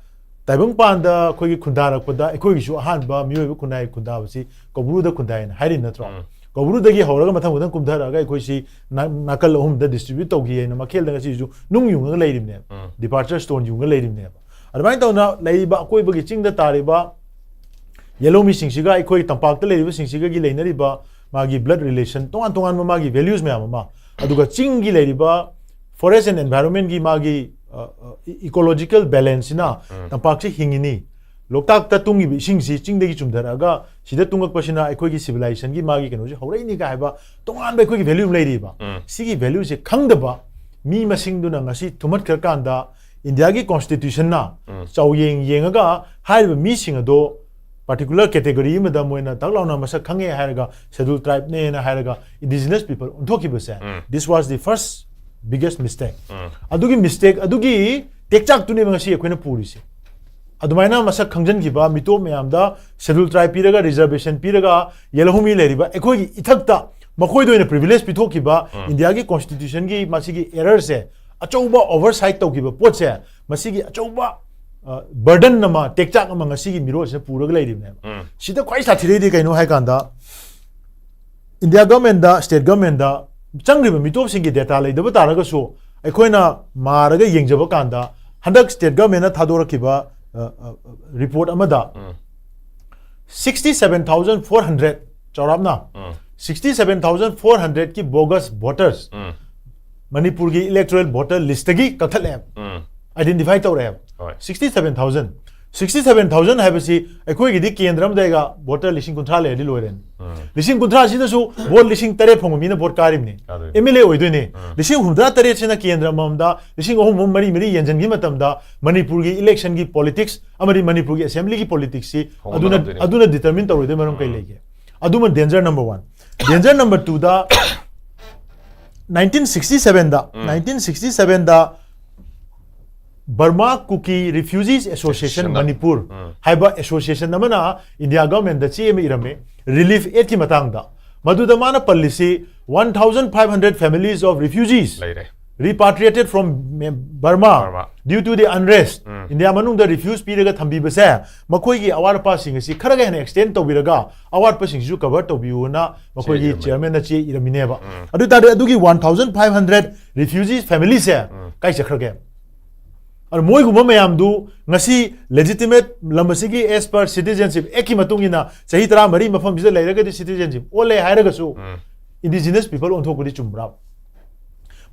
ꯇꯥꯏꯕꯪꯄꯥꯟꯗ ꯑꯩꯈꯣꯏꯒꯤ ꯈꯨꯟꯗꯥꯔꯛꯄꯗ, ꯑꯩꯈꯣꯏꯒꯤꯁꯨ ꯑꯍꯥꯟꯕ ꯃꯤꯑꯣꯏꯕ ꯈꯨꯟꯅꯥꯏ ꯈꯨꯟꯗꯥꯕꯁꯤ ꯀꯧꯕ꯭ꯔꯨꯗ ꯈꯨꯟꯗꯥꯏꯅ ꯍꯥꯏꯔꯤ ꯅꯠꯇ꯭ꯔꯣ? ꯎꯝ꯫ ꯀꯧꯕ꯭ꯔꯨꯗꯒꯤ ꯍꯧꯔꯒ ꯃꯊꯪ ꯃꯊꯪ ꯀꯨꯝꯊꯔꯛꯑꯒ ꯑꯩꯈꯣꯏꯁꯤ ꯅꯥ-, ꯅꯥꯀꯜ ꯑꯍꯨꯝꯗ ꯗꯤꯁꯇ꯭ꯔꯤꯕ꯭ꯌꯨꯠ ꯇꯧꯈꯤ ꯍꯥꯏꯅ ꯃꯈꯦꯜꯗ ꯉꯁꯤꯁꯨ ꯅꯨꯡ ꯌꯨꯡꯉꯒ ꯂꯩꯔꯤꯕꯅꯦꯕ꯫ ꯎꯝ꯫ ꯗꯤꯄꯥꯔꯆꯔ ꯁ꯭ꯇꯣꯟ ꯌꯨꯡꯉꯒ ꯂꯩꯔꯤꯕꯅꯦꯕ꯫ ꯑꯗꯨꯃꯥꯏꯅ ꯇꯧꯅ ꯂꯩꯔꯤꯕ ꯑꯀꯣꯏꯕꯒꯤ ꯆꯤꯡꯗ ꯇꯥꯔꯤꯕ ꯌꯦꯜꯍꯧꯃꯤꯁꯤꯡꯁꯤꯒ ꯑꯩꯈꯣꯏ ꯇꯝꯄꯥꯛꯇ ꯂꯩꯔꯤꯕꯁꯤꯡꯁꯤꯒꯒꯤ ꯂꯩꯅꯔꯤꯕ ꯃꯥꯒꯤ ꯕ꯭ꯂꯗ ꯔꯤꯂꯦꯁꯟ, ꯇꯣꯉꯥꯟ ꯇꯣꯉꯥꯟꯕ ꯃꯥꯒꯤ ꯚꯦꯂ꯭ꯌꯨꯁ ꯃꯌꯥꯝ ꯑꯃ, ꯑꯗꯨꯒ ꯆꯤꯡꯒꯤ ꯂꯩꯔꯤꯕ ꯐꯣꯔꯦꯁ꯭ꯠ ꯑꯦꯟ ꯑꯦꯟꯚꯥꯏꯔꯣꯟꯃꯦꯟꯒꯤ ꯃꯥꯒꯤ, ꯑ, ꯑ, ꯏ-, ꯏꯀꯣꯂꯣꯖꯤꯀꯦꯜ ꯕꯦꯂꯦꯟꯁꯁꯤꯅ ꯎꯝ꯫ ꯇꯝꯄꯥꯛꯁꯤ ꯍꯤꯡꯉꯤꯅꯤ, ꯂꯣꯛꯇꯥꯛꯇ ꯇꯨꯡꯉꯤꯕ ꯏꯁꯤꯡꯁꯤ ꯆꯤꯡꯗꯒꯤ ꯆꯨꯝꯊꯔꯛꯑꯒ ꯁꯤꯗ ꯇꯨꯡꯉꯛꯄꯁꯤꯅ ꯑꯩꯈꯣꯏꯒꯤ ꯁꯤꯚꯤꯂꯥꯏꯖꯦꯁꯟꯒꯤ ꯃꯥꯒꯤ ꯀꯩꯅꯣꯁꯤ ꯍꯧꯔꯛꯏꯅꯤꯒ ꯍꯥꯏꯕ ꯇꯣꯉꯥꯟꯕ ꯑꯩꯈꯣꯏꯒꯤ ꯚꯦꯂ꯭ꯌꯨ ꯑꯃ ꯂꯩꯔꯤꯕ꯫ ꯎꯝ꯫ ꯁꯤꯒꯤ ꯚꯦꯂ꯭ꯌꯨꯁꯦ ꯈꯪꯗꯕ ꯃꯤ ꯃꯁꯤꯡꯗꯨꯅ ꯉꯁꯤ ꯊꯨꯝꯍꯠꯈ꯭ꯔꯀꯥꯟꯗ ꯏꯟꯗꯤꯌꯥꯒꯤ ꯀꯣꯟꯁꯇꯤꯇ꯭ꯌꯨꯁꯟꯅ ꯎꯝ꯫ ꯆꯥꯎꯌꯦꯡ ꯌꯦꯡꯉꯒ ꯍꯥꯏꯔꯤꯕ ꯃꯤꯁꯤꯡ ꯑꯗꯣ particular category ꯑꯃꯗ ꯃꯣꯏꯅ ꯇꯛ ꯂꯥꯎꯅ ꯃꯁꯛ ꯈꯪꯉꯦ ꯍꯥꯏꯔꯒ Scheduled Tribeꯅꯦꯅ ꯍꯥꯏꯔꯒ indigenous people ꯑꯣꯟꯊꯣꯛꯈꯤꯕꯁꯦ, um. This was the first biggest mistake. ꯎꯝ. ꯑꯗꯨꯒꯤ mistake, ꯑꯗꯨꯒꯤ ꯇꯦꯛꯆꯥꯛꯇꯨꯅꯦꯕ ꯉꯁꯤ ꯑꯩꯈꯣꯏꯅ ꯄꯨꯔꯤꯁꯦ꯫ ꯑꯗꯨꯃꯥꯏꯅ ꯃꯁꯛ ꯈꯪꯖꯟꯈꯤꯕ ꯃꯤꯇꯣꯞ ꯃꯌꯥꯝꯗ Scheduled Tribe ꯄꯤꯔꯒ, reservation ꯄꯤꯔꯒ, ꯌꯦꯜꯍꯧꯃꯤ ꯂꯩꯔꯤꯕ ꯑꯩꯈꯣꯏꯒꯤ ꯏꯊꯛꯇ ꯃꯈꯣꯏꯗ ꯑꯣꯏꯅ privilege ꯄꯤꯊꯣꯛꯈꯤꯕ, ꯎꯝ. Indiaꯒꯤ constitutionꯒꯤ ꯃꯁꯤꯒꯤ errorꯁꯦ, ꯑꯆꯧꯕ oversight ꯇꯧꯈꯤꯕ ꯄꯣꯠꯁꯦ, ꯃꯁꯤꯒꯤ ꯑꯆꯧꯕ, ꯑ, burden ꯑꯃ, ꯇꯦꯛꯆꯥꯛ ꯑꯃ ꯉꯁꯤꯒꯤ ꯃꯤꯔꯣꯜꯁꯤꯅ ꯄꯨꯔꯒ ꯂꯩꯔꯤꯕꯅꯦꯕ꯫ ꯎꯝ. ꯁꯤꯗ ꯈ꯭ꯋꯥꯏ ꯁꯥꯊꯤꯔꯩꯗꯤ ꯀꯩꯅꯣ ꯍꯥꯏ ꯀꯥꯟꯗ, India governmentꯗ, state governmentꯗ ꯆꯪꯈ꯭ꯔꯤꯕ ꯃꯤꯇꯣꯞꯁꯤꯡꯒꯤ data ꯂꯩꯇꯕ ꯇꯥꯔꯒꯁꯨ, ꯑꯩꯈꯣꯏꯅ ꯃꯥꯔꯒ ꯌꯦꯡꯖꯕ ꯀꯥꯟꯗ, ꯍꯟꯗꯛ state governmentꯅ ꯊꯥꯗꯣꯔꯛꯈꯤꯕ, ꯑ, ꯑ, report ꯑꯃꯗ ꯎꯝ. sixty seven thousand four hundred, ꯆꯥꯎꯔꯥꯛꯅ ꯎꯝ. sixty seven thousand four hundredꯀꯤ bogus voters ꯎꯝ. ꯃꯅꯤꯄꯨꯔꯒꯤ electoral voter listꯇꯒꯤ ꯀꯛꯊꯠꯂꯛꯑꯦꯕ, ꯎꯝ. identify ꯇꯧꯔꯛꯑꯦꯕ꯫ ꯍꯣꯏ. Sixty seven thousand, sixty seven thousand ꯍꯥꯏꯕꯁꯤ ꯑꯩꯈꯣꯏꯒꯤꯗꯤ ꯀꯦꯟꯗ꯭ꯔ ꯑꯃꯗ ꯑꯩꯒ voter ꯂꯤꯁꯤꯡ ꯀꯨꯟꯊ꯭ꯔꯥ ꯂꯩꯔꯗꯤ ꯂꯣꯏꯔꯦꯅꯦ꯫ ꯎꯝ. ꯂꯤꯁꯤꯡ ꯀꯨꯟꯊ꯭ꯔꯥꯁꯤꯗꯁꯨ vote ꯂꯤꯁꯤꯡ ꯇꯔꯦꯠ ꯐꯪꯕ ꯃꯤꯅ vote ꯀꯥꯔꯤꯕꯅꯤ, ꯀꯥꯗꯣꯏꯅꯤ. MLA ꯑꯣꯏꯗꯣꯏꯅꯤ꯫ ꯎꯝ. ꯂꯤꯁꯤꯡ ꯍꯨꯝꯐꯨꯇꯔꯥ ꯇꯔꯦꯠꯁꯤꯅ ꯀꯦꯟꯗ꯭ꯔ ꯑꯃꯃꯝꯗ ꯂꯤꯁꯤꯡ ꯑꯍꯨꯝ, ꯑꯍꯨꯝ, ꯃꯔꯤ, ꯃꯔꯤ ꯌꯦꯟꯁꯤꯟꯈꯤꯕ ꯃꯇꯝꯗ ꯃꯅꯤꯄꯨꯔꯒꯤ electionꯒꯤ politics ꯑꯃꯗꯤ ꯃꯅꯤꯄꯨꯔꯒꯤ assemblyꯒꯤ politicsꯁꯤ ꯑꯗꯨꯅ, ꯍꯣꯡꯒꯠꯂꯛꯇꯣꯏꯅꯤ. ꯑꯗꯨꯅ determine ꯇꯧꯔꯣꯏꯗꯣꯏ ꯃꯔꯝ ꯀꯩ ꯂꯩꯒꯦ? ꯑꯗꯨꯃ danger number one. Danger number twoꯗ, nineteen sixty sevenꯗ, ꯎꯝ. nineteen sixty sevenꯗ Burma Kuki Refugees Association Association. Manipur ꯎꯝ. ꯍꯥꯏꯕ association ꯑꯃꯅ India governmentꯗ ꯆꯦ ꯑꯃ ꯏꯔꯝꯃꯤ, relief aidꯀꯤ ꯃꯇꯥꯡꯗ꯫ ꯃꯗꯨꯗ ꯃꯥꯅ ꯄꯜꯂꯤꯁꯤ, one thousand five hundred families of refugees ꯂꯩꯔꯦ. repatriated from Burma Burma. due to the unrest, um. India ꯃꯅꯨꯡꯗ refuse ꯄꯤꯔꯒ ꯊꯝꯕꯤꯕꯁꯦ, ꯃꯈꯣꯏꯒꯤ ꯑꯋꯥꯠ ꯑꯄꯥꯁꯤꯡ ꯑꯁꯤ ꯈꯔꯒ ꯍꯦꯟꯅ extend ꯇꯧꯕꯤꯔꯒ, ꯑꯋꯥꯠꯄꯁꯤꯡꯁꯤꯁꯨ cover ꯇꯧꯕꯤꯌꯨꯅ ꯃꯈꯣꯏꯒꯤ ꯆꯦ ꯏꯔꯝꯃꯦ. chairmanꯅ ꯆꯦ ꯏꯔꯝꯃꯤꯅꯦꯕ꯫ ꯎꯝ. ꯑꯗꯨ ꯑꯣꯏꯇꯥꯔꯗꯤ ꯑꯗꯨꯒꯤ one thousand five hundred refugee familiesꯁꯦ ꯎꯝ. ꯀꯥꯏ ꯆꯠꯈ꯭ꯔꯒꯦ? ꯑꯗꯨ ꯃꯣꯏꯒꯨꯝꯕ ꯃꯌꯥꯝꯗꯨ ꯉꯁꯤ legitimate ꯂꯝ ꯑꯁꯤꯒꯤ as per citizenship actꯀꯤ ꯃꯇꯨꯡ ꯏꯟꯅ ꯆꯍꯤ ꯇꯔꯥꯃꯔꯤ ꯃꯐꯝꯁꯤꯗ ꯂꯩꯔꯒꯗꯤ citizenship ꯑꯣꯜꯂꯦ ꯍꯥꯏꯔꯒꯁꯨ, ꯎꯝ. indigenous people ꯑꯣꯟꯊꯣꯛꯄꯗꯤ ꯆꯨꯝꯕ꯭ꯔꯥ?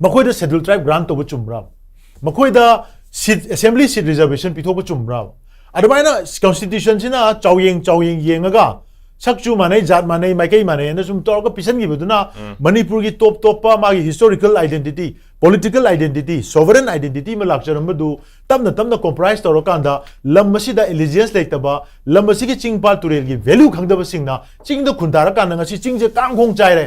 ꯃꯈꯣꯏꯗ scheduled tribe grant ꯇꯧꯕ ꯆꯨꯝꯕ꯭ꯔꯥ? ꯃꯈꯣꯏꯗ seat, assembly seat reservation ꯄꯤꯊꯣꯛꯄ ꯆꯨꯝꯕ꯭ꯔꯥ? ꯑꯗꯨꯃꯥꯏꯅ constitutionꯁꯤꯅ ꯆꯥꯎꯌꯦꯡ ꯆꯥꯎꯌꯦꯡ ꯌꯦꯡꯉꯒ ꯁꯛꯁꯨ ꯃꯥꯟꯅꯩ, ꯖꯥꯠ ꯃꯥꯟꯅꯩ, ꯃꯥꯏꯀꯩ ꯃꯥꯟꯅꯩ ꯍꯥꯏꯅ ꯁꯨꯝ ꯇꯧꯔꯒ ꯄꯤꯁꯟꯈꯤꯕꯗꯨꯅ ꯃꯅꯤꯄꯨꯔꯒꯤ ꯇꯣꯞ ꯇꯣꯞꯄ ꯃꯥꯒꯤ historical identity, political identity, sovereign identity ꯑꯃ ꯂꯥꯛꯆꯔꯝꯕꯗꯨ ꯇꯞꯅ ꯇꯞꯅ compromise ꯇꯧꯔꯀꯥꯟꯗ ꯂꯝ ꯑꯁꯤꯗ allegiance ꯂꯩꯇꯕ, ꯂꯝ ꯑꯁꯤꯒꯤ ꯆꯤꯡ ꯄꯥꯠ ꯇꯨꯔꯦꯜꯒꯤ value ꯈꯪꯗꯕꯁꯤꯡꯅ ꯆꯤꯡꯗ ꯈꯨꯟꯗꯥꯔꯀꯥꯟꯗ ꯉꯁꯤ ꯆꯤꯡꯁꯦ ꯀꯥꯡ ꯈꯣꯡ ꯆꯥꯏꯔꯦ꯫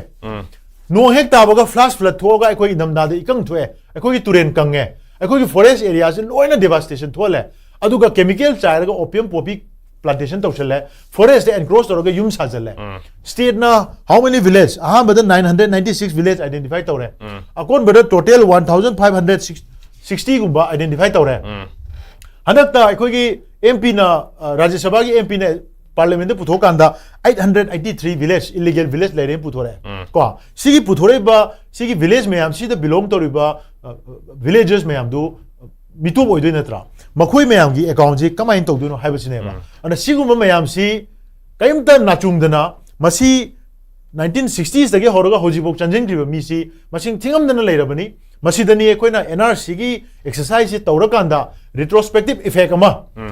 ꯅꯣꯡ ꯍꯦꯛ ꯇꯥꯕꯒ flash flood ꯊꯣꯛꯑꯒ ꯑꯩꯈꯣꯏ ꯏꯪꯊꯝꯊꯥꯗ ꯏꯀꯪ ꯊꯣꯛꯑꯦ, ꯑꯩꯈꯣꯏꯒꯤ ꯇꯨꯔꯦꯜ ꯀꯪꯉꯦ, ꯑꯩꯈꯣꯏꯒꯤ forest areaꯁꯦ ꯂꯣꯏꯅ devastation ꯊꯣꯛꯍꯜꯂꯦ꯫ ꯑꯗꯨꯒ chemical ꯆꯥꯏꯔꯒ opium poppy plantation ꯇꯧꯁꯜꯂꯦ, forestꯇ encroach ꯇꯧꯔꯒ ꯌꯨꯝ ꯁꯥꯖꯜꯂꯦ꯫ Stateꯅ how many village? ꯑꯍꯥꯟꯕꯗ nine hundred ninety six village identify ꯇꯧꯔꯦ꯫ ꯑꯀꯣꯟꯕꯗ total one thousand five hundred sixty ꯒꯨꯝꯕ identify ꯇꯧꯔꯦ꯫ ꯍꯟꯗꯛꯇ ꯑꯩꯈꯣꯏꯒꯤ MPꯅ, ꯑ, ꯔꯥꯖ꯭ꯌ ꯁꯚꯥꯒꯤ MPꯅ parliamentꯇ ꯄꯨꯊꯣꯛꯀꯥꯟꯗ eight hundred eighty three village, illegal village ꯂꯩꯔꯦꯅ ꯄꯨꯊꯣꯔꯛꯑꯦ꯫ ꯀꯣ, ꯁꯤꯒꯤ ꯄꯨꯊꯣꯔꯛꯏꯕ, ꯁꯤꯒꯤ village ꯃꯌꯥꯝꯁꯤꯗ belong ꯇꯧꯔꯤꯕ, ꯑ, villagers ꯃꯌꯥꯝꯗꯨ ꯃꯤꯇꯣꯞ ꯑꯣꯏꯗꯣꯏ ꯅꯠꯇ꯭ꯔꯥ? ꯃꯈꯣꯏ ꯃꯌꯥꯝꯒꯤ accountꯁꯤ ꯀꯃꯥꯏꯅ ꯇꯧꯗꯣꯏꯅꯣ ꯍꯥꯏꯕꯁꯤꯅꯦꯕ꯫ ꯑꯗꯨꯅ ꯁꯤꯒꯨꯝꯕ ꯃꯌꯥꯝꯁꯤ ꯀꯔꯤꯝꯇ ꯅꯥꯆꯨꯡꯗꯅ ꯃꯁꯤ nineteen sixtiesꯇꯒꯤ ꯍꯧꯔꯒ ꯍꯧꯖꯤꯛꯐꯥꯎ ꯆꯪꯁꯤꯟꯈ꯭ꯔꯤꯕ ꯃꯤꯁꯤ ꯃꯁꯤꯡ ꯊꯤꯉꯝꯗꯅ ꯂꯩꯔꯕꯅꯤ꯫ ꯃꯁꯤꯗꯅꯤ ꯑꯩꯈꯣꯏꯅ NRCꯒꯤ exerciseꯁꯤ ꯇꯧꯔꯀꯥꯟꯗ retrospective effect ꯑꯃ,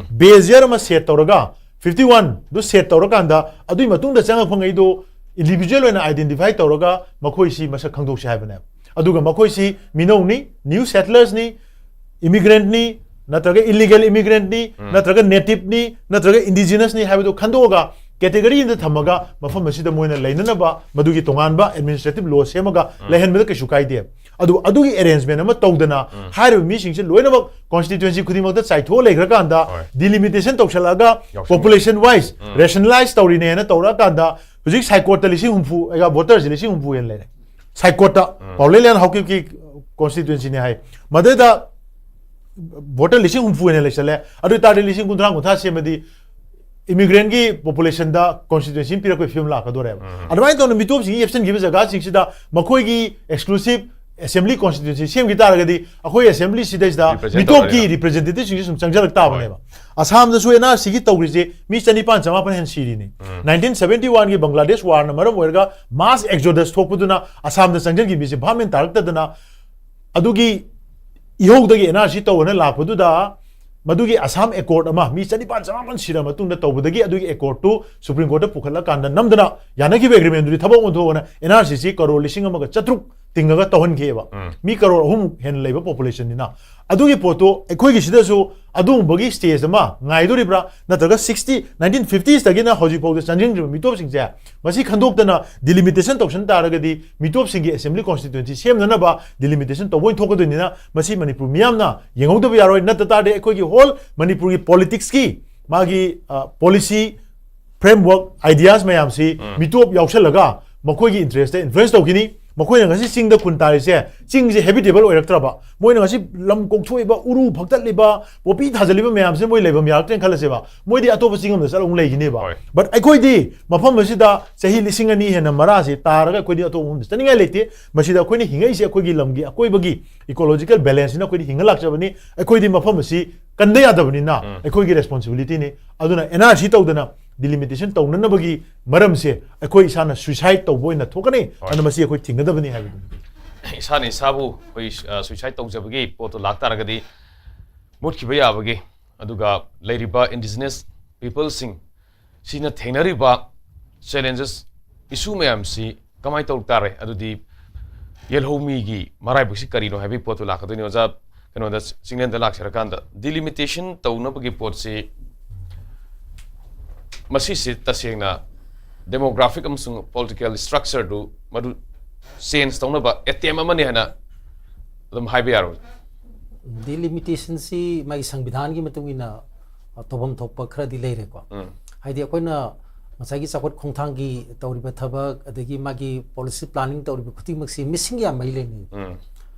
base year ꯑꯃ set ꯇꯧꯔꯒ, fifty oneꯗꯨ set ꯇꯧꯔꯀꯥꯟꯗ ꯑꯗꯨꯒꯤ ꯃꯇꯨꯡꯗ ꯆꯪꯉꯛꯄꯉꯩꯗꯨ individual ꯑꯣꯏꯅ identify ꯇꯧꯔꯒ ꯃꯈꯣꯏꯁꯤ ꯃꯁꯛ ꯈꯪꯗꯣꯛꯁꯤ ꯍꯥꯏꯕꯅꯦꯕ꯫ ꯑꯗꯨꯒ ꯃꯈꯣꯏꯁꯤ ꯃꯤꯅꯧꯅꯤ, new settlersꯅꯤ, immigrantꯅꯤ, ꯅꯠꯇ꯭ꯔꯒ illegal immigrantꯅꯤ, ꯅꯠꯇ꯭ꯔꯒ nativeꯅꯤ, ꯅꯠꯇ꯭ꯔꯒ indigenousꯅꯤ ꯍꯥꯏꯕꯗꯨ ꯈꯟꯗꯣꯛꯑꯒ category ꯑꯃꯗ ꯊꯝꯃꯒ ꯃꯐꯝ ꯑꯁꯤꯗ ꯃꯣꯏꯅ ꯂꯩꯅꯅꯕ ꯃꯗꯨꯒꯤ ꯇꯣꯉꯥꯟꯕ administrative law ꯁꯦꯝꯃꯒ ꯂꯩꯍꯟꯕꯗ ꯀꯩꯁꯨ ꯀꯥꯏꯗꯦ꯫ ꯑꯗꯨ, ꯑꯗꯨꯒꯤ arrangement ꯑꯃ ꯇꯧꯗꯅ ꯍꯥꯏꯔꯤꯕ ꯃꯤꯁꯤꯡꯁꯦ ꯂꯣꯏꯅꯃꯛ constituency ꯈꯨꯗꯤꯡꯃꯛꯇ ꯆꯥꯏꯊꯣꯛꯑ ꯂꯩꯈ꯭ꯔꯀꯥꯟꯗ delimitation ꯇꯧꯁꯜꯂꯛꯑꯒ population wise rationalize ꯇꯧꯔꯤꯅꯦꯅ ꯇꯧꯔꯛꯑꯀꯥꯟꯗ ꯍꯧꯖꯤꯛ ꯁꯥꯏꯀꯣꯠꯇ ꯂꯤꯁꯤꯡ ꯍꯨꯝꯐꯨ, ꯑꯩꯒ voterꯁꯤ ꯂꯤꯁꯤꯡ ꯍꯨꯝꯐꯨ ꯍꯦꯟꯅ ꯂꯩꯔꯦ꯫ ꯁꯥꯏꯀꯣꯠꯇ, ꯄꯥꯎꯂꯩꯂꯦꯟ ꯍꯥꯎꯀꯤꯞꯀꯤ constituencyꯅꯦ ꯍꯥꯏ꯫ ꯃꯗꯨꯗ voter ꯂꯤꯁꯤꯡ ꯍꯨꯝꯐꯨ ꯍꯦꯟꯅ ꯂꯩꯁꯜꯂꯦ꯫ ꯑꯗꯨ ꯑꯣꯏꯇꯥꯔꯗꯤ ꯂꯤꯁꯤꯡ ꯀꯨꯟꯊ꯭ꯔꯥ, ꯀꯨꯟꯊ꯭ꯔꯥ ꯁꯦꯝꯃꯗꯤ immigrantꯀꯤ populationꯗ constituency ꯑꯃ ꯄꯤꯔꯛꯄꯒꯤ ꯐꯤꯕꯝ ꯂꯥꯛꯀꯗꯣꯔꯦꯕ꯫ ꯑꯗꯨꯃꯥꯏꯅ ꯇꯧꯅ ꯃꯤꯇꯣꯞꯁꯤꯡꯁꯤ ꯌꯦꯞꯁꯤꯟꯈꯤꯕ ꯖꯒꯥꯁꯤꯡꯁꯤꯗ ꯃꯈꯣꯏꯒꯤ exclusive assembly constituency ꯁꯦꯝꯈꯤ ꯇꯥꯔꯒꯗꯤ ꯑꯩꯈꯣꯏ assemblyꯁꯤꯗꯩꯁꯤꯗ ꯃꯤꯇꯣꯞꯀꯤ representativeꯁꯤꯡꯁꯤ ꯁꯨꯝ ꯆꯪꯁꯤꯜꯂꯛ ꯇꯥꯕꯅꯦꯕ꯫ ꯑꯁꯥꯝꯗꯁꯨ NRCꯒꯤ ꯇꯧꯔꯤꯁꯦ ꯃꯤ ꯆꯅꯤꯄꯥꯟ ꯆꯃꯥꯄꯟ ꯍꯦꯟꯅ ꯁꯤꯔꯤꯅꯤ꯫ nineteen seventy oneꯒꯤ ꯕꯪꯒ꯭ꯂꯥꯗꯦꯁ warꯅ ꯃꯔꯝ ꯑꯣꯏꯔꯒ mass exodus ꯊꯣꯛꯄꯗꯨꯅ ꯑꯁꯥꯝꯗ ꯆꯪꯁꯤꯟꯈꯤꯕ ꯃꯤꯁꯦ ꯚꯥꯞ ꯃꯦꯟ ꯇꯥꯔꯛꯇꯗꯅ ꯑꯗꯨꯒꯤ ꯏꯍꯧꯗꯒꯤ NRC ꯇꯧꯑꯅ ꯂꯥꯛꯄꯗꯨꯗ ꯃꯗꯨꯒꯤ ꯑꯁꯥꯝ ꯑꯦꯀꯣꯔꯗ ꯑꯃ ꯃꯤ ꯆꯅꯤꯄꯥꯟ ꯆꯃꯥꯄꯟ ꯁꯤꯔ ꯃꯇꯨꯡꯗ ꯇꯧꯕꯗꯒꯤ ꯑꯗꯨꯒꯤ ꯑꯦꯀꯣꯔꯗꯇꯨ ꯁꯨꯄ꯭ꯔꯤꯝ ꯀꯣꯔꯠꯇ ꯄꯨꯈꯠꯂꯀꯥꯟꯗ ꯅꯝꯗꯅ ꯌꯥꯅꯈꯤꯕ ꯑꯦꯒ꯭ꯔꯤꯃꯦꯟꯗꯨꯗꯤ ꯊꯕꯛ ꯑꯣꯟꯊꯣꯛꯑꯅ ꯑꯦꯟ ꯑꯥꯔ ꯁꯤ ꯁꯤ ꯀꯔꯣꯔ ꯂꯤꯁꯤꯡ ꯑꯃꯒ ꯆꯥꯇ꯭ꯔꯨꯛ ꯇꯤꯡꯉꯒ ꯇꯧꯍꯟꯈꯤꯑꯕ꯫ ꯎꯝ꯫ ꯃꯤ ꯀꯔꯣꯔ ꯑꯍꯨꯝ ꯍꯦꯟꯅ ꯂꯩꯕ ꯄꯣꯄꯨꯂꯦꯁꯟꯅꯤꯅ꯫ ꯑꯗꯨꯒꯤ ꯄꯣꯠꯇꯣ ꯑꯩꯈꯣꯏꯒꯤ ꯁꯤꯗꯁꯨ ꯑꯗꯨꯒꯨꯝꯕꯒꯤ ꯁ꯭ꯇꯦꯖ ꯑꯃ ꯉꯥꯏꯗꯣꯔꯤꯕ꯭ꯔꯥ, ꯅꯠꯇ꯭ꯔꯒ ꯁꯤꯛꯁꯇꯤ, ꯅꯥꯏꯟꯇꯤꯟ ꯐꯤꯐꯇꯤꯁꯇꯒꯤꯅ ꯍꯧꯖꯤꯛ ꯐꯥꯎꯗ ꯆꯪꯁꯤꯟꯗ꯭ꯔꯤꯕ ꯃꯤꯇꯣꯞꯁꯤꯡꯁꯦ ꯃꯁꯤ ꯈꯟꯗꯣꯛꯇꯅ ꯗꯤꯂꯤꯃꯤꯇꯦꯁꯟ ꯇꯧꯁꯟ ꯇꯥꯔꯒꯗꯤ ꯃꯤꯇꯣꯞꯁꯤꯡꯒꯤ ꯑꯦꯁꯦꯝꯕ꯭ꯂꯤ ꯀꯣꯟꯁꯇꯤꯇ꯭ꯋꯦꯟꯁꯤ ꯁꯦꯝꯅꯅꯕ ꯗꯤꯂꯤꯃꯤꯇꯦꯁꯟ ꯇꯧꯕ ꯑꯣꯏꯅ ꯊꯣꯛꯀꯗꯣꯏꯅꯤꯅ ꯃꯁꯤ ꯃꯅꯤꯄꯨꯔ ꯃꯤꯌꯥꯝꯅ ꯌꯦꯡꯍꯧꯗꯕ ꯌꯥꯔꯣꯏ꯫ ꯅꯠꯇ ꯇꯥꯔꯗꯤ ꯑꯩꯈꯣꯏꯒꯤ ꯍꯣꯜ ꯃꯅꯤꯄꯨꯔꯒꯤ ꯄꯣꯂꯤꯇꯤꯛꯁꯀꯤ ꯃꯥꯒꯤ, ꯑ, ꯄꯣꯂꯤꯁꯤ ꯐ꯭ꯔꯦꯝꯋꯔꯛ, ꯑꯥꯏꯗꯤꯌꯥꯁ ꯃꯌꯥꯝꯁꯤ ꯎꯝ꯫ ꯃꯤꯇꯣꯞ ꯌꯥꯎꯁꯜꯂꯒ ꯃꯈꯣꯏꯒꯤ ꯏꯟꯇꯔꯦꯁꯇ ꯏꯟꯐ꯭ꯂꯨꯌꯦꯟꯁ ꯇꯧꯈꯤꯅꯤ꯫ ꯃꯈꯣꯏꯅ ꯉꯁꯤ ꯆꯤꯡꯗ ꯈꯨꯟ ꯇꯥꯔꯤꯁꯦ, ꯆꯤꯡꯁꯦ ꯍꯦꯕꯤꯇꯦꯕꯜ ꯑꯣꯏꯔꯛꯇ꯭ꯔꯕ, ꯃꯣꯏꯅ ꯉꯁꯤ ꯂꯝ ꯀꯣꯛꯊꯣꯛꯏꯕ, ꯎꯔꯨ ꯐꯛꯇꯠꯂꯤꯕ, ꯄꯣꯄꯤ ꯊꯥꯖꯜꯂꯤꯕ ꯃꯌꯥꯝꯁꯦ ꯃꯣꯏ ꯂꯩꯐꯝ ꯌꯥꯔꯛꯇ꯭ꯔꯦꯅ ꯈꯜꯂꯁꯦꯕ, ꯃꯣꯏꯗꯤ ꯑꯇꯣꯞꯄ ꯆꯤꯡ ꯑꯃꯗ ꯆꯠꯂꯒ ꯑꯃꯨꯛ ꯂꯩꯈꯤꯅꯦꯕ꯫ ꯍꯣꯏ꯫ But ꯑꯩꯈꯣꯏꯗꯤ ꯃꯐꯝ ꯑꯁꯤꯗ ꯆꯍꯤ ꯂꯤꯁꯤꯡ ꯑꯅꯤ ꯍꯦꯟꯅ ꯃꯔꯥꯁꯦ ꯇꯥꯔꯒ ꯑꯩꯈꯣꯏꯗꯤ ꯑꯇꯣꯞꯄ ꯃꯐꯝꯗ ꯆꯠꯅꯤꯡꯉꯥꯏ ꯂꯩꯇꯦ꯫ ꯃꯁꯤꯗ ꯑꯩꯈꯣꯏꯅ ꯍꯤꯡꯉꯛꯏꯁꯦ ꯑꯩꯈꯣꯏꯒꯤ ꯂꯝꯒꯤ ꯑꯀꯣꯏꯕꯒꯤ ꯏꯀꯣꯂꯣꯖꯤꯀꯦꯜ ꯕꯦꯂꯦꯟꯁꯁꯤꯅ ꯑꯩꯈꯣꯏꯗꯤ ꯍꯤꯡꯉ ꯂꯥꯛꯆꯕꯅꯤ꯫ ꯑꯩꯈꯣꯏꯗꯤ ꯃꯐꯝ ꯑꯁꯤ ꯀꯟꯗ ꯌꯥꯗꯕꯅꯤꯅ ꯎꯝ꯫ ꯑꯩꯈꯣꯏꯒꯤ ꯔꯦꯁꯄꯣꯟꯁꯤꯕꯤꯂꯤꯇꯤꯅꯤ꯫ ꯑꯗꯨꯅ ꯑꯦꯟ ꯑꯥꯔ ꯁꯤ ꯇꯧꯗꯅ ꯗꯤꯂꯤꯃꯤꯇꯦꯁꯟ ꯇꯧꯅꯅꯕꯒꯤ ꯃꯔꯝꯁꯦ ꯑꯩꯈꯣꯏ ꯏꯁꯥꯅ ꯁꯨꯏꯁꯥꯏꯠ ꯇꯧꯕ ꯑꯣꯏꯅ ꯊꯣꯛꯀꯅꯤ꯫ ꯍꯣꯏ꯫ ꯑꯗꯨꯅ ꯃꯁꯤ ꯑꯩꯈꯣꯏ ꯊꯤꯡꯒꯗꯕꯅꯤ ꯍꯥꯏꯕꯗꯨꯅꯤ꯫ ꯏꯁꯥꯅ ꯏꯁꯥꯕꯨ ꯑꯩꯈꯣꯏ, ꯑ, ꯁꯨꯏꯁꯥꯏꯠ ꯇꯧꯖꯕꯒꯤ ꯄꯣꯠꯇꯣ ꯂꯥꯛꯇꯥꯔꯒꯗꯤ ꯃꯨꯠꯈꯤꯕ ꯌꯥꯕꯒꯤ, ꯑꯗꯨꯒ ꯂꯩꯔꯤꯕ ꯏꯟꯗꯤꯖꯤꯅꯁ ꯄꯤꯄꯜꯁꯤꯡ ꯁꯤꯅ ꯊꯦꯡꯅꯔꯤꯕ ꯆꯦꯂꯦꯟꯖꯦꯁ, ꯏꯁꯨ ꯃꯌꯥꯝꯁꯤ ꯀꯃꯥꯏꯅ ꯇꯧ ꯇꯥꯔꯦ? ꯑꯗꯨꯗꯤ ꯌꯦꯜꯍꯧꯃꯤꯒꯤ ꯃꯔꯥꯏꯕꯛꯁꯤ ꯀꯔꯤꯅꯣ ꯍꯥꯏꯕꯒꯤ ꯄꯣꯠꯇꯨ ꯂꯥꯛꯀꯗꯣꯏꯅꯤ꯫ ꯑꯣꯖꯥ, ꯀꯩꯅꯣꯗ, ꯆꯤꯡꯂꯦꯟꯗ ꯂꯥꯛꯆꯔꯀꯥꯟꯗ ꯗꯤꯂꯤꯃꯤꯇꯦꯁꯟ ꯇꯧꯅꯕꯒꯤ ꯄꯣꯠꯁꯤ, ꯃꯁꯤꯁꯤ ꯇꯁꯦꯡꯅ ꯗꯦꯃꯣꯒ꯭ꯔꯥꯐꯤꯛ ꯑꯃꯁꯨꯡ ꯄꯣꯂꯤꯇꯤꯀꯦꯜ ꯁ꯭ꯇ꯭ꯔꯛꯆꯔꯗꯨ ꯃꯗꯨ ꯆꯦꯟꯖ ꯇꯧꯅꯕ ꯑꯦꯇꯦꯝ ꯑꯃꯅꯤ ꯍꯥꯏꯅ ꯑꯗꯨꯝ ꯍꯥꯏꯕ ꯌꯥꯔꯣꯏ꯫ ꯗꯤꯂꯤꯃꯤꯇꯦꯁꯟꯁꯤ ꯃꯥꯒꯤ ꯁꯪꯕꯤꯙꯥꯟꯒꯤ ꯃꯇꯨꯡ ꯏꯟꯅ, ꯑ, ꯇꯧꯐꯝ ꯊꯣꯛꯄ ꯈꯔꯗꯤ ꯂꯩꯔꯦꯀꯣ꯫ ꯎꯝ꯫ ꯍꯥꯏꯗꯤ ꯑꯩꯈꯣꯏꯅ ꯉꯁꯥꯏꯒꯤ ꯆꯥꯎꯈꯠ ꯈꯣꯡꯊꯥꯡꯒꯤ ꯇꯧꯔꯤꯕ ꯊꯕꯛ, ꯑꯗꯒꯤ ꯃꯥꯒꯤ ꯄꯣꯂꯤꯁꯤ ꯄ꯭ꯂꯥꯅꯤꯡ ꯇꯧꯔꯤꯕ ꯈꯨꯗꯤꯡꯃꯛꯁꯤ ꯃꯤꯁꯤꯡꯒ ꯌꯥꯝ ꯃꯔꯤ ꯂꯩꯅꯩ꯫ ꯎꯝ꯫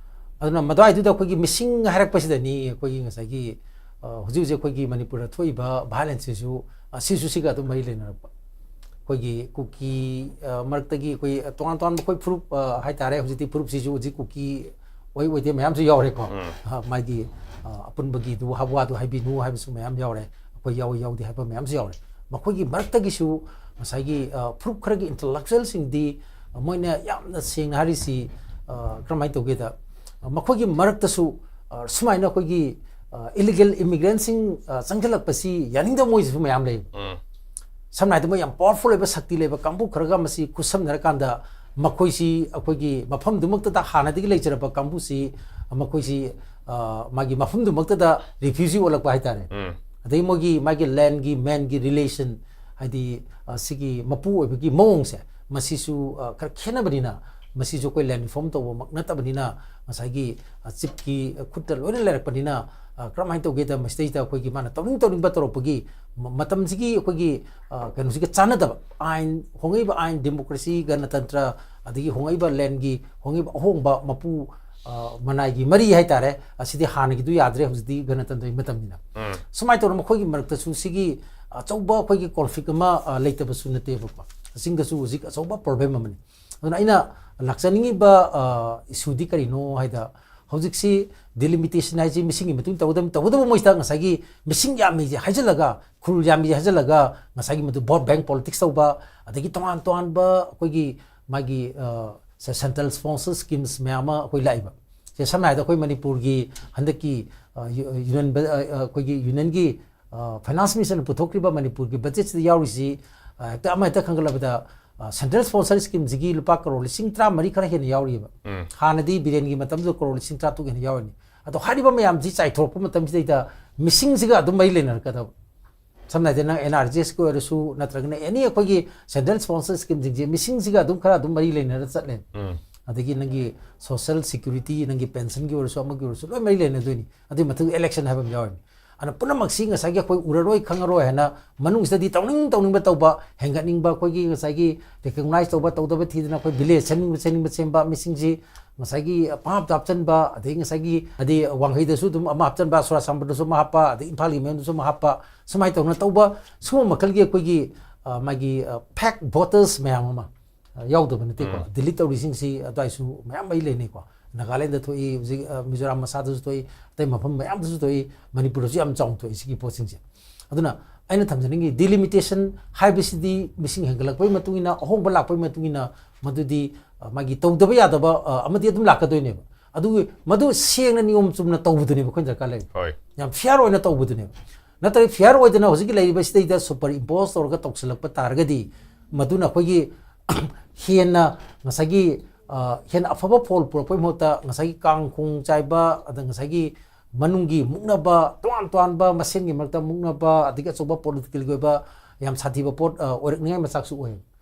ꯑꯗꯨꯅ ꯃꯗꯨꯋꯥꯏꯗꯨꯗ ꯑꯩꯈꯣꯏꯒꯤ ꯃꯤꯁꯤꯡ ꯍꯥꯏꯔꯛꯄꯁꯤꯗꯅꯤ ꯑꯩꯈꯣꯏꯒꯤ ꯉꯁꯥꯏꯒꯤ, ꯑ, ꯍꯧꯖꯤꯛ ꯍꯧꯖꯤꯛ ꯑꯩꯈꯣꯏꯒꯤ ꯃꯅꯤꯄꯨꯔꯗ ꯊꯣꯛꯏꯕ ꯚꯥꯏꯑꯣꯂꯦꯟꯁꯁꯤꯁꯨ, ꯑ, ꯁꯤꯁꯨ ꯁꯤꯒ ꯑꯗꯨꯝ ꯃꯔꯤ ꯂꯩꯅꯔꯛꯄ꯫ ꯑꯩꯈꯣꯏꯒꯤ ꯀꯨꯀꯤ, ꯑ, ꯃꯔꯛꯇꯒꯤ ꯑꯩꯈꯣꯏ ꯇꯣꯉꯥꯟ ꯇꯣꯉꯥꯟꯕ ꯑꯩꯈꯣꯏ ꯐꯨꯔꯨꯞ, ꯑ, ꯍꯥꯏꯇꯥꯔꯦ, ꯍꯧꯖꯤꯛꯇꯤ ꯐꯨꯔꯨꯞꯁꯤꯁꯨ ꯍꯧꯖꯤꯛ ꯀꯨꯀꯤ ꯑꯣꯏ ꯑꯣꯏꯗꯦ ꯃꯌꯥꯝꯁꯨ ꯌꯥꯎꯔꯦꯀꯣ꯫ ꯎꯝ꯫ ꯑ, ꯃꯥꯒꯤ, ꯑ, ꯑꯄꯨꯟꯕꯒꯤ ꯋꯥꯗꯨ ꯍꯥꯏꯕꯤꯅꯨ ꯍꯥꯏꯕꯁꯨ ꯃꯌꯥꯝ ꯌꯥꯎꯔꯦ, ꯑꯩꯈꯣꯏ ꯌꯥꯎꯏ ꯌꯥꯎꯗꯦ ꯍꯥꯏꯕ ꯃꯌꯥꯝꯁꯨ ꯌꯥꯎꯔꯦ꯫ ꯃꯈꯣꯏꯒꯤ ꯃꯔꯛꯇꯒꯤꯁꯨ ꯉꯁꯥꯏꯒꯤ, ꯑ, ꯐꯨꯔꯨꯞ ꯈꯔꯒꯤ ꯏꯟꯇꯂꯦꯛꯆꯨꯋꯦꯜꯁꯤꯡꯗꯤ, ꯑ, ꯃꯣꯏꯅ ꯌꯥꯝꯅ ꯁꯦꯡꯅ ꯍꯥꯏꯔꯤꯁꯤ, ꯑ, ꯀꯔꯝꯍꯥꯏꯅ ꯇꯧꯒꯦꯗ, ꯑ, ꯃꯈꯣꯏꯒꯤ ꯃꯔꯛꯇꯁꯨ, ꯑ, ꯁꯨꯃꯥꯏꯅ ꯑꯩꯈꯣꯏꯒꯤ, ꯑ, ꯏꯂꯤꯒꯦꯜ ꯏꯃꯤꯒ꯭ꯔꯦꯟꯁꯤꯡ ꯆꯪꯁꯤꯜꯂꯛꯄꯁꯤ ꯌꯥꯅꯤꯡꯗꯕ ꯃꯣꯏꯁꯤꯁꯨ ꯃꯌꯥꯝ ꯂꯩ꯫ ꯎꯝ꯫ ꯁꯝꯅ ꯍꯥꯏꯔꯕꯗ ꯃꯣꯏ ꯌꯥꯝ ꯄꯥꯋꯔꯐꯨꯜ ꯑꯣꯏꯕ ꯁꯛꯇꯤ ꯂꯩꯕ ꯀꯥꯡꯕꯨ ꯈꯔꯒ ꯃꯁꯤ ꯈꯨꯠꯁꯝꯅꯔꯀꯥꯟꯗ ꯃꯈꯣꯏꯁꯤ ꯑꯩꯈꯣꯏꯒꯤ ꯃꯐꯝꯗꯨꯃꯛꯇꯗ ꯍꯥꯟꯅꯗꯒꯤ ꯂꯩꯖꯔꯕ ꯀꯥꯡꯕꯨꯁꯤ ꯃꯈꯣꯏꯁꯤ ꯃꯥꯒꯤ ꯃꯐꯝꯗꯨꯃꯛꯇꯗ ꯔꯤꯐ꯭ꯌꯨꯖꯤ ꯑꯣꯜꯂꯛꯄ ꯍꯥꯏꯇꯥꯔꯦ꯫ ꯎꯝ꯫ ꯑꯗꯒꯤ ꯃꯣꯏꯒꯤ ꯃꯥꯒꯤ ꯂꯦꯟꯒꯤ ꯃꯦꯟꯒꯤ ꯔꯤꯂꯦꯁꯟ, ꯍꯥꯏꯗꯤ ꯁꯤꯒꯤ ꯃꯄꯨ ꯑꯣꯏꯕꯒꯤ ꯃꯑꯣꯡꯁꯦ ꯃꯁꯤꯁꯨ ꯈꯔ ꯈꯦꯠꯅꯕꯅꯤꯅ, ꯃꯁꯤꯁꯨ ꯑꯩꯈꯣꯏ ꯂꯦꯟ ꯔꯤꯐꯣꯔꯝ ꯇꯧꯕꯃꯛ ꯅꯠꯇꯕꯅꯤꯅ ꯉꯁꯥꯏꯒꯤ ꯆꯤꯞꯀꯤ ꯈꯨꯠꯇ ꯂꯣꯏꯅ ꯂꯩꯔꯛꯄꯅꯤꯅ ꯀꯔꯝꯍꯥꯏꯅ ꯇꯧꯒꯦꯗ ꯃꯁꯤꯗꯩꯗ ꯑꯩꯈꯣꯏꯒꯤ ꯃꯥꯅ ꯇꯧꯅꯤꯡ ꯇꯧꯅꯤꯡꯕ ꯇꯧꯔꯛꯄꯒꯤ ꯃꯇꯝꯁꯤꯒꯤ ꯑꯩꯈꯣꯏꯒꯤ ꯀꯩꯅꯣꯁꯤꯒ ꯆꯥꯟꯅꯗꯕ ꯑꯥꯏꯟ, ꯍꯣꯡꯉꯛꯏꯕ ꯑꯥꯏꯟ, ꯗꯦꯃꯣꯀ꯭ꯔꯦꯁꯤ, ꯒꯅꯇꯟꯇ꯭ꯔ, ꯑꯗꯒꯤ ꯍꯣꯡꯉꯛꯏꯕ ꯂꯦꯟꯒꯤ ꯍꯣꯡꯉꯛꯏꯕ ꯑꯍꯣꯡꯕ ꯃꯄꯨ ꯃꯅꯥꯏꯒꯤ ꯃꯔꯤ ꯍꯥꯏꯇꯥꯔꯦ, ꯑꯁꯤꯗꯤ ꯍꯥꯟꯅꯒꯤꯗꯨ ꯌꯥꯗ꯭ꯔꯦ, ꯍꯧꯖꯤꯛꯇꯤ ꯒꯅꯇꯟꯇ꯭ꯔꯒꯤ ꯃꯇꯝꯅꯤꯅ꯫ ꯎꯝ꯫ ꯁꯨꯃꯥꯏꯅ ꯇꯧꯗꯅ ꯃꯈꯣꯏꯒꯤ ꯃꯔꯛꯇꯁꯨ ꯁꯤꯒꯤ ꯑꯆꯧꯕ ꯑꯩꯈꯣꯏꯒꯤ ꯀꯣꯟꯐ꯭ꯂꯤꯛ ꯑꯃ ꯂꯩꯇꯕꯁꯨ ꯅꯠꯇꯦꯕꯀꯣ꯫ ꯆꯤꯡꯗꯁꯨ ꯍꯧꯖꯤꯛ ꯑꯆꯧꯕ ꯄ꯭ꯔꯣꯕ꯭ꯂꯦꯝ ꯑꯃꯅꯤ꯫ ꯑꯗꯨꯅ ꯑꯩꯅ ꯂꯥꯛꯆꯅꯤꯡꯉꯤꯕ ꯏꯁꯨꯗꯤ ꯀꯔꯤꯅꯣ ꯍꯥꯏꯗ, ꯍꯧꯖꯤꯛꯁꯤ ꯗꯤꯂꯤꯃꯤꯇꯦꯁꯟ ꯍꯥꯏꯁꯤ ꯃꯤꯁꯤꯡꯒꯤ ꯃꯇꯨꯡ ꯇꯧꯒꯗꯕ, ꯇꯧꯒꯗꯕ ꯃꯣꯏꯁꯤꯗ ꯉꯁꯥꯏꯒꯤ ꯃꯤꯁꯤꯡ ꯌꯥꯝꯃꯤꯁꯦ ꯍꯥꯏꯖꯤꯜꯂꯒ, ꯈꯨꯜ ꯌꯥꯝꯃꯤꯁꯦ ꯍꯥꯏꯖꯤꯜꯂꯒ ꯉꯁꯥꯏꯒꯤ ꯃꯗꯨ ꯚꯣꯠ ꯕꯦꯡꯛ ꯄꯣꯂꯤꯇꯤꯛꯁ ꯇꯧꯕ, ꯑꯗꯒꯤ ꯇꯣꯉꯥꯟ ꯇꯣꯉꯥꯟꯕ ꯑꯩꯈꯣꯏꯒꯤ ꯃꯥꯒꯤ ꯁꯦꯟꯇ꯭ꯔꯦꯜ ꯁ꯭ꯄꯣꯟꯁꯔ ꯁ꯭ꯀꯤꯝꯁ ꯃꯌꯥꯝ ꯑꯃ ꯑꯩꯈꯣꯏ ꯂꯥꯛꯏꯕ꯫ ꯁꯦ ꯁꯝꯅ ꯍꯥꯏꯔꯕꯗ ꯑꯩꯈꯣꯏ ꯃꯅꯤꯄꯨꯔꯒꯤ ꯍꯟꯗꯛꯀꯤ ꯌꯨꯅꯤꯌꯟ, ꯑꯩꯈꯣꯏꯒꯤ ꯌꯨꯅꯤꯌꯟꯒꯤ ꯐꯥꯏꯅꯥꯟꯁ ꯃꯤꯅꯤꯁꯇꯔꯅ ꯄꯨꯊꯣꯛꯈ꯭ꯔꯤꯕ ꯃꯅꯤꯄꯨꯔꯒꯤ ꯕꯖꯦꯠꯁꯤꯗ ꯌꯥꯎꯔꯤꯁꯤ ꯍꯦꯛꯇ ꯑꯃ ꯍꯦꯛꯇ ꯈꯟꯒꯠꯂꯕꯗ ꯁꯦꯟꯇ꯭ꯔꯦꯜ ꯁ꯭ꯄꯣꯟꯁꯔ ꯁ꯭ꯀꯤꯝꯁꯤꯒꯤ ꯂꯨꯄꯥ ꯀꯔꯣꯔ ꯂꯤꯁꯤꯡ ꯇꯔꯥꯃꯔꯤ ꯈꯔ ꯍꯦꯟꯅ ꯌꯥꯎꯔꯤꯑꯕ꯫ ꯎꯝ꯫ ꯍꯥꯟꯅꯗꯤ ꯕꯤꯔꯦꯟꯒꯤ ꯃꯇꯝꯗꯨꯗ ꯀꯔꯣꯔ ꯂꯤꯁꯤꯡ ꯇꯔꯥꯇꯔꯨꯛ ꯍꯦꯟꯅ ꯌꯥꯎꯔꯤꯅꯤ꯫ ꯑꯗꯣ ꯍꯥꯏꯔꯤꯕ ꯃꯌꯥꯝꯁꯤ ꯆꯥꯏꯊꯣꯔꯛꯄ ꯃꯇꯝꯁꯤꯗꯩꯗ ꯃꯤꯁꯤꯡꯁꯤꯒ ꯑꯗꯨꯝ ꯃꯔꯤ ꯂꯩꯅꯔꯛꯀꯗꯕ꯫ ꯁꯝꯅ ꯍꯥꯏꯔꯕꯗ ꯅꯪ ꯑꯦꯟ ꯑꯥꯔ ꯖꯤ ꯑꯦꯁꯀꯤ ꯑꯣꯏꯔꯁꯨ ꯅꯠꯇ꯭ꯔꯒꯅ ꯑꯦꯅꯤ ꯑꯩꯈꯣꯏꯒꯤ ꯁꯦꯟꯇ꯭ꯔꯦꯜ ꯁ꯭ꯄꯣꯟꯁꯔ ꯁ꯭ꯀꯤꯝꯁꯤꯡꯁꯦ ꯃꯤꯁꯤꯡꯁꯤꯒ ꯑꯗꯨꯝ ꯈꯔ ꯑꯗꯨꯝ ꯃꯔꯤ ꯂꯩꯅꯔ ꯆꯠꯂꯦ꯫ ꯎꯝ꯫ ꯑꯗꯒꯤ ꯅꯪꯒꯤ ꯁꯣꯁꯦꯜ ꯁꯦꯀ꯭ꯌꯨꯔꯤꯇꯤ, ꯅꯪꯒꯤ ꯄꯦꯟꯁꯟꯒꯤ ꯑꯣꯏꯔꯁꯨ ꯑꯃꯒꯤ ꯑꯣꯏꯔꯁꯨ ꯂꯣꯏ ꯃꯔꯤ ꯂꯩꯅꯗꯣꯏꯅꯤ꯫ ꯑꯗꯨꯒꯤ ꯃꯊꯪ ꯏꯂꯦꯛꯁꯟ ꯍꯥꯏꯕ ꯑꯃ ꯌꯥꯎꯔꯤꯅꯤ꯫ ꯑꯗꯨꯅ ꯄꯨꯝꯅꯃꯛꯁꯤ ꯉꯁꯥꯏꯒꯤ ꯑꯩꯈꯣꯏ ꯎꯔꯔꯣꯏ ꯈꯪꯉꯔꯣꯏ ꯍꯥꯏꯅ ꯃꯅꯨꯡꯁꯤꯗꯗꯤ ꯇꯧꯅꯤꯡ ꯇꯧꯅꯤꯡꯕ ꯇꯧꯕ, ꯍꯦꯟꯒꯠꯅꯤꯡꯕ, ꯑꯩꯈꯣꯏꯒꯤ ꯉꯁꯥꯏꯒꯤ ꯔꯤꯀꯣꯛꯅꯥꯏꯖ ꯇꯧꯕ ꯇꯧꯗꯕ ꯊꯤꯗꯅ ꯑꯩꯈꯣꯏ ꯚꯤꯂꯦꯖ ꯁꯦꯝꯅꯤꯡꯕ ꯁꯦꯝꯅꯤꯡꯕ ꯁꯦꯝꯕ, ꯃꯤꯁꯤꯡꯁꯤ ꯉꯁꯥꯏꯒꯤ ꯄꯪꯍꯥꯞꯇ ꯍꯥꯞꯆꯤꯟꯕ, ꯑꯗꯒꯤ ꯉꯁꯥꯏꯒꯤ ꯍꯥꯏꯗꯤ ꯋꯥꯡꯈꯩꯗꯁꯨ ꯑꯗꯨꯝ ꯑꯃ ꯍꯥꯞꯆꯤꯟꯕ, ꯁꯣꯔꯥꯁꯥꯟꯄꯨꯔꯗꯁꯨ ꯑꯃ ꯍꯥꯞꯄ, ꯑꯗꯩ ꯏꯝꯐꯥꯜꯒꯤ ꯃꯌꯨꯝꯗꯁꯨ ꯑꯃ ꯍꯥꯞꯄ, ꯁꯨꯃꯥꯏꯅ ꯇꯧꯅ ꯇꯧꯕ ꯁꯤꯒꯨꯝꯕ ꯃꯈꯜꯒꯤ ꯑꯩꯈꯣꯏꯒꯤ ꯃꯥꯒꯤ ꯐꯦꯛ ꯚꯣꯇꯔꯁ ꯃꯌꯥꯝ ꯑꯃ ꯌꯥꯎꯗꯕ ꯅꯠꯇꯦꯀꯣ꯫ ꯎꯝ꯫ ꯗꯤꯂꯤꯠ ꯇꯧꯔꯤꯁꯤꯡꯁꯤ ꯑꯗꯨꯋꯥꯏꯁꯨ ꯃꯌꯥꯝ ꯃꯔꯤ ꯂꯩꯅꯩꯀꯣ꯫ ꯅꯥꯒꯥꯂꯦꯟꯗ ꯊꯣꯛꯏ, ꯍꯧꯖꯤꯛ ꯃꯤꯖꯣꯔꯥꯝ ꯃꯁꯥꯗꯁꯨ ꯊꯣꯛꯏ, ꯑꯇꯩ ꯃꯐꯝ ꯃꯌꯥꯝꯗꯁꯨ ꯊꯣꯛꯏ, ꯃꯅꯤꯄꯨꯔꯗꯁꯨ ꯌꯥꯝ ꯆꯥꯎꯅ ꯊꯣꯛꯏ ꯁꯤꯒꯤ ꯄꯣꯠꯁꯤꯡꯁꯦ꯫ ꯑꯗꯨꯅ ꯑꯩꯅ ꯊꯝꯖꯅꯤꯡꯉꯤ ꯗꯤꯂꯤꯃꯤꯇꯦꯁꯟ ꯍꯥꯏꯕꯁꯤꯗꯤ ꯃꯤꯁꯤꯡ ꯍꯦꯟꯒꯠꯂꯛꯄꯒꯤ ꯃꯇꯨꯡ ꯏꯟꯅ, ꯑꯍꯣꯡꯕ ꯂꯥꯛꯄꯒꯤ ꯃꯇꯨꯡ ꯏꯟꯅ ꯃꯗꯨꯗꯤ ꯃꯥꯒꯤ ꯇꯧꯗꯕ ꯌꯥꯗꯕ ꯑꯃꯗꯤ ꯑꯗꯨꯝ ꯂꯥꯛꯀꯗꯣꯏꯅꯦꯕ꯫ ꯑꯗꯨꯒꯤ ꯃꯗꯨ ꯁꯦꯡꯅ ꯅꯤꯌꯣꯝ ꯆꯨꯝꯅ ꯇꯧꯕꯗꯨꯅꯦꯕ ꯑꯩꯈꯣꯏꯅ ꯗꯔꯀꯥꯔ ꯂꯩꯔꯤꯁꯦ꯫ ꯍꯣꯏ꯫ ꯌꯥꯝ ꯐꯤꯌꯥꯔ ꯑꯣꯏꯅ ꯇꯧꯕꯗꯨꯅꯦꯕ꯫ ꯅꯠꯇ꯭ꯔꯒ ꯐꯤꯌꯥꯔ ꯑꯣꯏꯗꯅ ꯍꯧꯖꯤꯛꯀꯤ ꯂꯩꯔꯤꯕ ꯁꯤꯗꯩꯗ ꯁꯨꯄꯔ ꯏꯝꯄꯣꯁ ꯇꯧꯔꯒ ꯇꯧꯁꯤꯜꯂꯛꯄ ꯇꯥꯔꯒꯗꯤ ꯃꯗꯨꯅ ꯑꯩꯈꯣꯏꯒꯤ ꯍꯦꯟꯅ ꯉꯁꯥꯏꯒꯤ ꯑ, ꯍꯦꯟꯅ ꯑꯐꯕ ꯐꯣꯜ ꯄꯨꯔꯛꯄꯒꯤ ꯃꯍꯨꯠꯇ ꯉꯁꯥꯏꯒꯤ ꯀꯥꯡ ꯈꯣꯡ ꯆꯥꯏꯕ, ꯑꯗ ꯉꯁꯥꯏꯒꯤ ꯃꯅꯨꯡꯒꯤ ꯃꯨꯛꯅꯕ, ꯇꯣꯉꯥꯟ ꯇꯣꯉꯥꯟꯕ ꯃꯁꯦꯟꯒꯤ ꯃꯔꯛꯇ ꯃꯨꯛꯅꯕ, ꯑꯗꯒꯤ ꯑꯆꯧꯕ ꯄꯣꯂꯤꯇꯤꯀꯦꯜꯒꯤ ꯑꯣꯏꯕ ꯌꯥꯝ ꯁꯥꯊꯤꯕ ꯄꯣꯠ ꯑ, ꯑꯣꯏꯔꯛꯅꯤꯡꯉꯥꯏ ꯃꯆꯥꯛꯁꯨ ꯑꯣꯏ꯫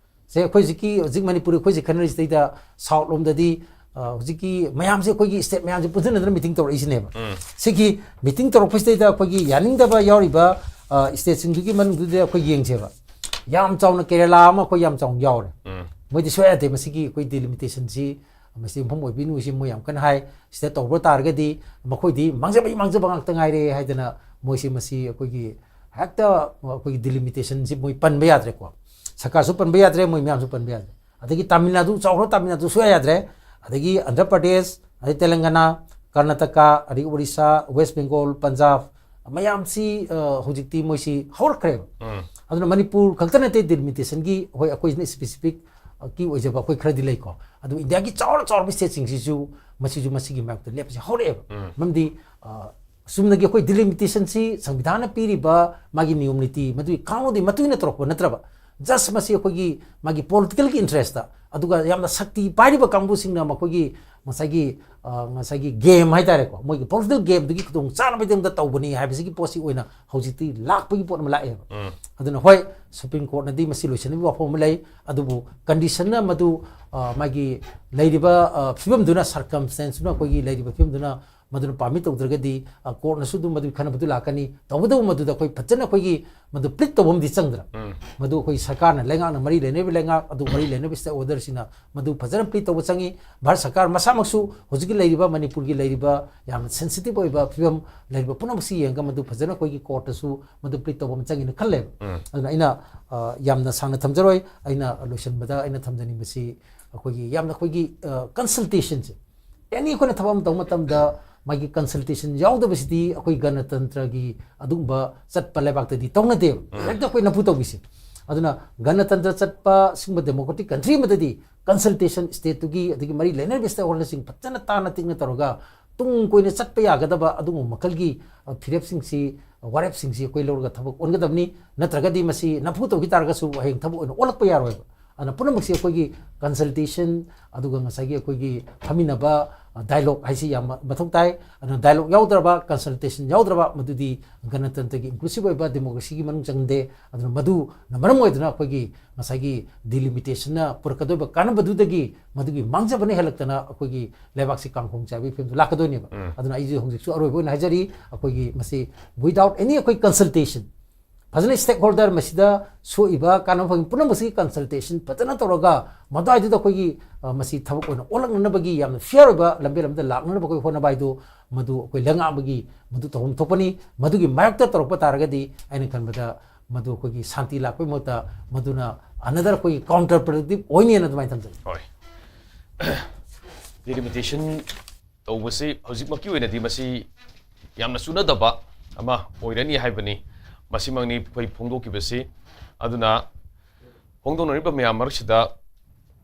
ꯁꯦ ꯑꯩꯈꯣꯏ ꯍꯧꯖꯤꯛꯀꯤ, ꯍꯧꯖꯤꯛ ꯃꯅꯤꯄꯨꯔꯗ ꯑꯩꯈꯣꯏ ꯍꯧꯖꯤꯛ ꯈꯟꯅꯔꯤꯁꯤꯗꯩꯗ ꯁꯥꯎꯠ ꯂꯣꯝꯗꯗꯤ ꯑ, ꯍꯧꯖꯤꯛꯀꯤ ꯃꯌꯥꯝꯁꯦ, ꯑꯩꯈꯣꯏꯒꯤ ꯁ꯭ꯇꯦꯠ ꯃꯌꯥꯝꯁꯦ ꯄꯨꯟꯁꯤꯟꯅꯗꯅ ꯃꯤꯇꯤꯡ ꯇꯧꯔꯛꯏꯁꯤꯅꯦꯕ꯫ ꯁꯤꯒꯤ ꯃꯤꯇꯤꯡ ꯇꯧꯔꯛꯄꯁꯤꯗꯩꯗ ꯑꯩꯈꯣꯏꯒꯤ ꯌꯥꯅꯤꯡꯗꯕ ꯌꯥꯎꯔꯤꯕ ꯑ, ꯁ꯭ꯇꯦꯠꯁꯤꯡꯗꯨꯒꯤ ꯃꯅꯨꯡꯗꯨꯗ ꯑꯩꯈꯣꯏ ꯌꯦꯡꯁꯦꯕ꯫ ꯌꯥꯝ ꯆꯥꯎꯅ ꯀꯦꯔꯦꯂꯥ ꯑꯃ ꯑꯩꯈꯣꯏ ꯌꯥꯝ ꯆꯥꯎꯅ ꯌꯥꯎꯔꯦ꯫ ꯃꯣꯏꯗꯤ ꯁꯨꯡꯌꯥ ꯌꯥꯗꯦ, ꯃꯁꯤꯒꯤ ꯑꯩꯈꯣꯏ ꯗꯤꯂꯤꯃꯤꯇꯦꯁꯟꯁꯤ, ꯃꯁꯤ ꯃꯐꯝ ꯑꯣꯏꯕꯤ ꯅꯨꯡꯁꯤ ꯃꯣꯏ ꯌꯥꯝ ꯀꯟꯅ ꯍꯥꯏ꯫ ꯁꯤꯗ ꯇꯧꯕ ꯇꯥꯔꯒꯗꯤ ꯃꯈꯣꯏꯗꯤ ꯃꯥꯡꯖꯕꯒꯤ ꯃꯥꯡꯖꯕ ꯉꯥꯛꯇ ꯉꯥꯏꯔꯦ ꯍꯥꯏꯗꯅ ꯃꯣꯏꯁꯤ ꯃꯁꯤ ꯑꯩꯈꯣꯏꯒꯤ ꯍꯦꯛꯇ ꯑꯩꯈꯣꯏꯒꯤ ꯗꯤꯂꯤꯃꯤꯇꯦꯁꯟꯁꯤ ꯃꯣꯏ ꯄꯟꯕ ꯌꯥꯗ꯭ꯔꯦꯀꯣ꯫ ꯁꯔꯀꯥꯔꯁꯨ ꯄꯟꯕ ꯌꯥꯗ꯭ꯔꯦ, ꯃꯣꯏ ꯃꯌꯥꯝꯁꯨ ꯄꯟꯕ ꯌꯥꯗ꯭ꯔꯦ꯫ ꯑꯗꯒꯤ ꯇꯥꯃꯤꯜ ꯅꯥꯗꯨ, ꯆꯥꯎꯈ꯭ꯔ ꯇꯥꯃꯤꯜ ꯅꯥꯗꯨ ꯁꯨꯡꯌꯥ ꯌꯥꯗ꯭ꯔꯦ꯫ ꯑꯗꯒꯤ ꯑꯟꯙ꯭ꯔ ꯄ꯭ꯔꯗꯦꯁ, ꯑꯗꯩ ꯇꯦꯂꯪꯒꯅꯥ, ꯀꯔꯅꯥꯇꯀꯥ, ꯑꯗꯒꯤ ꯑꯣꯔꯤꯁꯥ, ꯋꯦꯁ ꯕꯦꯡꯒꯣꯜ, ꯄꯟꯖꯥꯕ, ꯃꯌꯥꯝꯁꯤ ꯑ, ꯍꯧꯖꯤꯛꯇꯤ ꯃꯣꯏꯁꯤ ꯍꯧꯔꯛꯈ꯭ꯔꯦꯕ꯫ ꯑꯗꯨꯅ ꯃꯅꯤꯄꯨꯔ ꯈꯛꯇ ꯅꯠꯇꯦ ꯗꯤꯂꯤꯃꯤꯇꯦꯁꯟꯒꯤ, ꯍꯣꯏ, ꯑꯩꯈꯣꯏꯅ ꯁ꯭ꯄꯦꯁꯤꯐꯤꯛ ꯀꯤ ꯑꯣꯏꯖꯕ ꯑꯩꯈꯣꯏ ꯈꯔꯗꯤ ꯂꯩꯀꯣ꯫ ꯑꯗꯨ ꯏꯟꯗꯤꯌꯥꯒꯤ ꯆꯥꯎꯔ ꯆꯥꯎꯔꯕ ꯁ꯭ꯇꯦꯠꯁꯤꯡꯁꯤꯁꯨ ꯃꯁꯤꯁꯨ ꯃꯁꯤꯒꯤ ꯃꯔꯛꯇ ꯂꯦꯞꯄꯁꯦ ꯍꯧꯔꯛꯑꯦꯕ꯫ ꯃꯔꯝꯗꯤ ꯑ, ꯆꯨꯝꯅꯒꯤ ꯑꯩꯈꯣꯏ ꯗꯤꯂꯤꯃꯤꯇꯦꯁꯟꯁꯤ ꯁꯪꯕꯤꯙꯥꯟꯅ ꯄꯤꯔꯤꯕ ꯃꯥꯒꯤ ꯅꯤꯌꯣꯝ ꯅꯤꯇꯤ ꯃꯗꯨꯒꯤ ꯀꯥꯡꯂꯣꯟꯗꯨꯒꯤ ꯃꯇꯨꯡ ꯏꯟꯅ ꯇꯧꯔꯛꯄ ꯅꯠꯇ꯭ꯔꯕ, ꯖꯁ ꯃꯁꯤ ꯑꯩꯈꯣꯏꯒꯤ ꯃꯥꯒꯤ ꯄꯣꯂꯤꯇꯤꯀꯦꯜꯒꯤ ꯏꯟꯇꯔꯦꯁꯇ, ꯑꯗꯨꯒ ꯌꯥꯝꯅ ꯁꯛꯇꯤ ꯄꯥꯏꯔꯤꯕ ꯀꯥꯡꯕꯨꯁꯤꯡꯅ ꯃꯈꯣꯏꯒꯤ ꯉꯁꯥꯏꯒꯤ ꯑ, ꯉꯁꯥꯏꯒꯤ ꯒꯦꯝ ꯍꯥꯏꯇꯥꯔꯦꯀꯣ, ꯃꯣꯏꯒꯤ ꯄꯣꯂꯤꯇꯤꯀꯦꯜ ꯒꯦꯝꯗꯨꯒꯤ ꯈꯨꯗꯣꯡ ꯆꯥꯅꯕꯒꯤꯗꯃꯛꯇ ꯇꯧꯕꯅꯤ ꯍꯥꯏꯕꯁꯤꯒꯤ ꯄꯣꯠꯁꯤ ꯑꯣꯏꯅ ꯍꯧꯖꯤꯛꯇꯤ ꯂꯥꯛꯄꯒꯤ ꯄꯣꯠ ꯑꯃ ꯂꯥꯛꯑꯦꯕ꯫ ꯑꯗꯨꯅ ꯍꯣꯏ, ꯁꯨꯄ꯭ꯔꯤꯝ ꯀꯣꯔꯠꯅꯗꯤ ꯃꯁꯤ ꯂꯣꯏꯁꯤꯟꯅꯕꯒꯤ ꯋꯥꯐꯝ ꯑꯃ ꯂꯩ, ꯑꯗꯨꯕꯨ ꯀꯟꯗꯤꯁꯟꯅ ꯃꯗꯨ ꯑ, ꯃꯥꯒꯤ ꯂꯩꯔꯤꯕ ꯑ, ꯐꯤꯕꯝꯗꯨꯅ, ꯁꯔꯀꯝꯁꯇꯦꯟꯁꯇꯨꯅ, ꯑꯩꯈꯣꯏꯒꯤ ꯂꯩꯔꯤꯕ ꯐꯤꯕꯝꯗꯨꯅ ꯃꯗꯨꯅ ꯄꯥꯔꯃꯤꯠ ꯇꯧꯗ꯭ꯔꯒꯗꯤ ꯑ, ꯀꯣꯔꯠꯅꯁꯨ ꯑꯗꯨꯝ ꯃꯗꯨꯒꯤ ꯈꯟꯅꯕꯗꯨ ꯂꯥꯛꯀꯅꯤ꯫ ꯇꯧꯕꯇꯕꯨ ꯃꯗꯨꯗ ꯑꯩꯈꯣꯏ ꯐꯖꯅ ꯑꯩꯈꯣꯏꯒꯤ ꯃꯗꯨ ꯄ꯭ꯂꯤꯠ ꯇꯧꯕ ꯑꯃꯗꯤ ꯆꯪꯗ꯭ꯔꯥ? ꯃꯗꯨ ꯑꯩꯈꯣꯏ ꯁꯔꯀꯥꯔꯅ, ꯂꯩꯉꯥꯛꯅ, ꯃꯔꯤ ꯂꯩꯅꯔꯤꯕ ꯂꯩꯉꯥꯛ ꯑꯗꯨ, ꯃꯔꯤ ꯂꯩꯅꯔꯤꯕ ꯁ꯭ꯇꯦꯛ ꯍꯣꯜꯗꯔꯁꯤꯡꯅ ꯃꯗꯨ ꯐꯖꯅ ꯄ꯭ꯂꯤꯠ ꯇꯧꯕ ꯆꯪꯉꯤ꯫ ꯚꯥꯔꯠ ꯁꯔꯀꯥꯔ ꯃꯁꯥꯃꯛꯁꯨ ꯍꯧꯖꯤꯛꯀꯤ ꯂꯩꯔꯤꯕ ꯃꯅꯤꯄꯨꯔꯒꯤ ꯂꯩꯔꯤꯕ ꯌꯥꯝꯅ ꯁꯦꯟꯁꯤꯇꯤꯚ ꯑꯣꯏꯕ ꯐꯤꯕꯝ ꯂꯩꯔꯤꯕ ꯄꯨꯝꯅꯃꯛꯁꯤ ꯌꯦꯡꯉꯒ ꯃꯗꯨ ꯐꯖꯅ ꯑꯩꯈꯣꯏꯒꯤ ꯀꯣꯔꯠꯇꯁꯨ ꯃꯗꯨ ꯄ꯭ꯂꯤꯠ ꯇꯧꯕ ꯑꯃ ꯆꯪꯉꯤꯅ ꯈꯜꯂꯦꯕ꯫ ꯑꯗꯨꯅ ꯑꯩꯅ ꯑ, ꯌꯥꯝꯅ ꯁꯥꯡꯅ ꯊꯝꯖꯔꯣꯏ, ꯑꯩꯅ ꯂꯣꯏꯁꯤꯟꯕꯗ ꯑꯩꯅ ꯊꯝꯖꯅꯤꯡꯕꯁꯤ ꯑꯩꯈꯣꯏꯒꯤ ꯌꯥꯝꯅ ꯑꯩꯈꯣꯏꯒꯤ ꯀꯟꯁꯜꯇꯦꯁꯟꯁꯦ, ꯑꯦꯅꯤ ꯑꯩꯈꯣꯏꯅ ꯊꯕꯛ ꯑꯃ ꯇꯧꯕ ꯃꯇꯝꯗ ꯃꯥꯒꯤ ꯀꯟꯁꯜꯇꯦꯁꯟ ꯌꯥꯎꯗꯕꯁꯤꯗꯤ ꯑꯩꯈꯣꯏ ꯒꯅꯇꯟꯇ꯭ꯔꯒꯤ ꯑꯗꯨꯒꯨꯝꯕ ꯆꯠꯄ ꯂꯩꯕꯥꯛꯇꯗꯤ ꯇꯧꯅꯗꯦꯕ꯫ ꯍꯦꯛꯇ ꯑꯩꯈꯣꯏ ꯅꯝꯐꯨ ꯇꯧꯕꯤꯁꯦ꯫ ꯑꯗꯨꯅ ꯒꯅꯇꯟꯇ꯭ꯔ ꯆꯠꯄ ꯁꯤꯒꯨꯝꯕ ꯗꯦꯃꯣꯀ꯭ꯔꯦꯇꯤꯛ ꯀꯟꯇ꯭ꯔꯤ ꯑꯃꯗꯗꯤ consultation stateꯇꯨꯒꯤ ꯑꯗꯒꯤ ꯃꯔꯤ ꯂꯩꯅꯔꯤꯕ stakeholderꯁꯤꯡ ꯐꯖꯅ ꯇꯥꯅ ꯇꯤꯛꯅ ꯇꯧꯔꯒ ꯇꯨꯡ ꯀꯣꯏꯅ ꯆꯠꯄ ꯌꯥꯒꯗꯕ ꯑꯗꯨꯒꯨꯝꯕ ꯃꯈꯜꯒꯤ ꯑ, ꯐꯤꯔꯦꯞꯁꯤꯡꯁꯤ, ꯋꯥꯔꯦꯞꯁꯤꯡꯁꯤ ꯑꯩꯈꯣꯏ ꯂꯧꯔꯒ ꯊꯕꯛ ꯑꯣꯟꯒꯗꯕꯅꯤ꯫ ꯅꯠꯇ꯭ꯔꯒꯗꯤ ꯃꯁꯤ ꯅꯝꯐꯨ ꯇꯧꯈꯤ ꯇꯥꯔꯒꯁꯨ ꯍꯌꯦꯡ ꯊꯕꯛ ꯑꯣꯏꯅ ꯑꯣꯜꯂꯛꯄ ꯌꯥꯔꯣꯏꯕ꯫ ꯑꯗꯨꯅ ꯄꯨꯝꯅꯃꯛꯁꯤ ꯑꯩꯈꯣꯏꯒꯤ consultation, ꯑꯗꯨꯒ ꯉꯁꯥꯏꯒꯤ ꯑꯩꯈꯣꯏꯒꯤ ꯐꯝꯃꯤꯟꯅꯕ, ꯑ, dialogue ꯍꯥꯏꯁꯤ ꯌꯥꯝ ꯃ-, ꯃꯊꯧ ꯇꯥꯏ꯫ ꯑꯗꯨꯅ dialogue ꯌꯥꯎꯗ꯭ꯔꯕ, consultation ꯌꯥꯎꯗ꯭ꯔꯕ, ꯃꯗꯨꯗꯤ ꯒꯅꯇꯟꯇ꯭ꯔꯒꯤ inclusive ꯑꯣꯏꯕ democracyꯒꯤ ꯃꯅꯨꯡ ꯆꯪꯗꯦ꯫ ꯑꯗꯨꯅ ꯃꯗꯨꯅ ꯃꯔꯝ ꯑꯣꯏꯗꯨꯅ ꯑꯩꯈꯣꯏꯒꯤ ꯉꯁꯥꯏꯒꯤ delimitationꯅ ꯄꯨꯔꯛꯀꯗꯣꯏꯕ ꯀꯥꯟꯅꯕꯗꯨꯗꯒꯤ ꯃꯗꯨꯒꯤ ꯃꯥꯡꯖꯕꯅ ꯍꯦꯜꯂꯛꯇꯅ ꯑꯩꯈꯣꯏꯒꯤ ꯂꯩꯕꯥꯛꯁꯤ ꯀꯥꯡꯈꯣꯡ ꯆꯥꯏꯕꯒꯤ ꯐꯤꯕꯝꯗꯨ ꯂꯥꯛꯀꯗꯣꯏꯅꯦꯕ꯫ ꯑꯗꯨꯅ ꯑꯩꯁꯨ ꯍꯧꯖꯤꯛꯁꯨ ꯑꯔꯣꯏꯕ ꯑꯣꯏꯅ ꯍꯥꯏꯖꯔꯤ, ꯑꯩꯈꯣꯏꯒꯤ ꯃꯁꯤ without any ꯑꯩꯈꯣꯏ consultation, ꯐꯖꯅ stakeholder ꯃꯁꯤꯗ ꯁꯣꯛꯏꯕ ꯀꯥꯟꯅꯕ ꯐꯪꯉꯤ ꯄꯨꯝꯅꯃꯛꯁꯤꯒꯤ consultation ꯐꯖꯅ ꯇꯧꯔꯒ ꯃꯗꯨꯋꯥꯏꯗꯨꯗ ꯑꯩꯈꯣꯏꯒꯤ, ꯑ, ꯃꯁꯤ ꯊꯕꯛ ꯑꯣꯏꯅ ꯑꯣꯜꯂꯛꯅꯅꯕꯒꯤ ꯌꯥꯝꯅ fair ꯑꯣꯏꯕ ꯂꯝꯕꯦꯜ ꯑꯃꯗ ꯂꯥꯛꯅꯅꯕ ꯑꯩꯈꯣꯏ ꯍꯣꯠꯅꯕ ꯍꯥꯏꯗꯨ ꯃꯗꯨ ꯑꯩꯈꯣꯏ ꯂꯩꯉꯥꯛ ꯑꯃꯒꯤ ꯃꯗꯨ ꯇꯧꯐꯝ ꯊꯣꯛꯄꯅꯤ꯫ ꯃꯗꯨꯒꯤ ꯃꯥꯌꯣꯛꯇ ꯇꯧꯔꯛꯄ ꯇꯥꯔꯒꯗꯤ ꯑꯩꯅ ꯈꯟꯕꯗ ꯃꯗꯨ ꯑꯩꯈꯣꯏꯒꯤ ꯁꯥꯟꯇꯤ ꯂꯥꯛꯄꯒꯤ ꯃꯍꯨꯠꯇ ꯃꯗꯨꯅ another ꯑꯩꯈꯣꯏꯒꯤ counter productive ꯑꯣꯏꯅꯦꯅ ꯑꯗꯨꯃꯥꯏꯅ ꯊꯝꯖꯒꯦ꯫ ꯍꯣꯏ꯫ Delimitation ꯇꯧꯕꯁꯤ ꯍꯧꯖꯤꯛꯃꯛꯀꯤ ꯑꯣꯏꯅꯗꯤ ꯃꯁꯤ ꯌꯥꯝꯅ ꯆꯨꯅꯗꯕ ꯑꯃ ꯑꯣꯏꯔꯅꯤ ꯍꯥꯏꯕꯅꯤ꯫ ꯃꯁꯤꯃꯛꯅꯤ ꯑꯩꯈꯣꯏ ꯐꯣꯡꯗꯣꯛꯈꯤꯕꯁꯤ꯫ ꯑꯗꯨꯅ ꯐꯣꯡꯗꯣꯛꯅꯔꯤꯕ ꯃꯌꯥꯝ ꯃꯔꯛꯁꯤꯗ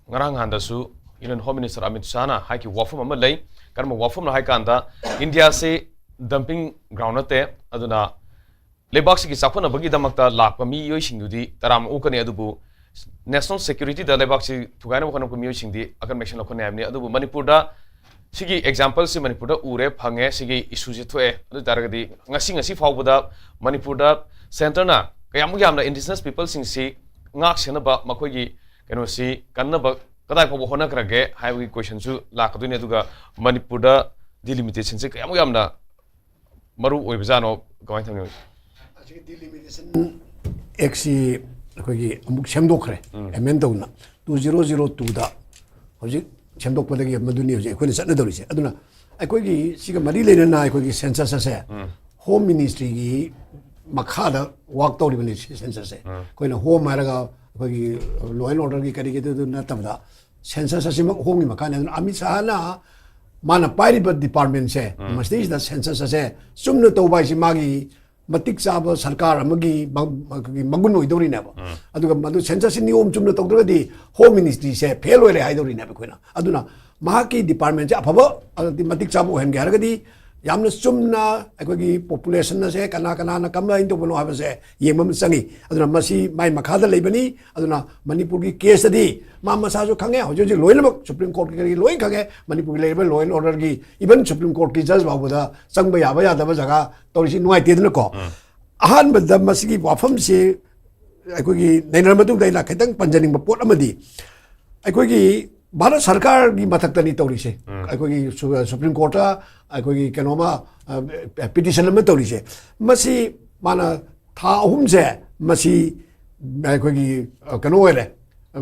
ꯉꯔꯥꯡ ꯅꯍꯥꯟꯗꯁꯨ Union Home Minister ꯑꯃꯤꯠ ꯁꯥꯍꯅ ꯍꯥꯏꯈꯤꯕ ꯋꯥꯐꯝ ꯑꯃ ꯂꯩ꯫ ꯀꯔꯝꯕ ꯋꯥꯐꯝꯅꯣ ꯍꯥꯏ ꯀꯥꯟꯗ ꯏꯟꯗꯤꯌꯥꯁꯤ dumping ground ꯅꯠꯇꯦ, ꯑꯗꯨꯅ ꯂꯩꯕꯥꯛꯁꯤꯒꯤ ꯆꯥꯎꯈꯠꯅꯕꯒꯤꯗꯃꯛꯇ ꯂꯥꯛꯄ ꯃꯤꯑꯣꯏꯁꯤꯡꯗꯨꯗꯤ ꯇꯔꯥꯝꯅ ꯑꯣꯛꯀꯅꯤ, ꯑꯗꯨꯕꯨ national securityꯗ ꯂꯩꯕꯥꯛꯁꯤ ꯊꯨꯒꯥꯏꯅꯕ ꯍꯣꯠꯅꯔꯛꯄ ꯃꯤꯑꯣꯏꯁꯤꯡꯗꯤ ꯑꯀꯟꯕ action ꯂꯧꯈꯠꯅꯤ ꯍꯥꯏꯕꯅꯤ꯫ ꯑꯗꯨꯕꯨ ꯃꯅꯤꯄꯨꯔꯗ ꯁꯤꯒꯤ exampleꯁꯤ ꯃꯅꯤꯄꯨꯔꯗ ꯎꯔꯦ, ꯐꯪꯉꯦ, ꯁꯤꯒꯤ issueꯁꯤ ꯊꯣꯛꯑꯦ꯫ ꯑꯗꯨ ꯑꯣꯏ ꯇꯥꯔꯒꯗꯤ ꯉꯁꯤ, ꯉꯁꯤ ꯐꯥꯎꯕꯗ ꯃꯅꯤꯄꯨꯔꯗ centreꯅ ꯀꯌꯥꯃꯨꯛ ꯌꯥꯝꯅ indigenous peopleꯁꯤꯡꯁꯤ ꯉꯥꯛ ꯁꯦꯟꯅꯕ, ꯃꯈꯣꯏꯒꯤ ꯀꯩꯅꯣꯁꯤ ꯀꯟꯅꯕ ꯀꯗꯥꯏ ꯐꯥꯎꯕ ꯍꯣꯠꯅꯈ꯭ꯔꯒꯦ ꯍꯥꯏꯕꯒꯤ questionꯁꯨ ꯂꯥꯛꯀꯗꯣꯏꯅꯤ꯫ ꯑꯗꯨꯒ ꯃꯅꯤꯄꯨꯔꯗ delimitationꯁꯤ ꯀꯌꯥꯃꯨꯛ ꯌꯥꯝꯅ ꯃꯔꯨ ꯑꯣꯏꯕꯖꯥꯠꯅꯣ, ꯀꯃꯥꯏꯅ ꯊꯝꯅꯤ? ꯑꯦꯛꯁꯤ ꯑꯩꯈꯣꯏꯒꯤ ꯑꯃꯨꯛ ꯁꯦꯝꯗꯣꯛꯈ꯭ꯔꯦ, amend ꯇꯧꯅ꯫ Two zero zero twoꯗ ꯍꯧꯖꯤꯛ ꯁꯦꯝꯗꯣꯛꯄꯗꯒꯤ ꯃꯗꯨꯅꯤ ꯍꯧꯖꯤꯛ ꯑꯩꯈꯣꯏꯅ ꯆꯠꯅꯗꯧꯔꯤꯁꯦ꯫ ꯑꯗꯨꯅ ꯑꯩꯈꯣꯏꯒꯤ ꯁꯤꯒ ꯃꯔꯤ ꯂꯩꯅꯅ ꯑꯩꯈꯣꯏꯒꯤ census ꯑꯁꯦ Home Ministryꯒꯤ ꯃꯈꯥꯗ work ꯇꯧꯔꯤꯕꯅꯤ꯫ ꯁꯤ censusꯁꯦ ꯑꯩꯈꯣꯏꯅ home ꯍꯥꯏꯔꯒ ꯑꯩꯈꯣꯏꯒꯤ law and orderꯒꯤ ꯀꯔꯤꯒꯤ ꯑꯗꯨ ꯅꯠꯇꯕꯗ, census ꯑꯁꯤꯃꯛ homeꯒꯤ ꯃꯈꯥꯅꯤ꯫ ꯑꯗꯨꯅ ꯑꯃꯤꯠ ꯁꯥꯍꯅ ꯃꯥꯅ ꯄꯥꯏꯔꯤꯕ departmentꯁꯦ ꯃꯁꯤꯗꯩꯁꯤꯗ census ꯑꯁꯦ ꯆꯨꯝꯅ ꯇꯧꯕ ꯍꯥꯏꯁꯤ ꯃꯥꯒꯤ ꯃꯇꯤꯛ ꯆꯥꯕ ꯁꯔꯀꯥꯔ ꯑꯃꯒꯤ ꯃ-, ꯑꯩꯈꯣꯏꯒꯤ ꯃꯒꯨꯟ ꯑꯣꯏꯗꯧꯔꯤꯅꯦꯕ꯫ ꯑꯗꯨꯒ ꯃꯗꯨ ꯁꯦꯟꯁꯁꯁꯤ ꯅꯤꯌꯣꯝ ꯆꯨꯝꯅ ꯇꯧꯗ꯭ꯔꯒꯗꯤ ꯍꯣꯝ ꯃꯤꯅꯤꯁꯇ꯭ꯔꯤꯁꯦ ꯐꯦꯜ ꯑꯣꯏꯔꯦ ꯍꯥꯏꯗꯧꯔꯤꯅꯦꯕ ꯑꯩꯈꯣꯏꯅ꯫ ꯑꯗꯨꯅ ꯃꯍꯥꯛꯀꯤ ꯗꯤꯄꯥꯔꯠꯃꯦꯟꯁꯦ ꯑꯐꯕ ꯑꯃꯗꯤ ꯃꯇꯤꯛ ꯆꯥꯕ ꯑꯣꯏꯍꯟꯒꯦ ꯍꯥꯏꯔꯒꯗꯤ ꯌꯥꯝꯅ ꯆꯨꯝꯅ ꯑꯩꯈꯣꯏꯒꯤ ꯄꯣꯄꯨꯂꯦꯁꯟ ꯑꯁꯦ ꯀꯅꯥ ꯀꯅꯥꯅ ꯀꯃꯥꯏꯅ ꯇꯧꯕꯅꯣ ꯍꯥꯏꯕꯁꯦ ꯌꯦꯡꯕ ꯑꯃ ꯆꯪꯉꯤ꯫ ꯑꯗꯨꯅ ꯃꯁꯤ ꯃꯥꯏ ꯃꯈꯥꯗ ꯂꯩꯕꯅꯤ꯫ ꯑꯗꯨꯅ ꯃꯅꯤꯄꯨꯔꯒꯤ ꯀꯦꯁꯇꯗꯤ ꯃꯥ ꯃꯁꯥꯁꯨ ꯈꯪꯉꯦ, ꯍꯧꯖꯤꯛ ꯍꯧꯖꯤꯛ ꯂꯣꯏꯅꯃꯛ ꯁꯨꯄ꯭ꯔꯤꯝ ꯀꯣꯔꯠꯀꯤ ꯀꯔꯤ ꯂꯣꯏ ꯈꯪꯉꯦ, ꯃꯅꯤꯄꯨꯔꯒꯤ ꯂꯩꯔꯤꯕ ꯂꯣ ꯑꯦꯟ ꯑꯣꯔꯗꯔꯒꯤ, ꯏꯚꯟ ꯁꯨꯄ꯭ꯔꯤꯝ ꯀꯣꯔꯠꯀꯤ ꯖꯖ ꯐꯥꯎꯕꯗ ꯆꯪꯕ ꯌꯥꯕ ꯌꯥꯗꯕ ꯖꯒꯥ ꯇꯧꯔꯤꯁꯤ ꯅꯨꯡꯉꯥꯏꯇꯦꯗꯅꯀꯣ꯫ ꯑꯍꯥꯟꯕꯗ ꯃꯁꯤꯒꯤ ꯋꯥꯐꯝꯁꯤ ꯑꯩꯈꯣꯏꯒꯤ ꯅꯩꯅꯔ ꯃꯇꯨꯡꯗ ꯑꯩꯅ ꯈꯤꯇꯪ ꯄꯟꯖꯅꯤꯡꯕ ꯄꯣꯠ ꯑꯃꯗꯤ, ꯑꯩꯈꯣꯏꯒꯤ ꯚꯥꯔꯠ ꯁꯔꯀꯥꯔꯒꯤ ꯃꯊꯛꯇꯅꯤ ꯇꯧꯔꯤꯁꯦ꯫ ꯑꯩꯈꯣꯏꯒꯤ ꯁꯨ-, ꯁꯨꯄ꯭ꯔꯤꯝ ꯀꯣꯔꯠꯇ ꯑꯩꯈꯣꯏꯒꯤ ꯀꯩꯅꯣꯃ, ꯑ, ꯄꯤꯇꯤꯁꯟ ꯑꯃ ꯇꯧꯔꯤꯁꯦ, ꯃꯁꯤ ꯃꯥꯅ ꯊꯥ ꯑꯍꯨꯝꯁꯦ ꯃꯁꯤ ꯑꯩꯈꯣꯏꯒꯤ, ꯑ, ꯀꯩꯅꯣ ꯑꯣꯏꯔꯦ, ꯑ,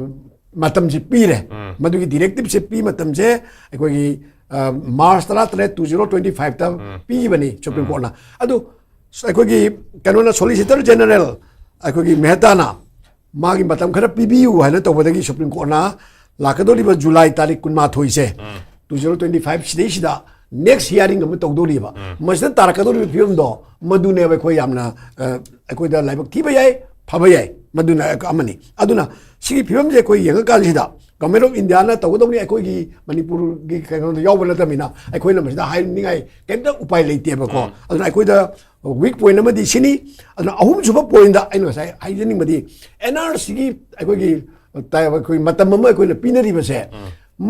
ꯃꯇꯝꯁꯤ ꯄꯤꯔꯦ꯫ ꯃꯗꯨꯒꯤ ꯗꯤꯔꯦꯛꯇꯤꯞꯁꯦ ꯄꯤ ꯃꯇꯝꯁꯦ ꯑꯩꯈꯣꯏꯒꯤ, ꯑ, ꯃꯥꯔꯆ ꯇꯔꯥꯇꯔꯦꯠ, ꯇꯨ ꯖꯤꯔꯣ ꯇ꯭ꯋꯦꯟꯇꯤ ꯐꯥꯏꯚꯇ ꯄꯤꯈꯤꯕꯅꯤ ꯁꯨꯄ꯭ꯔꯤꯝ ꯀꯣꯔꯠꯅ꯫ ꯑꯗꯨ ꯑꯩꯈꯣꯏꯒꯤ ꯀꯩꯅꯣꯅ, ꯁꯣꯂꯤꯁꯤꯇꯔ ꯖꯦꯅꯔꯦꯜ ꯑꯩꯈꯣꯏꯒꯤ ꯃꯦꯍꯇꯥꯅ ꯃꯥꯒꯤ ꯃꯇꯝ ꯈꯔ ꯄꯤꯕꯤꯌꯨ ꯍꯥꯏꯅ ꯇꯧꯕꯗꯒꯤ ꯁꯨꯄ꯭ꯔꯤꯝ ꯀꯣꯔꯠꯅ ꯂꯥꯛꯀꯗꯧꯔꯤꯕ ꯖꯨꯂꯥꯏ ꯇꯥꯔꯤꯛ ꯀꯨꯟꯃꯥꯊꯣꯏꯁꯦ, ꯇꯨ ꯖꯤꯔꯣ ꯇ꯭ꯋꯦꯟꯇꯤ ꯐꯥꯏꯚ ꯁꯤꯗꯩꯁꯤꯗ ꯅꯦꯛꯁ ꯍꯤꯌꯥꯔꯤꯡ ꯑꯃ ꯇꯧꯗꯧꯔꯤꯕ꯫ ꯃꯁꯤꯗ ꯇꯥꯔꯛꯀꯗꯧꯔꯤꯕ ꯐꯤꯕꯝꯗꯣ ꯃꯗꯨꯅꯦꯕ ꯑꯩꯈꯣꯏ ꯌꯥꯝꯅ, ꯑ, ꯑꯩꯈꯣꯏꯗ ꯂꯥꯏꯕꯛ ꯊꯤꯕ ꯌꯥꯏ, ꯐꯕ ꯌꯥꯏ, ꯃꯗꯨꯅ ꯑꯃꯅꯤ꯫ ꯑꯗꯨꯅ ꯁꯤꯒꯤ ꯐꯤꯕꯝꯁꯦ ꯑꯩꯈꯣꯏ ꯌꯦꯡꯉꯀꯥꯟꯁꯤꯗ ꯒꯚꯔꯟꯃꯦꯟ ꯑꯣꯐ ꯏꯟꯗꯤꯌꯥꯅ ꯇꯧꯒꯗꯧꯅꯤ, ꯑꯩꯈꯣꯏꯒꯤ ꯃꯅꯤꯄꯨꯔꯒꯤ ꯀꯩꯅꯣꯗ ꯌꯥꯎꯕ ꯅꯠꯇꯕꯅꯤꯅ ꯑꯩꯈꯣꯏꯅ ꯃꯁꯤꯗ ꯍꯥꯏꯅꯤꯡꯉꯥꯏ ꯀꯩꯝꯇ ꯎꯄꯥꯏ ꯂꯩꯇꯦꯕꯀꯣ꯫ ꯑꯗꯨꯅ ꯑꯩꯈꯣꯏꯗ ꯋꯤꯛ ꯄꯣꯏꯟ ꯑꯃꯗꯤ ꯁꯤꯅꯤ꯫ ꯑꯗꯨꯅ ꯑꯍꯨꯝꯁꯨꯕ ꯄꯣꯏꯟꯗ ꯑꯩꯅ ꯉꯁꯥꯏ ꯍꯥꯏꯖꯅꯤꯡꯕꯗꯤ, ꯑꯦꯟ ꯑꯥꯔ ꯁꯤꯒꯤ ꯑꯩꯈꯣꯏꯒꯤ, ꯑꯩꯈꯣꯏ ꯃꯇꯝ ꯑꯃ ꯑꯩꯈꯣꯏꯅ ꯄꯤꯅꯔꯤꯕꯁꯦ,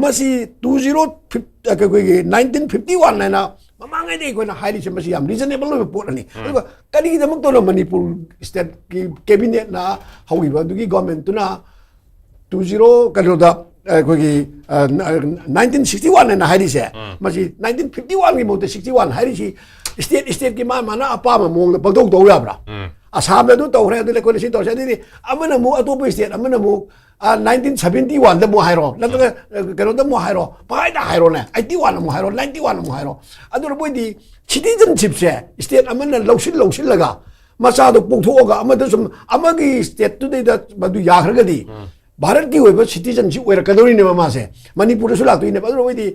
ꯃꯁꯤ ꯇꯨ ꯖꯤꯔꯣ ꯐꯤꯐ-, ꯑꯩꯈꯣꯏꯒꯤ ꯅꯥꯏꯟꯇꯤꯟ ꯐꯤꯐꯇꯤ ꯋꯥꯟ ꯍꯥꯏꯅ ꯃꯃꯥꯡꯉꯩꯗꯩ ꯑꯩꯈꯣꯏꯅ ꯍꯥꯏꯔꯤꯁꯦ, ꯃꯁꯤ ꯌꯥꯝ ꯔꯤꯖꯅꯦꯕꯜ ꯑꯣꯏꯕ ꯄꯣꯠ ꯑꯃꯅꯤ꯫ ꯑꯗꯨꯒ ꯀꯔꯤꯒꯤꯗꯃꯛꯇꯅꯣ ꯃꯅꯤꯄꯨꯔ ꯁ꯭ꯇꯦꯠꯀꯤ ꯀꯦꯕꯤꯅꯦꯠꯅ ꯍꯧꯈꯤꯕ ꯑꯗꯨꯒꯤ ꯒꯣꯔꯃꯦꯟꯇꯨꯅ ꯇꯨ ꯖꯤꯔꯣ ꯀꯩꯅꯣꯗ ꯑꯩꯈꯣꯏꯒꯤ, ꯑ, ꯅꯥꯏꯟꯇꯤꯟ ꯁꯤꯛꯁꯇꯤ ꯋꯥꯟ ꯍꯥꯏꯅ ꯍꯥꯏꯔꯤꯁꯦ, ꯃꯁꯤ ꯅꯥꯏꯟꯇꯤꯟ ꯐꯤꯐꯇꯤ ꯋꯥꯟꯒꯤ ꯃꯍꯨꯠꯇ ꯁꯤꯛꯁꯇꯤ ꯋꯥꯟ ꯍꯥꯏꯔꯤꯁꯤ ꯁ꯭ꯇꯦꯠ ꯁ꯭ꯇꯦꯠꯀꯤ ꯃꯥ ꯃꯥꯅ ꯑꯄꯥꯝꯕ ꯃꯑꯣꯡꯗ ꯄꯪꯇꯧ ꯇꯧ ꯌꯥꯕ꯭ꯔꯥ? ꯑꯁꯥꯝꯗ ꯑꯗꯨ ꯇꯧꯈ꯭ꯔꯦ, ꯑꯗꯨꯗ ꯑꯩꯈꯣꯏꯅ ꯁꯤ ꯇꯧꯔꯁꯦ, ꯑꯗꯨꯗꯤ ꯑꯃꯅ ꯑꯃꯨꯛ ꯑꯇꯣꯞꯄ ꯁ꯭ꯇꯦꯠ ꯑꯃꯅ ꯑꯃꯨꯛ, ꯑ, ꯅꯥꯏꯟꯇꯤꯟ ꯁꯚꯦꯟꯇꯤ ꯋꯥꯟꯗ ꯑꯃꯨꯛ ꯍꯥꯏꯔꯣ, ꯅꯠꯇ꯭ꯔꯒ, ꯑ, ꯀꯩꯅꯣꯗ ꯑꯃꯨꯛ ꯍꯥꯏꯔꯣ, ꯄꯪꯍꯥꯏꯗ ꯍꯥꯏꯔꯣꯅꯦ, ꯑꯩꯠꯇꯤ ꯋꯥꯟ ꯑꯃꯨꯛ ꯍꯥꯏꯔꯣ, ꯅꯥꯏꯟꯇꯤ ꯋꯥꯟ ꯑꯃꯨꯛ ꯍꯥꯏꯔꯣ꯫ ꯑꯗꯨꯅ ꯃꯣꯏꯗꯤ ꯁꯤꯇꯤꯖꯟꯁꯤꯞꯁꯦ ꯁ꯭ꯇꯦꯠ ꯑꯃꯅ ꯂꯧꯁꯤꯜ ꯂꯧꯁꯤꯜꯂꯒ ꯃꯆꯥꯗꯣ ꯄꯣꯛꯊꯣꯛꯑꯒ ꯑꯃꯗ ꯁꯨꯝ ꯑꯃꯒꯤ ꯁ꯭ꯇꯦꯠꯇꯨꯗꯩꯗ ꯃꯗꯨ ꯌꯥꯈ꯭ꯔꯒꯗꯤ ꯚꯥꯔꯠꯀꯤ ꯑꯣꯏꯕ ꯁꯤꯇꯤꯖꯟꯁꯤꯞ ꯑꯣꯏꯔꯛꯀꯗꯧꯔꯤꯅꯦꯕ ꯃꯥꯁꯦ, ꯃꯅꯤꯄꯨꯔꯗꯁꯨ ꯂꯥꯛꯇꯣꯏꯅꯦꯕ꯫ ꯑꯗꯨꯅ ꯃꯣꯏꯗꯤ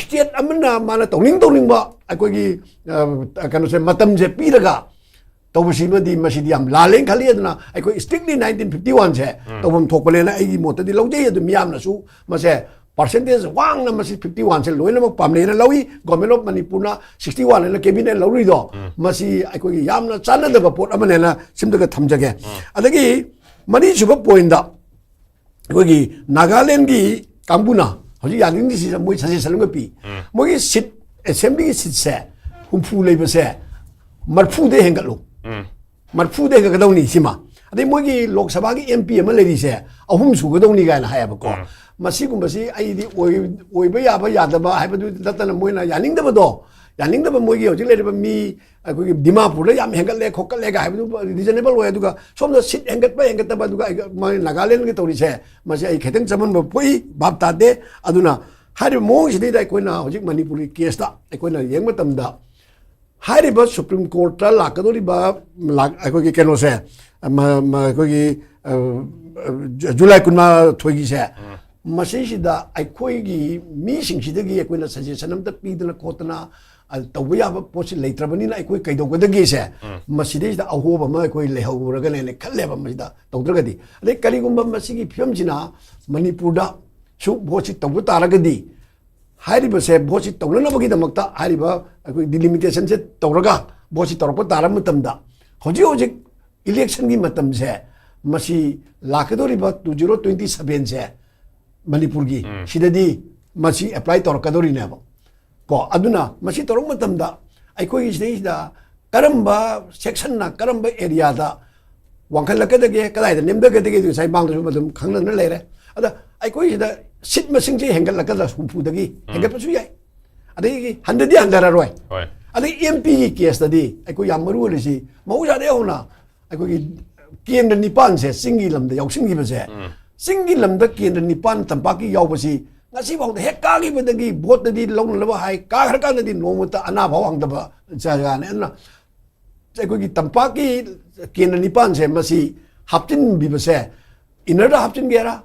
ꯁ꯭ꯇꯦꯠ ꯑꯃꯅ ꯃꯥꯅ ꯇꯧꯅꯤꯡ ꯇꯧꯅꯤꯡꯕ ꯑꯩꯈꯣꯏꯒꯤ, ꯑ, ꯀꯩꯅꯣꯁꯦ, ꯃꯇꯝꯁꯦ ꯄꯤꯔꯒ ꯇꯧꯕꯁꯤꯃꯗꯤ ꯃꯁꯤꯗꯤ ꯌꯥꯝ ꯂꯥꯜꯂꯦꯅ ꯈꯜꯂꯤ꯫ ꯑꯗꯨꯅ ꯑꯩꯈꯣꯏ strictly nineteen fifty one ꯁꯦ ꯇꯧꯐꯝ ꯊꯣꯛꯄꯅꯦꯅ ꯑꯩꯒꯤ ꯃꯣꯠꯇꯗꯤ ꯂꯧꯖꯩ꯫ ꯑꯗꯨ ꯃꯤꯌꯥꯝꯅꯁꯨ ꯃꯁꯦ percentage ꯋꯥꯡꯅ ꯃꯁꯤ fifty one ꯁꯦ ꯂꯣꯏꯅꯃꯛ ꯄꯥꯝꯅꯩꯅ ꯂꯧꯏ꯫ Government of ꯃꯅꯤꯄꯨꯔꯅ sixty one ꯍꯥꯏꯅ cabinet ꯂꯧꯔꯤꯗꯣ ꯃꯁꯤ ꯑꯩꯈꯣꯏꯒꯤ ꯌꯥꯝꯅ ꯆꯥꯟꯅꯗꯕ ꯄꯣꯠ ꯑꯃꯅꯦꯅ ꯁꯤꯝꯗꯒ ꯊꯝꯖꯒꯦ꯫ ꯑꯗꯒꯤ ꯃꯔꯤꯁꯨꯕ point ꯇ ꯑꯩꯈꯣꯏꯒꯤ ꯅꯥꯒꯥꯂꯦꯟꯒꯤ ꯀꯥꯡꯕꯨꯅ ꯍꯧꯖꯤꯛ ꯌꯥꯅꯤꯡꯗ꯭ꯔꯤꯁꯤꯗ ꯃꯣꯏ suggestion ꯑꯃ ꯄꯤ꯫ ꯃꯣꯏꯒꯤ seat, assembly ꯒꯤ seat ꯁꯦ ꯍꯨꯝꯐꯨ ꯂꯩꯕꯁꯦ ꯃꯔꯐꯨꯗ ꯍꯦꯟꯒꯠꯂꯨ, ꯃꯔꯐꯨꯗ ꯍꯦꯟꯒꯠꯀꯗꯧꯅꯤ ꯁꯤꯃ꯫ ꯑꯗꯩ ꯃꯣꯏꯒꯤ ꯂꯣꯛ ꯁꯚꯥꯒꯤ MP ꯑꯃ ꯂꯩꯔꯤꯁꯦ ꯑꯍꯨꯝ ꯁꯨꯒꯗꯧꯅꯤ ꯀꯥꯏꯅ ꯍꯥꯏꯌꯦꯕꯀꯣ꯫ ꯃꯁꯤꯒꯨꯝꯕꯁꯤ ꯑꯩꯗꯤ ꯑꯣꯏ-, ꯑꯣꯏꯕ ꯌꯥꯕ ꯌꯥꯗꯕ ꯍꯥꯏꯕꯗꯨ ꯅꯠꯇꯅ ꯃꯣꯏꯅ ꯌꯥꯅꯤꯡꯗꯕꯗꯣ, ꯌꯥꯅꯤꯡꯗꯕ ꯃꯣꯏꯒꯤ ꯍꯧꯖꯤꯛ ꯂꯩꯔꯤꯕ ꯃꯤ ꯑꯩꯈꯣꯏꯒꯤ ꯗꯤꯃꯥꯄꯨꯔꯗ ꯌꯥꯝ ꯍꯦꯟꯒꯠꯂꯦ ꯈꯣꯠꯀꯠꯂꯦꯒ ꯍꯥꯏꯕꯗꯨ reasonable ꯑꯣꯏ꯫ ꯑꯗꯨꯒ ꯁꯣꯝꯗ seat ꯍꯦꯟꯒꯠꯄ ꯍꯦꯟꯒꯠꯇꯕ, ꯑꯗꯨꯒ ꯑꯩꯒ-, ꯃꯣꯏ ꯅꯥꯒꯥꯂꯦꯟꯒꯤ ꯇꯧꯔꯤꯁꯦ ꯃꯁꯤ ꯑꯩ ꯈꯤꯇꯪ ꯆꯃꯝꯅꯕ ꯄꯣꯛꯏ, ꯚꯥꯞ ꯇꯥꯗꯦ꯫ ꯑꯗꯨꯅ ꯍꯥꯏꯔꯤꯕ ꯃꯑꯣꯡꯁꯤꯗꯩꯗ ꯑꯩꯈꯣꯏꯅ ꯍꯧꯖꯤꯛ ꯃꯅꯤꯄꯨꯔꯒꯤ case ꯇ ꯑꯩꯈꯣꯏꯅ ꯌꯦꯡꯕ ꯃꯇꯝꯗ ꯍꯥꯏꯔꯤꯕ Supreme Court ꯇ ꯂꯥꯛꯀꯗꯧꯔꯤꯕ ꯂꯥꯛ-, ꯑꯩꯈꯣꯏꯒꯤ ꯀꯩꯅꯣꯁꯦ, ꯃ-, ꯃ-, ꯑꯩꯈꯣꯏꯒꯤ, ꯑ, ꯖꯨ-, ꯖꯨꯂꯥꯏ ꯀꯨꯟꯃꯥꯊꯣꯏꯒꯤꯁꯦ, ꯃꯁꯤꯁꯤꯗ ꯑꯩꯈꯣꯏꯒꯤ ꯃꯤꯁꯤꯡꯁꯤꯗꯒꯤ ꯑꯩꯈꯣꯏꯅ suggestion ꯑꯝꯇ ꯄꯤꯗꯅ ꯈꯣꯠꯇꯅ, ꯑ, ꯇꯧꯕ ꯌꯥꯕ ꯄꯣꯠꯁꯤ ꯂꯩꯇ꯭ꯔꯕꯅꯤꯅ ꯑꯩꯈꯣꯏ ꯀꯩꯗꯧꯒꯗꯒꯦꯁꯦ, ꯃꯁꯤꯗꯩꯁꯤꯗ ꯑꯍꯣꯕ ꯑꯃ ꯑꯩꯈꯣꯏ ꯂꯩꯍꯧꯔꯒꯅꯦꯅ ꯈꯜꯂꯦꯕ꯫ ꯃꯁꯤꯗ ꯇꯧꯗ꯭ꯔꯒꯗꯤ, ꯑꯗꯩ ꯀꯔꯤꯒꯨꯝꯕ ꯃꯁꯤꯒꯤ ꯐꯤꯕꯝꯁꯤꯅ ꯃꯅꯤꯄꯨꯔꯗꯁꯨ vote ꯁꯤ ꯇꯧꯕ ꯇꯥꯔꯒꯗꯤ, ꯍꯥꯏꯔꯤꯕꯁꯦ vote ꯁꯤ ꯇꯧꯅꯅꯕꯒꯤꯗꯃꯛꯇ ꯍꯥꯏꯔꯤꯕ ꯑꯩꯈꯣꯏ delimitation ꯁꯦ ꯇꯧꯔꯒ vote ꯁꯤ ꯇꯧꯔꯛꯄ ꯇꯥꯔꯕ ꯃꯇꯝꯗ, ꯍꯧꯖꯤꯛ ꯍꯧꯖꯤꯛ election ꯒꯤ ꯃꯇꯝꯁꯦ ꯃꯁꯤ ꯂꯥꯛꯀꯗꯧꯔꯤꯕ two zero twenty seven ꯁꯦ ꯃꯅꯤꯄꯨꯔꯒꯤ ꯁꯤꯗꯗꯤ ꯃꯁꯤ apply ꯇꯧꯔꯛꯀꯗꯧꯔꯤꯅꯦꯕ꯫ ꯀꯣ, ꯑꯗꯨꯅ ꯃꯁꯤ ꯇꯧꯔꯛꯄ ꯃꯇꯝꯗ ꯑꯩꯈꯣꯏꯒꯤ ꯁꯤꯗꯩꯁꯤꯗ ꯀꯔꯝꯕ section ꯅ ꯀꯔꯝꯕ area ꯗ ꯋꯥꯡꯈꯠꯂꯛꯀꯗꯒꯦ, ꯀꯗꯥꯏꯗ ꯅꯦꯝꯊꯒꯗꯒꯦ, ꯑꯗꯨ ꯉꯁꯥꯏ ꯃꯥꯡꯗꯁꯨ ꯑꯗꯨꯝ ꯈꯪꯅꯗꯅ ꯂꯩꯔꯦ꯫ ꯑꯗ ꯑꯩꯈꯣꯏꯁꯤꯗ seat ꯃꯁꯤꯡꯁꯦ ꯍꯦꯟꯒꯠꯂꯛꯀꯗ꯭ꯔꯥ? ꯍꯨꯝꯐꯨꯗꯒꯤ ꯍꯦꯟꯒꯠꯄꯁꯨ ꯌꯥꯏ, ꯑꯗꯒꯤ ꯍꯟꯊꯗꯤ ꯍꯟꯊꯔꯔꯣꯏ꯫ ꯍꯣꯏ꯫ ꯑꯗꯩ MP ꯒꯤ case ꯇꯗꯤ ꯑꯩꯈꯣꯏ ꯌꯥꯝ ꯃꯔꯨ ꯑꯣꯏꯔꯤꯁꯤ, ꯃꯍꯧꯁꯥꯗꯒꯤ ꯍꯧꯅ ꯑꯩꯈꯣꯏꯒꯤ ꯀꯦꯟꯗ꯭ꯔ ꯅꯤꯄꯥꯟꯁꯦ ꯆꯤꯡꯒꯤ ꯂꯝꯗ ꯌꯥꯎꯁꯤꯟꯈꯤꯕꯁꯦ, ꯆꯤꯡꯒꯤ ꯂꯝꯗ ꯀꯦꯟꯗ꯭ꯔ ꯅꯤꯄꯥꯟ ꯇꯝꯄꯥꯛꯀꯤ ꯌꯥꯎꯕꯁꯤ ꯉꯁꯤꯐꯥꯎꯗ ꯍꯦꯛ ꯀꯥꯈꯤꯕꯗꯒꯤ vote ꯇꯗꯤ ꯂꯧꯅꯅꯕ ꯍꯥꯏ, ꯀꯥꯈ꯭ꯔꯀꯥꯟꯗꯗꯤ ꯅꯣꯡꯃꯇ ꯑꯅꯥ ꯐꯥꯎ ꯍꯪꯗꯕ ꯖꯒꯥꯅꯦ꯫ ꯑꯗꯨꯅ ꯑꯩꯈꯣꯏꯒꯤ ꯇꯝꯄꯥꯛꯀꯤ ꯀꯦꯟꯗ꯭ꯔ ꯅꯤꯄꯥꯟꯁꯦ ꯃꯁꯤ ꯍꯥꯞꯆꯤꯟꯕꯤꯕꯁꯦ, inner ꯗ ꯍꯥꯞꯆꯤꯟꯒꯦꯔꯥ,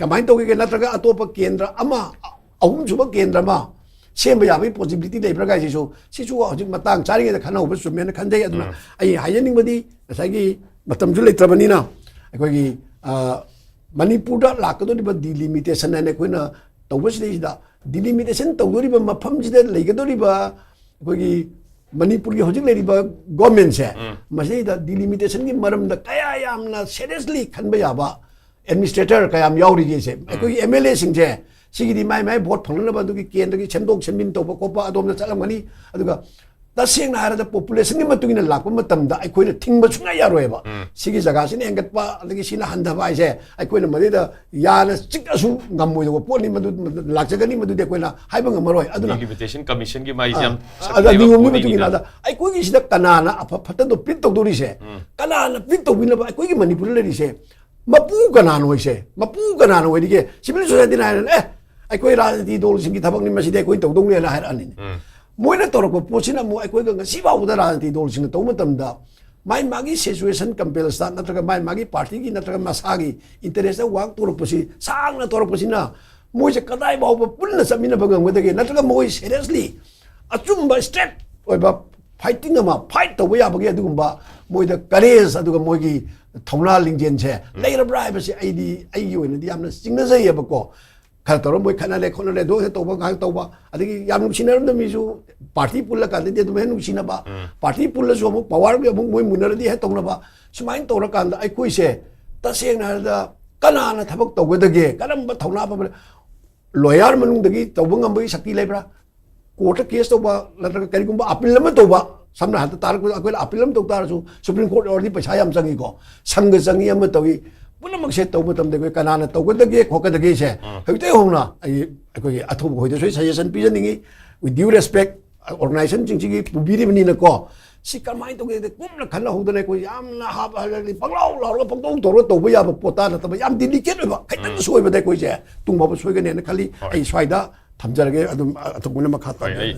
ꯀꯃꯥꯏꯅ ꯇꯧꯒꯦ, ꯅꯠꯇ꯭ꯔꯒ ꯑꯇꯣꯞꯄ ꯀꯦꯟꯗ꯭ꯔ ꯑꯃ, ꯑꯍꯨꯝꯁꯨꯕ ꯀꯦꯟꯗ꯭ꯔ ꯑꯃ, ꯁꯦꯝꯕ ꯌꯥꯕꯒꯤ ꯄꯣꯁꯤꯕꯤꯂꯤꯇꯤ ꯂꯩꯕ꯭ꯔꯥ ꯀꯥꯏꯁꯤꯁꯨ, ꯁꯤꯁꯨ ꯍꯧꯖꯤꯛ ꯃꯇꯥꯡ ꯆꯥꯔꯤꯉꯩꯗ ꯈꯟꯅꯍꯧꯕ ꯆꯨꯝꯃꯦꯅ ꯈꯟꯖꯩ꯫ ꯑꯗꯨꯅ ꯑꯩ ꯍꯥꯏꯖꯅꯤꯡꯕꯗꯤ, ꯉꯁꯥꯏꯒꯤ ꯃꯇꯝꯁꯨ ꯂꯩꯇ꯭ꯔꯕꯅꯤꯅ, ꯑꯩꯈꯣꯏꯒꯤ, ꯑ, ꯃꯅꯤꯄꯨꯔꯗ ꯂꯥꯛꯀꯗꯧꯔꯤꯕ ꯗꯤꯂꯤꯃꯤꯇꯦꯁꯟ ꯍꯥꯏꯅ ꯑꯩꯈꯣꯏꯅ ꯇꯧꯕꯁꯤꯗꯩꯁꯤꯗ, ꯗꯤꯂꯤꯃꯤꯇꯦꯁꯟ ꯇꯧꯗꯣꯔꯤꯕ ꯃꯐꯝꯁꯤꯗ ꯂꯩꯒꯗꯧꯔꯤꯕ ꯑꯩꯈꯣꯏꯒꯤ ꯃꯅꯤꯄꯨꯔꯒꯤ ꯍꯧꯖꯤꯛ ꯂꯩꯔꯤꯕ ꯒꯣꯔꯃꯦꯟꯁꯦ, ꯎꯝ꯫ ꯃꯁꯤꯗꯩꯗ ꯗꯤꯂꯤꯃꯤꯇꯦꯁꯟꯒꯤ ꯃꯔꯝꯗ ꯀꯌꯥ ꯌꯥꯝꯅ ꯁꯦꯔꯤꯌꯁꯂꯤ ꯈꯟꯕ ꯌꯥꯕ ꯑꯦꯗꯃꯤꯅꯤꯁꯇ꯭ꯔꯦꯇꯔ ꯀꯌꯥꯝ ꯌꯥꯎꯔꯤꯒꯦꯁꯦ, ꯑꯩꯈꯣꯏꯒꯤ ꯑꯦꯝ ꯑꯦꯜ ꯑꯦꯁꯤꯡꯁꯦ, ꯁꯤꯒꯤꯗꯤ ꯃꯥꯏ ꯃꯥꯏ ꯚꯣꯠ ꯐꯪꯅꯅꯕ ꯑꯗꯨꯒꯤ ꯀꯦꯟꯗ꯭ꯔꯒꯤ ꯁꯦꯝꯗꯣꯛ ꯁꯦꯝꯖꯤꯟ ꯇꯧꯕ ꯈꯣꯠꯄ ꯑꯗꯣꯝꯗ ꯆꯠꯂꯝꯒꯅꯤ꯫ ꯑꯗꯨꯒ ꯇꯁꯦꯡꯅ ꯍꯥꯏꯔꯕꯗ ꯄꯣꯄꯨꯂꯦꯁꯟꯒꯤ ꯃꯇꯨꯡ ꯏꯟꯅ ꯂꯥꯛꯄ ꯃꯇꯝꯗ ꯑꯩꯈꯣꯏꯅ ꯊꯤꯡꯕ ꯁꯨꯡꯌꯥ ꯌꯥꯔꯣꯏꯕ꯫ ꯎꯝ꯫ ꯁꯤꯒꯤ ꯖꯒꯥꯁꯤꯅ ꯍꯦꯟꯒꯠꯄ ꯑꯗꯒꯤ ꯁꯤꯅ ꯍꯟꯊꯕ ꯍꯥꯏꯁꯦ, ꯑꯩꯈꯣꯏꯅ ꯃꯗꯩꯗ ꯌꯥꯅ ꯆꯤꯛꯑꯁꯨ ꯉꯝꯃꯣꯏꯗꯕ ꯄꯣꯠꯅꯤ꯫ ꯃꯗꯨ ꯂꯥꯛꯆꯒꯅꯤ, ꯃꯗꯨꯗꯤ ꯑꯩꯈꯣꯏꯅ ꯍꯥꯏꯕ ꯉꯝꯃꯔꯣꯏ꯫ ꯑꯗꯨꯅ ꯗꯤꯂꯤꯃꯤꯇꯦꯁꯟ ꯀꯃꯤꯁꯟꯒꯤ ꯃꯥꯏꯁꯦ ꯌꯥꯝ ꯑꯗ ꯁꯥꯊꯤꯕ ꯅꯤꯌꯣꯝꯒꯤ ꯄꯣꯠꯅꯤ ꯃꯇꯨꯡ ꯏꯟꯅ꯫ ꯀꯩꯅꯣ꯫ ꯑꯗ ꯑꯩꯈꯣꯏꯒꯤꯁꯤꯗ ꯀꯅꯥꯅ ꯑꯐ ꯐꯠꯇꯗꯣ ꯄꯤꯠ ꯇꯧꯗꯣꯔꯤꯁꯦ, ꯎꯝ꯫ ꯀꯅꯥꯅ ꯄꯤꯠ ꯇꯧꯕꯤꯅꯕ ꯑꯩꯈꯣꯏꯒꯤ ꯃꯅꯤꯄꯨꯔꯗ ꯂꯩꯔꯤꯁꯦ? ꯃꯄꯨ ꯀꯅꯥꯅꯣ ꯍꯥꯏꯁꯦ? ꯃꯄꯨ ꯀꯅꯥꯅꯣ ꯑꯣꯏꯔꯤꯒꯦ? ꯁꯤꯚꯤꯜ ꯁꯣꯁꯥꯏꯇꯤꯅ ꯍꯥꯏꯔꯅ, "ꯑꯦ, ꯑꯩꯈꯣꯏ ꯔꯥꯖꯅꯤꯇꯤ ꯗꯣꯜꯁꯤꯡꯒꯤ ꯊꯕꯛꯅꯤ, ꯃꯁꯤꯗꯤ ꯑꯩꯈꯣꯏꯅ ꯇꯧꯗꯧꯅꯦꯅ" ꯍꯥꯏꯔꯛꯑꯅꯤꯅꯦ꯫ ꯎꯝ꯫ ꯃꯣꯏꯅ ꯇꯧꯔꯛꯄ ꯄꯣꯠꯁꯤꯅ ꯑꯃꯨꯛ ꯑꯩꯈꯣꯏꯒ ꯉꯁꯤ ꯐꯥꯎꯕꯗ ꯔꯥꯖꯅꯤꯇꯤ ꯗꯣꯜꯁꯤꯡꯅ ꯇꯧꯕ ꯃꯇꯝꯗ, ꯃꯥꯏ ꯃꯥꯒꯤ ꯁꯤꯆꯨꯋꯦꯁꯟ ꯀꯝꯄꯦꯜꯁꯇ ꯅꯠꯇ꯭ꯔꯒ ꯃꯥꯏ ꯃꯥꯒꯤ ꯄꯥꯔꯇꯤꯒꯤ ꯅꯠꯇ꯭ꯔꯒ ꯃꯁꯥꯒꯤ ꯏꯟꯇꯔꯦꯁꯇ ꯋꯥꯛ ꯇꯧꯔꯛꯄꯁꯤ, ꯁꯥꯡꯅ ꯇꯧꯔꯛꯄꯁꯤꯅ, ꯃꯣꯏꯁꯦ ꯀꯗꯥꯏ ꯐꯥꯎꯕ ꯄꯨꯟꯅ ꯆꯠꯃꯤꯟꯅꯕ ꯉꯝꯒꯗꯒꯦ? ꯅꯠꯇ꯭ꯔꯒ ꯃꯣꯏ ꯁꯦꯔꯤꯌꯁꯂꯤ ꯑꯆꯨꯝꯕ ꯁ꯭ꯇ꯭ꯔꯦꯠ ꯑꯣꯏꯕ ꯐꯥꯏꯇꯤꯡ ꯑꯃ ꯐꯥꯏꯠ ꯇꯧꯕ ꯌꯥꯕꯒꯤ ꯑꯗꯨꯒꯨꯝꯕ ꯃꯣꯏꯗ ꯀꯔꯦꯖ, ꯑꯗꯨꯒ ꯃꯣꯏꯒꯤ ꯊꯧꯅꯥ ꯂꯤꯡꯖꯦꯜꯁꯦ ꯎꯝ꯫ ꯂꯩꯔꯕ꯭ꯔꯥ ꯍꯥꯏꯕꯁꯤ ꯑꯩꯗꯤ, ꯑꯩꯒꯤ ꯑꯣꯏꯅꯗꯤ ꯌꯥꯝꯅ ꯆꯤꯡꯅꯖꯩꯌꯦꯕꯀꯣ꯫ ꯈꯔ ꯇꯧꯔ ꯃꯣꯏ ꯈꯠꯅꯔꯦ ꯈꯣꯠꯅꯔꯦ, ꯑꯗꯨ ꯍꯦꯛ ꯇꯧꯕ ꯉꯥꯏꯍꯥꯛ ꯇꯧꯕ, ꯑꯗꯒꯤ ꯌꯥꯝ ꯅꯨꯡꯁꯤꯅꯔꯝꯗꯕ ꯃꯤꯁꯨ ꯄꯥꯔꯇꯤ ꯄꯨꯜꯂꯀꯥꯟꯗꯗꯤ ꯑꯗꯨꯝ ꯍꯦꯛ ꯅꯨꯡꯁꯤꯅꯕ, ꯎꯝ꯫ ꯄꯥꯔꯇꯤ ꯄꯨꯜꯂꯁꯨ ꯑꯃꯨꯛ ꯄꯋꯥꯔꯒꯤ ꯑꯃꯨꯛ ꯃꯣꯏ ꯃꯨꯟꯅꯔꯗꯤ ꯍꯦꯛ ꯇꯧꯅꯕ, ꯁꯨꯃꯥꯏꯅ ꯇꯧꯔꯀꯥꯟꯗ ꯑꯩꯈꯣꯏꯁꯦ ꯇꯁꯦꯡꯅ ꯍꯥꯏꯔꯕꯗ ꯀꯅꯥꯅ ꯊꯕꯛ ꯇꯧꯒꯗꯒꯦ? ꯀꯔꯝꯕ ꯊꯧꯅꯥ ꯐꯕ ꯂꯣꯌꯔ ꯃꯅꯨꯡꯗꯒꯤ ꯇꯧꯕ ꯉꯝꯕꯒꯤ ꯁꯛꯇꯤ ꯂꯩꯕ꯭ꯔꯥ? ꯀꯣꯔꯠꯇ ꯀꯦꯁ ꯇꯧꯕ ꯅꯠꯇ꯭ꯔꯒ ꯀꯔꯤꯒꯨꯝꯕ ꯑꯄꯤꯜ ꯑꯃ ꯇꯧꯕ, ꯁꯝꯅ ꯍꯥꯏꯔꯕꯗ ꯇꯥꯔꯛꯄꯗ ꯑꯩꯈꯣꯏꯅ ꯑꯄꯤꯜ ꯑꯃ ꯇꯧ ꯇꯥꯔꯁꯨ ꯁꯨꯄ꯭ꯔꯤꯝ ꯀꯣꯔꯠ ꯌꯧꯔꯗꯤ ꯄꯩꯁꯥ ꯌꯥꯝ ꯆꯪꯉꯤꯀꯣ, ꯁꯪꯒ ꯆꯪꯉꯤ ꯑꯃ ꯇꯧꯏ, ꯄꯨꯝꯅꯃꯛꯁꯦ ꯇꯧꯕ ꯃꯇꯝꯗ ꯑꯩꯈꯣꯏ ꯀꯅꯥꯅ ꯇꯧꯒꯗꯒꯦ ꯈꯣꯠꯀꯗꯒꯦꯁꯦ ꯎꯝ꯫ ꯍꯧꯖꯤꯛꯇꯩ ꯍꯧꯅ ꯑꯩ, ꯑꯩꯈꯣꯏꯒꯤ ꯑꯊꯧꯕ ꯍꯣꯏꯗꯁꯨ ꯁꯖꯦꯁꯟ ꯄꯤꯖꯅꯤꯡꯉꯤ, with due respect, ꯑꯣꯔꯒꯅꯥꯏꯖꯦꯁꯟꯁꯤꯡꯁꯤꯒꯤ ꯄꯨꯕꯤꯔꯤꯕꯅꯤꯅꯀꯣ꯫ ꯁꯤ ꯀꯃꯥꯏꯅ ꯇꯧꯒꯦꯗ ꯀꯨꯞꯅ ꯈꯟꯅꯍꯧꯗꯅ ꯑꯩꯈꯣꯏ ꯌꯥꯝꯅ ꯍꯥꯞ ꯍꯥꯏꯔꯒꯗꯤ ꯄꯪꯂꯥꯎ ꯂꯥꯎꯔꯒ ꯄꯪꯇꯧ ꯇꯧꯔꯒ ꯇꯧꯕ ꯌꯥꯕ ꯄꯣꯠꯇ ꯅꯠꯇꯕ, ꯌꯥꯝ ꯗꯤꯂꯤꯀꯦꯠ ꯑꯣꯏꯕ ꯈꯤꯇꯪ ꯎꯝ꯫ ꯁꯣꯏꯕꯗ ꯑꯩꯈꯣꯏꯁꯦ ꯇꯨꯡ ꯐꯥꯎꯕ ꯁꯣꯏꯒꯅꯦꯅ ꯈꯜꯂꯤ꯫ ꯍꯣꯏ꯫ ꯑꯩ ꯁ꯭ꯋꯥꯏꯗ ꯊꯝꯖꯔꯒꯦ꯫ ꯑꯗꯨꯝ ꯑ-, ꯑꯊꯨꯕꯅ ꯃꯈꯥ ꯍꯣꯏ, ꯇꯥꯕꯤꯌꯨ꯫ ꯑꯩ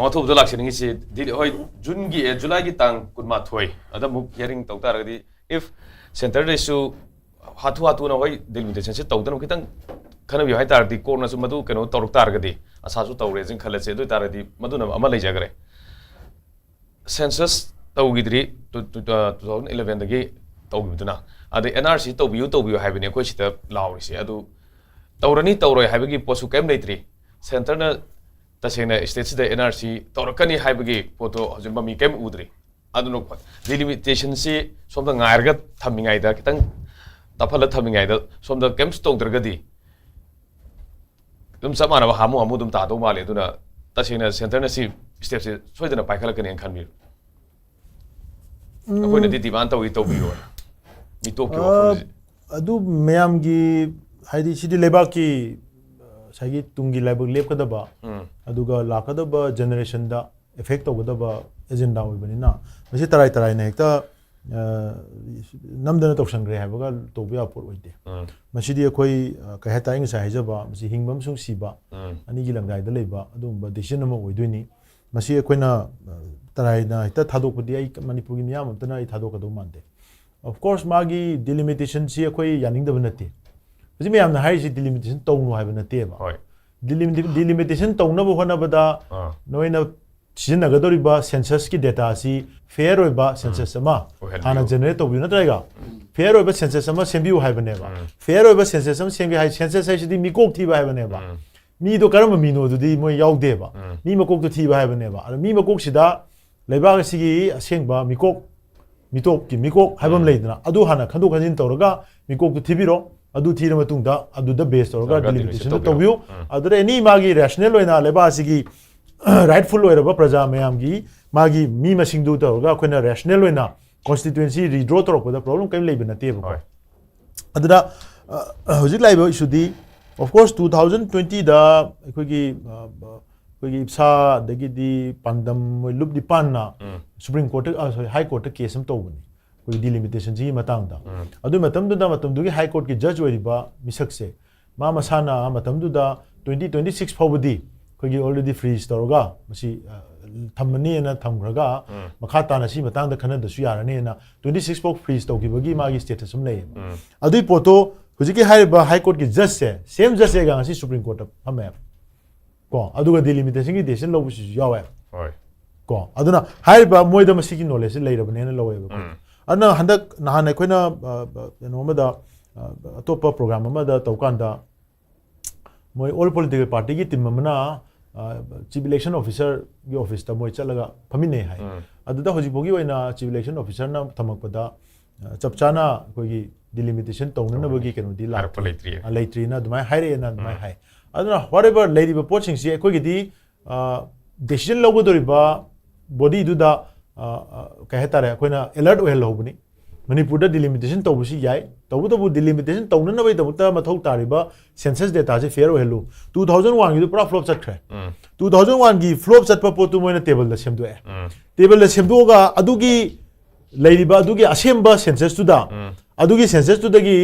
ꯑꯊꯨꯕꯗ ꯂꯥꯛꯆꯅꯤꯡꯉꯤꯁꯤ ꯗꯤꯜꯂꯤ, ꯍꯣꯏ, ꯖꯨꯟꯒꯤ, ꯑꯦ, ꯖꯨꯂꯥꯏꯒꯤ ꯇꯥꯡ ꯀꯨꯟꯃꯥꯊꯣꯏ ꯑꯗ ꯑꯃꯨꯛ ꯍꯤꯌꯥꯔꯤꯡ ꯇꯧ ꯇꯥꯔꯒꯗꯤ, ꯏꯐ ꯁꯦꯟꯇꯔꯗꯩꯁꯨ ꯍꯥꯊꯨ ꯍꯥꯊꯨꯅ, ꯍꯣꯏ, ꯗꯤꯂꯤꯃꯤꯇꯦꯁꯟꯁꯦ ꯇꯧꯗꯅꯕ ꯈꯤꯇꯪ ꯈꯟꯅꯕꯤꯌꯨ ꯍꯥꯏ ꯇꯥꯔꯗꯤ, ꯀꯣꯔꯠꯅꯁꯨ ꯃꯗꯨ ꯀꯩꯅꯣ ꯇꯧꯔꯛ ꯇꯥꯔꯒꯗꯤ, ꯑꯁꯥꯁꯨ ꯇꯧꯔꯦꯁꯤꯅ ꯈꯜꯂꯁꯦ, ꯑꯗꯨ ꯑꯣꯏ ꯇꯥꯔꯗꯤ ꯃꯗꯨꯅ ꯑꯃ ꯂꯩꯖꯈ꯭ꯔꯦ꯫ ꯁꯦꯟꯁꯁ ꯇꯧꯈꯤꯗ꯭ꯔꯤ, ꯇꯨ ꯊꯥꯎꯖꯟ ꯏꯂꯚꯦꯟꯗꯒꯤ ꯇꯧꯈꯤꯕꯗꯨꯅ꯫ ꯑꯗꯩ ꯑꯦꯟ ꯑꯥꯔ ꯁꯤ ꯇꯧꯕꯤꯌꯨ, ꯇꯧꯕꯤꯌꯨ ꯍꯥꯏꯕꯅꯤ ꯑꯩꯈꯣꯏ ꯁꯤꯗ ꯂꯥꯎꯔꯤꯁꯦ꯫ ꯑꯗꯨ ꯇꯧꯔꯅꯤ ꯇꯧꯔꯣꯏ ꯍꯥꯏꯕꯒꯤ ꯄꯣꯠꯁꯨ ꯀꯔꯤꯝ ꯂꯩꯇ꯭ꯔꯤ꯫ ꯁꯦꯟꯇꯔꯅ ꯇꯁꯦꯡꯅ ꯁ꯭ꯇꯦꯠꯁꯤꯗ ꯑꯦꯟ ꯑꯥꯔ ꯁꯤ ꯇꯧꯔꯛꯀꯅꯤ ꯍꯥꯏꯕꯒꯤ ꯄꯣꯠꯇꯣ ꯍꯧꯖꯤꯛ ꯃꯃꯤ ꯀꯔꯤꯝ ꯎꯗ꯭ꯔꯤ꯫ ꯑꯗꯨꯅ ꯗꯤꯂꯤꯃꯤꯇꯦꯁꯟꯁꯤ ꯁꯣꯝꯗ ꯉꯥꯏꯔꯒ ꯊꯝꯃꯤꯉꯩꯗ, ꯈꯤꯇꯪ ꯇꯞꯍꯜꯂ ꯊꯝꯃꯤꯉꯩꯗ, ꯁꯣꯝꯗ ꯀꯔꯤꯝꯁꯨ ꯇꯧꯗ꯭ꯔꯒꯗꯤ ꯑꯗꯨꯝ ꯆꯞ ꯃꯥꯟꯅꯕ ꯍꯥꯃꯨ ꯍꯥꯃꯨ ꯑꯗꯨꯝ ꯇꯥꯗꯧ ꯃꯥꯜꯂꯤ꯫ ꯑꯗꯨꯅ ꯇꯁꯦꯡꯅ ꯁꯦꯟꯇꯔꯅ ꯁꯤ ꯁ꯭ꯇꯦꯞꯁꯦ ꯁꯣꯏꯗꯅ ꯄꯥꯏꯈꯠꯂꯛꯀꯅꯤꯅ ꯈꯟꯕꯤꯕ꯭ꯔꯥ? ꯑꯩꯈꯣꯏꯅꯗꯤ ꯗꯤꯃꯥꯟ ꯇꯧꯏ, ꯇꯧꯕꯤꯌꯣꯅ꯫ ꯃꯤꯇꯣꯞꯀꯤ ꯑ, ꯋꯥꯐꯝꯁꯦ꯫ ꯑꯗꯨ ꯃꯌꯥꯝꯒꯤ, ꯍꯥꯏꯗꯤ, ꯁꯤꯗꯤ ꯂꯩꯕꯥꯛꯀꯤ, ꯑ, ꯉꯁꯥꯏꯒꯤ ꯇꯨꯡꯒꯤ ꯂꯥꯏꯕꯛ ꯂꯦꯞꯀꯗꯕ, ꯎꯝ꯫ ꯑꯗꯨꯒ ꯂꯥꯛꯀꯗꯕ ꯖꯦꯅꯦꯔꯦꯁꯟꯗ ꯑꯦꯐꯦꯛ ꯇꯧꯒꯗꯕ ꯑꯦꯖꯦꯟꯗꯥ ꯑꯣꯏꯕꯅꯤꯅ, ꯃꯁꯤ ꯇꯔꯥꯏ ꯇꯔꯥꯏꯅ ꯍꯦꯛꯇ, ꯑ, ꯅꯝꯗꯅ ꯇꯧꯁꯟꯈ꯭ꯔꯦ ꯍꯥꯏꯕꯒ ꯇꯧꯕ ꯌꯥꯕ ꯄꯣꯠ ꯑꯣꯏꯗꯦ꯫ ꯎꯝ꯫ ꯃꯁꯤꯗꯤ ꯑꯩꯈꯣꯏ, ꯑ, ꯀꯩ ꯍꯥꯏꯇꯥꯔꯦ, ꯑꯩ ꯉꯁꯥꯏ ꯍꯥꯏꯖꯕ, ꯃꯁꯤ ꯍꯤꯡꯕ ꯑꯃꯁꯨꯡ ꯁꯤꯕ ꯎꯝ꯫ ꯑꯅꯤꯒꯤ ꯂꯪꯗꯥꯏꯗ ꯂꯩꯕ ꯑꯗꯨꯒꯨꯝꯕ ꯗꯤꯁꯤꯖꯟ ꯑꯃ ꯑꯣꯏꯗꯣꯏꯅꯤ꯫ ꯃꯁꯤ ꯑꯩꯈꯣꯏꯅ, ꯑ, ꯇꯔꯥꯏꯅ ꯍꯦꯛꯇ ꯊꯥꯗꯣꯛꯄꯗꯤ, ꯑꯩ ꯃꯅꯤꯄꯨꯔꯒꯤ ꯃꯤꯌꯥꯝ ꯑꯝꯇꯅ ꯑꯩ ꯊꯥꯗꯣꯛꯀꯗꯧ ꯃꯥꯟꯗꯦ꯫ Of course, ꯃꯥꯒꯤ ꯗꯤꯂꯤꯃꯤꯇꯦꯁꯟꯁꯤ ꯑꯩꯈꯣꯏ ꯌꯥꯅꯤꯡꯗꯕ ꯅꯠꯇꯦ꯫ ꯍꯧꯖꯤꯛ ꯃꯌꯥꯝꯅ ꯍꯥꯏꯔꯤꯁꯤ ꯗꯤꯂꯤꯃꯤꯇꯦꯁꯟ ꯇꯧꯅꯨ ꯍꯥꯏꯕ ꯅꯠꯇꯦꯕ꯫ ꯍꯣꯏ꯫ ꯗꯤꯂꯤꯃꯤꯇꯦ-, ꯗꯤꯂꯤꯃꯤꯇꯦꯁꯟ ꯇꯧꯅꯕ ꯍꯣꯠꯅꯕꯗ ꯑꯥ꯫ ꯅꯣꯏꯅ ꯁꯤꯖꯤꯟꯅꯒꯗꯧꯔꯤꯕ ꯁꯦꯟꯁꯁꯀꯤ ꯗꯦꯇꯥ ꯑꯁꯤ ꯐꯦꯌꯔ ꯑꯣꯏꯕ ꯁꯦꯟꯁꯁ ꯑꯃ ꯑꯣꯏꯍꯟꯕꯤꯌꯨ꯫ ꯍꯥꯟꯅ ꯖꯦꯅꯦꯔꯦꯠ ꯇꯧꯕꯤꯌꯨ, ꯅꯠꯇ꯭ꯔꯒ ꯎꯝ꯫ ꯐꯦꯌꯔ ꯑꯣꯏꯕ ꯁꯦꯟꯁꯁ ꯑꯃ ꯁꯦꯝꯕꯤꯌꯨ ꯍꯥꯏꯕꯅꯦꯕ꯫ ꯎꯝ꯫ ꯐꯦꯌꯔ ꯑꯣꯏꯕ ꯁꯦꯟꯁꯁ ꯑꯃ ꯁꯦꯝꯒꯦ ꯍꯥꯏ, ꯁꯦꯟꯁꯁ ꯍꯥꯏꯁꯤꯗꯤ ꯃꯤꯀꯣꯛ ꯊꯤꯕ ꯍꯥꯏꯕꯅꯦꯕ꯫ ꯎꯝ꯫ ꯃꯤꯗꯣ ꯀꯔꯝꯕ ꯃꯤꯅꯣ ꯑꯗꯨꯗꯤ ꯃꯣꯏ ꯌꯥꯎꯗꯦꯕ꯫ ꯎꯝ꯫ ꯃꯤ ꯃꯀꯣꯛꯇꯣ ꯊꯤꯕ ꯍꯥꯏꯕꯅꯦꯕ꯫ ꯑꯗꯣ ꯃꯤ ꯃꯀꯣꯛꯁꯤꯗ ꯂꯩꯕꯥꯛ ꯑꯁꯤꯒꯤ ꯑꯁꯦꯡꯕ ꯃꯤꯀꯣꯛ, ꯃꯤꯇꯣꯞꯀꯤ ꯃꯤꯀꯣꯛ ꯍꯥꯏꯕ ꯑꯃ ꯎꯝ꯫ ꯂꯩꯗꯅ, ꯑꯗꯨ ꯍꯥꯟꯅ ꯈꯟꯗꯣꯛ ꯈꯟꯖꯤꯟ ꯇꯧꯔꯒ ꯃꯤꯀꯣꯛꯇꯨ ꯊꯤꯕꯤꯔꯣ꯫ ꯑꯗꯨ ꯊꯤꯔ ꯃꯇꯨꯡꯗ ꯑꯗꯨꯗ ꯕꯦꯁ ꯇꯧꯔꯒ ꯇꯧꯔꯒ ꯗꯤꯂꯤꯃꯤꯇꯦꯁꯟꯗꯨ ꯗꯤꯂꯤꯃꯤꯇꯦꯁꯟꯗꯨ ꯇꯧꯕꯤꯌꯨ꯫ ꯇꯧꯕꯤꯌꯨ꯫ ꯎꯝ꯫ ꯑꯗꯨꯗ ꯑꯦꯅꯤ ꯃꯥꯒꯤ ꯔꯦꯁꯅꯦꯜ ꯑꯣꯏꯅ ꯂꯩꯕꯥꯛ ꯑꯁꯤꯒꯤ ꯔꯥꯏꯠꯐꯨꯜ ꯑꯣꯏꯔꯕ ꯄ꯭ꯔꯖꯥ ꯃꯌꯥꯝꯒꯤ ꯃꯥꯒꯤ ꯃꯤ ꯃꯁꯤꯡꯗꯨ ꯇꯧꯔꯒ ꯑꯩꯈꯣꯏꯅ ꯔꯦꯁꯅꯦꯜ ꯑꯣꯏꯅ ꯀꯣꯟꯁꯇꯤꯇ꯭ꯌꯨꯑꯦꯟꯁꯤ ꯔꯤꯗ꯭ꯔꯣ ꯇꯧꯔꯛꯄꯗ ꯄ꯭ꯔꯣꯕ꯭ꯂꯦꯝ ꯀꯔꯤꯝ ꯂꯩꯕ ꯅꯠꯇꯦꯕꯀꯣ꯫ ꯍꯣꯏ꯫ ꯑꯗꯨꯗ, ꯑ, ꯍꯧꯖꯤꯛ ꯂꯥꯛꯏꯕ ꯏꯁꯨꯗꯤ, of course, two thousand twenty ꯗ ꯑꯩꯈꯣꯏꯒꯤ, ꯑ, ꯑ, ꯑꯩꯈꯣꯏꯒꯤ ꯏꯞꯁꯥ ꯑꯗꯒꯤꯗꯤ ꯄꯥꯟꯗꯝ ꯃꯣꯏ ꯂꯨꯞ ꯅꯤꯄꯥꯟꯅ ꯎꯝ꯫ ꯁꯨꯄ꯭ꯔꯤꯝ ꯀꯣꯔꯠꯇ, ꯑ, ꯁꯣꯔꯤ, ꯍꯥꯏ ꯀꯣꯔꯠꯇ ꯀꯦꯁ ꯑꯃ ꯇꯧꯕꯅꯤ, ꯑꯩꯈꯣꯏꯒꯤ ꯗꯤꯂꯤꯃꯤꯇꯦꯁꯟꯁꯤꯒꯤ ꯃꯇꯥꯡꯗ꯫ ꯎꯝ꯫ ꯑꯗꯨꯒꯤ ꯃꯇꯝꯗꯨꯗ ꯃꯇꯝꯗꯨꯒꯤ ꯍꯥꯏ ꯀꯣꯔꯠꯀꯤ ꯖꯖ ꯑꯣꯏꯔꯤꯕ ꯃꯤꯁꯛꯁꯦ, ꯃꯥ ꯃꯁꯥꯅ ꯃꯇꯝꯗꯨꯗ twenty twenty-six ꯐꯥꯎꯕꯗꯤ ꯑꯩꯈꯣꯏꯒꯤ already freeze ꯇꯧꯔꯒ ꯃꯁꯤ, ꯑ, ꯊꯝꯃꯅꯤꯅ ꯊꯝꯈ꯭ꯔꯒ, ꯎꯝ꯫ ꯃꯈꯥ ꯇꯥꯅ ꯁꯤ ꯃꯇꯥꯡꯗ ꯈꯟꯅꯗꯁꯨ ꯌꯥꯔꯅꯤꯅ twenty six ꯐꯥꯎ freeze ꯇꯧꯈꯤꯕꯒꯤ ꯃꯥꯒꯤ status ꯑꯃ ꯂꯩꯌꯦꯕ꯫ ꯎꯝ꯫ ꯑꯗꯨꯏ ꯄꯣꯠꯇꯣ ꯍꯧꯖꯤꯛꯀꯤ ꯍꯥꯏꯔꯤꯕ ꯍꯥꯏ ꯀꯣꯔꯠꯀꯤ ꯖꯁꯁꯦ, ꯁꯦꯝ ꯖꯁꯁꯦꯒ ꯉꯁꯤ ꯁꯨꯄ꯭ꯔꯤꯝ ꯀꯣꯔꯠꯇ ꯐꯝꯃꯦꯕ꯫ ꯀꯣ, ꯑꯗꯨꯒ ꯗꯤꯂꯤꯃꯤꯇꯦꯁꯟꯒꯤ ꯗꯤꯁꯤꯖꯟ ꯂꯧꯕꯁꯤꯁꯨ ꯌꯥꯎꯋꯦ꯫ ꯍꯣꯏ꯫ ꯀꯣ, ꯑꯗꯨꯅ ꯍꯥꯏꯔꯤꯕ ꯃꯣꯏꯗ ꯃꯁꯤꯒꯤ ꯅꯣꯂꯦꯖꯁꯦ ꯂꯩꯔꯕꯅꯦꯅ ꯂꯧꯋꯦꯕ ꯑꯩꯈꯣꯏ꯫ ꯎꯝ꯫ ꯑꯗꯨꯅ ꯍꯟꯗꯛ ꯅꯍꯥꯟ ꯑꯩꯈꯣꯏꯅ ꯑ, ꯑ, ꯀꯩꯅꯣ ꯑꯃꯗ, ꯑ, ꯑꯇꯣꯞꯄ ꯄ꯭ꯔꯣꯒ꯭ꯔꯥꯝ ꯑꯃꯗ ꯇꯧꯀꯥꯟꯗ, ꯃꯣꯏ ꯑꯣꯜ ꯄꯣꯂꯤꯇꯤꯀꯦꯜ ꯄꯥꯔꯇꯤꯒꯤ ꯇꯤꯝ ꯑꯃꯅ ꯆꯤꯐ ꯏꯂꯦꯛꯁꯟ ꯑꯣꯐꯤꯁꯔꯒꯤ ꯑꯣꯐꯤꯁꯇ ꯃꯣꯏ ꯆꯠꯂꯒ ꯐꯝꯃꯤꯟꯅꯩ ꯍꯥꯏ꯫ ꯎꯝ꯫ ꯑꯗꯨꯗ ꯍꯧꯖꯤꯛ ꯐꯥꯎꯒꯤ ꯑꯣꯏꯅ ꯆꯤꯐ ꯏꯂꯦꯛꯁꯟ ꯑꯣꯐꯤꯁꯔꯅ ꯊꯝꯃꯛꯄꯗ, ꯑ, ꯆꯞ ꯆꯥꯅ ꯑꯩꯈꯣꯏꯒꯤ ꯗꯤꯂꯤꯃꯤꯇꯦꯁꯟ ꯇꯧꯅꯅꯕꯒꯤ ꯀꯩꯅꯣꯗꯤ ꯍꯥꯏꯔꯛꯄ ꯂꯥꯛꯇ꯭ꯔꯤ꯫ ꯂꯩꯇ꯭ꯔꯤ꯫ ꯑ, ꯂꯩꯇ꯭ꯔꯤꯅ ꯑꯗꯨꯃꯥꯏꯅ ꯍꯥꯏꯔꯛꯑꯦꯅ ꯑꯗꯨꯃꯥꯏꯅ ꯎꯝ꯫ ꯍꯥꯏ꯫ ꯑꯗꯨꯅ whatever ꯂꯩꯔꯤꯕ ꯄꯣꯠꯁꯤꯡꯁꯤ ꯑꯩꯈꯣꯏꯒꯤꯗꯤ, ꯑ, ꯗꯤꯁꯤꯖꯟ ꯂꯧꯒꯗꯧꯔꯤꯕ ꯕꯣꯗꯤꯗꯨꯗ, ꯑ, ꯑ, ꯀꯩ ꯍꯥꯏꯇꯥꯔꯦ, ꯑꯩꯈꯣꯏꯅ ꯑꯦꯂꯔꯠ ꯑꯣꯏꯍꯜꯍꯧꯕꯅꯤ꯫ ꯃꯅꯤꯄꯨꯔꯗ ꯗꯤꯂꯤꯃꯤꯇꯦꯁꯟ ꯇꯧꯕꯁꯤ ꯌꯥꯏ, ꯇꯧꯕꯇꯕꯨ ꯗꯤꯂꯤꯃꯤꯇꯦꯁꯟ ꯇꯧꯅꯅꯕꯒꯤꯗꯃꯛꯇ ꯃꯊꯧ ꯇꯥꯔꯤꯕ ꯁꯦꯟꯁꯁ ꯗꯦꯇꯥꯁꯦ ꯐꯤꯌꯔ ꯑꯣꯏꯍꯜꯂꯨ꯫ Two thousand one ꯒꯤꯗꯨ ꯄꯨꯔꯥ ꯐ꯭ꯂꯣꯞ ꯆꯠꯈ꯭ꯔꯦ꯫ ꯎꯝ꯫ Two thousand one ꯒꯤ ꯐ꯭ꯂꯣꯞ ꯆꯠꯄ ꯄꯣꯠꯇꯨ ꯃꯣꯏꯅ ꯇꯦꯕꯜꯗ ꯁꯦꯝꯗꯣꯛꯑꯦ꯫ ꯎꯝ꯫ ꯇꯦꯕꯜꯗ ꯁꯦꯝꯗꯣꯛꯑꯒ ꯑꯗꯨꯒꯤ ꯂꯩꯔꯤꯕ ꯑꯗꯨꯒꯤ ꯑꯁꯦꯝꯕ ꯁꯦꯟꯁꯁꯇꯨꯗ, ꯎꯝ꯫ ꯑꯗꯨꯒꯤ ꯁꯦꯟꯁꯁꯇꯨꯗꯒꯤ